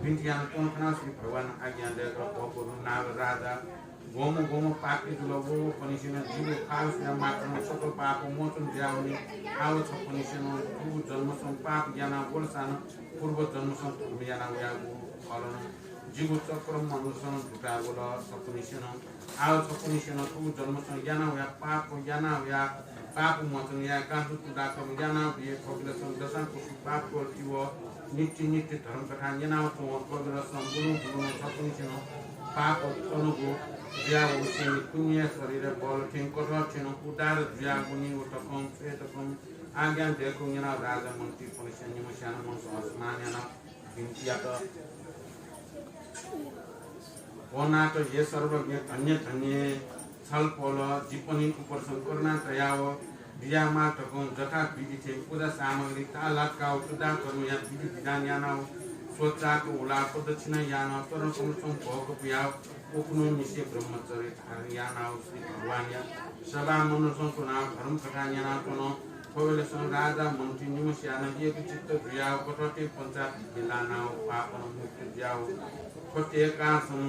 भिंतुयानाच्वन खनाव श्री भगवानं आज्ञा दयेकल, भो बल्लू नारद राजा, गुम्ह गुम्ह पापी जुल, व वपनिसेनं जिगु ख्वाल स्वयाः मात्रं सकल पाप मोचन जुयावनी। आव छपनिसेनं थुगु जन्मसं पाप याना वलसानं पूर्व जन्मसं धर्म याना वयागु फलं जिगु चक्रमण्डलसं दुथ्यावल। छपनिसेनं आव छपनिसेनं थुगु जन्मसं याना वया पाप, याना वया पाप मोचन याये, काजु कुदाकर्म याना बिये। थ्वबलय् दशांकुशल पाप त्वःति व नित्य नित्य धर्मकथा न्यनाव च्वं। थ्वबलय् बुलुं बुलुं छप पाप तनगु जुयावःगु थें पुण्य शरीर बल थें कठोर थें उद्धार जुयावनी व तकं स्वये तकं आज्ञा दयेकूगु न्यनाव राजा मन्त्रीपनिसें निम्हस्यां मनसं असमान यानाव बिन्ति यात। ओ नाथ, हे सर्वज्ञ, धन्य धन्य छलपोल, जिपनि उपरसं करुणा दयाव बियामाल तकं जथा विधि थें पूजा सामग्री तालात्काव शुद्धाचरणया विधि विधान यानाव स्वचाक उलाव प्रदक्षिणा यानाव चरण कमलसं भोग पुयाव उखुन्हु निसें ब्रह्मचर्य धारण यानाव श्री भगवानया सभा मण्डलसं च्वनाव धर्म कथा न्यनाव च्वन। थ्व बेलसं राजा मन्त्री निम्हस्यां एकचित्त जुयाव कठोर थें पञ्चावृत्ति लानाव पापं मुक्त जुयाव थ्व तयेकासं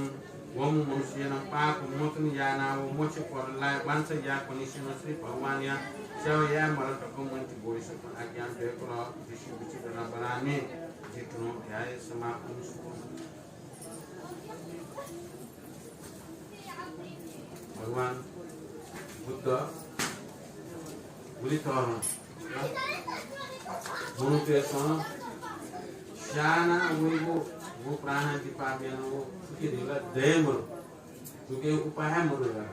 वंम्ह मनुष्यं पाप मोचन यानाव मोक्ष पद लाये वांछा याःपनिसें श्री भगवानया सेवा याये माल तकं मन्त्री बोधिसत्वं आज्ञा दयेकल। ऋषि विचित्र बलामे जितुन ध्याय समापन सुवं। भगवान बुद्ध गुलि तःधं मनूतय्‌सं स्याना वइगु, व प्राणादि पाप यानाव थुके धइगु ला दये मदु, थुके उपाय हे मदु ला।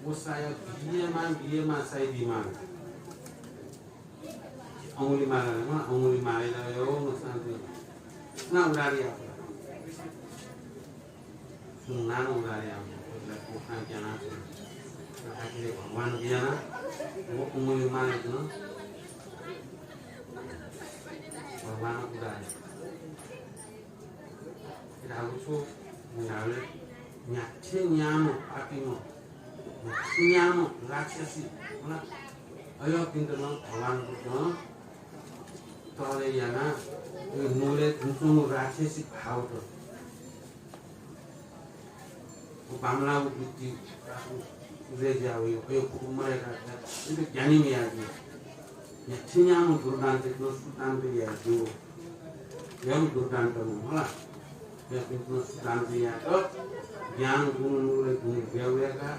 व साया बियेमा, बियेमा साइ दिमा। अंगुलिमाल, अंगुलिमाल ला यो न शान्ति। ना उदारी आप। सुनानं उदारी आम, उसलाई कोखा क्या नाम सुन। आखिर भगवान दिया ना, वो अंगुलिमाल इतना, भगवान उदारी। इधर वो सो, निहाले, न्याठे न्यानो पापी नो, न्याठे न्यानो राक्षसी, होला, अयो पिंड नं भगवान बुद्ध तले याना, यो नुले धुंचुंगु राक्षसी भाव त। व बामलांगु बुद्धि उदय ज्या वइ, अयो फुक्क मदय्‌काः, इमित ज्ञानी मयाः जुइ। या थिंयाम्ह दुर्दान्त इमित सुदान्त याये ज्यू। यम दुर्दान्त मखु ला। या इमित सुदान्त यायेत ज्ञान गुण नुगलय् गुण ज्या वय्‌काः,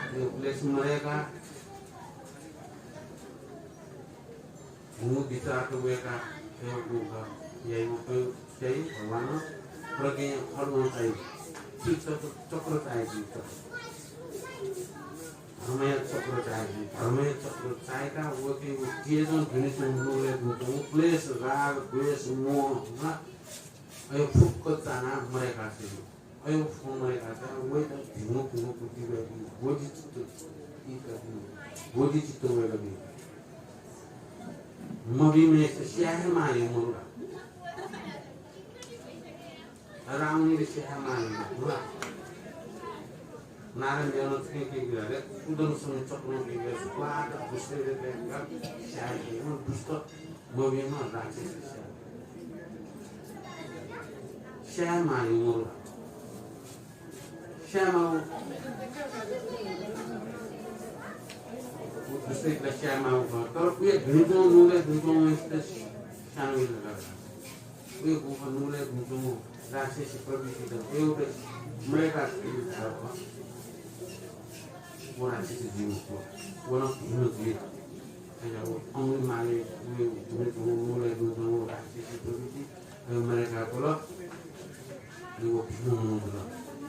अयो क्लेश मदय्‌काः, गुण विचार त वय्‌काः, अयो गुण याइम्ह, अयो चाहिँ भगवान प्रज्ञा खर्व चाहिँ, ठीक चक्र, चक्र चाहिँ जुइ। धर्मया चक्र चायेगु, धर्मया चक्र चायेकाः वके व तेजं दुनिसं नुगलय् धुंचुं क्लेश, राग, द्वेष, मोह, अयो फुक्क चानाः मदय्‌काः स्वयेगु। अयो फुक्क मदय्‌काः स्वयाः वइत भिंगु भिंगु बुद्धि वय्‌काः बोधिचित्त, बोधिचित्त वय्‌काः मभिंम्हय्‌सित स्याये हे माःगु मदु ला। रावणले स्याये माःगु मदु ला। नारायण देवं छुं के गिरा रे, सुदर्शन चक्रं के गिरा, सुपात दुसरे रे, स्याये के, दुष्ट मभिंम्ह राक्षस स्याये। स्याये माःगु मदु ला। स्याये माःगु। दुसरे ला स्याये माःगु खः। तर उया धुंचुं, नुगलय् धुंचुं वय्‌सित स्यानावइ धकाः। उया गुफा नुगलय् धुंचुं राक्षसी प्रवृत्ति त एउटा मदय्‌काः व राक्षसी जुइ मखु। व नं भिन्न जुइ। अय्‌या व अंगुलिमालय् व धुंचुं नुगलय् धुंचुं राक्षसी प्रवृत्ति अय् मदय्‌काः वल। अले व भिन्न मनू जुल।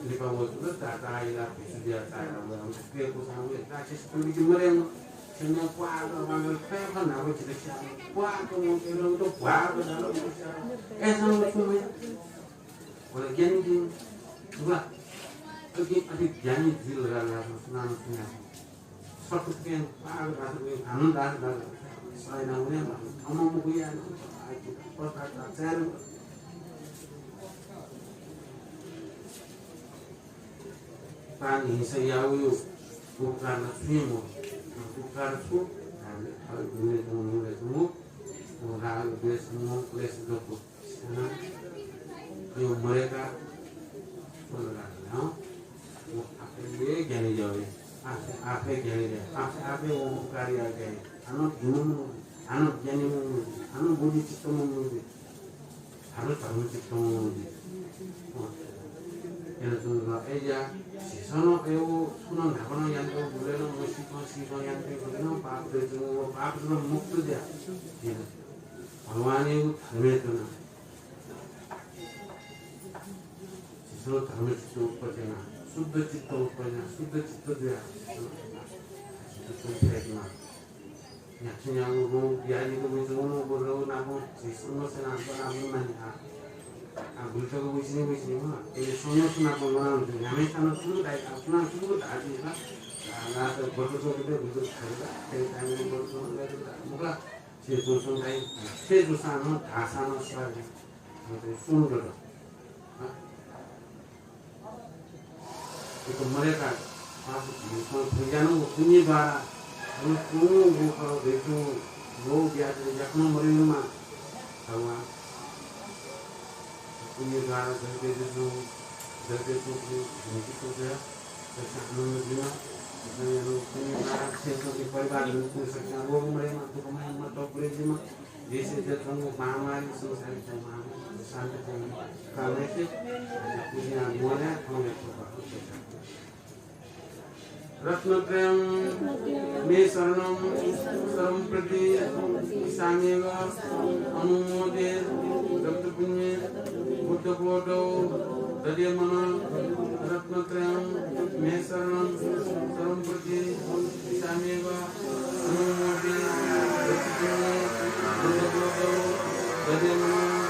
लिपा व जुल, ता, ता इला भिक्षु जुयाः चाःहिला वल। अले प्यपुसां व राक्षसी प्रवृत्ति मदय्‌न। छेँनं क्वाः त वांगल, प्यखं न्हापा जितः स्याल। क्वाः त वंकेल, व त भ्वाः त धाल, व स्याल। अय्‌सां व छुं मयाः। व ला ज्ञानी जुल। व ला अति, अति ज्ञानी जुल ला, ला, सुनानं सुनां। सत्य प्रेम पार भाषा में आनंद आ, आ, सयना उन्हें हम मुगु या, आ, प्रकार का चैन। प्राणी हिंसा यावयो, उपकार न छुं मो, उपकार छु, हामीले हर घुमे तुम, घुमे तुम, राग, द्वेष, मोह, क्लेश, दुःख। अयो मदय्‌काः च्वनागु, हँ? व आफै ज्ञानी जुइ। आफै, आफै ज्ञानी जुइ। आफै, आफै व उपकार याये। हानं भिंम्ह, हानं ज्ञानीम्ह, हानं बोधिचित्तम्ह, हानं धर्मचित्तम्ह। अँ। अय्‌जुयाः अय्‌या झीसं अयो छुं न्हापां यानातःगु गुलि नं व सीकं, सीकं यानातःगु गुलि नं पाप दइच्वंगु, व पापं नं मुक्त जुयाः भगवानया धर्मय् च्वना। धर्मचित्त उत्पत्ति याना, शुद्ध चित्त उत्पत्ति याना, शुद्ध चित्त जुया। न्ह्याथुन्यागु रोग व्याधि त वइच्वंगु बल्ल नाप झी संघर्ष नाप नाप मानि आ। आ गुल्टक वइसिने वइसिने व। ए संघर्ष नाप मना न्ह्याम्हेसिनं सुरु दाइ आ सुना सुरु धाति का। आ नात बटो चोकले गुल्टक खाइला। ए टाइम बटो चोकले मुखला। छे जोसन दाइ। छे जोसान धासान स्वागत। मतलब सुन गत। एक मरेका पाप भूषण प्रज्ञान व पुण्य द्वारा हम पूर्ण वो करो देखो वो व्याज याकन मरेनुमा। भगवान पुण्य द्वारा जगते जो जगते जो भूमि को जो है, जैसे आनंद जीवन, इतना यानो पुण्य द्वारा क्षेत्र के परिवार में पूर्ण शक्ति वो मरेमा दुख में मत पूरे जीवन। जैसे जब हम महामारी संसार के महामारी शांत करने का वैसे पूजा मोया हम एक तो बात। रत्नत्रयं मे शरणं शरणं प्रति इच्छाम्येव। अनुमोदे दत्तपुण्ये बुद्धबोधौ ददे मनः। रत्नत्रयं मे शरणं शरणं प्रति इच्छाम्येव। अनुमोदे दत्तपुण्ये बुद्धबोधौ ददे मनः।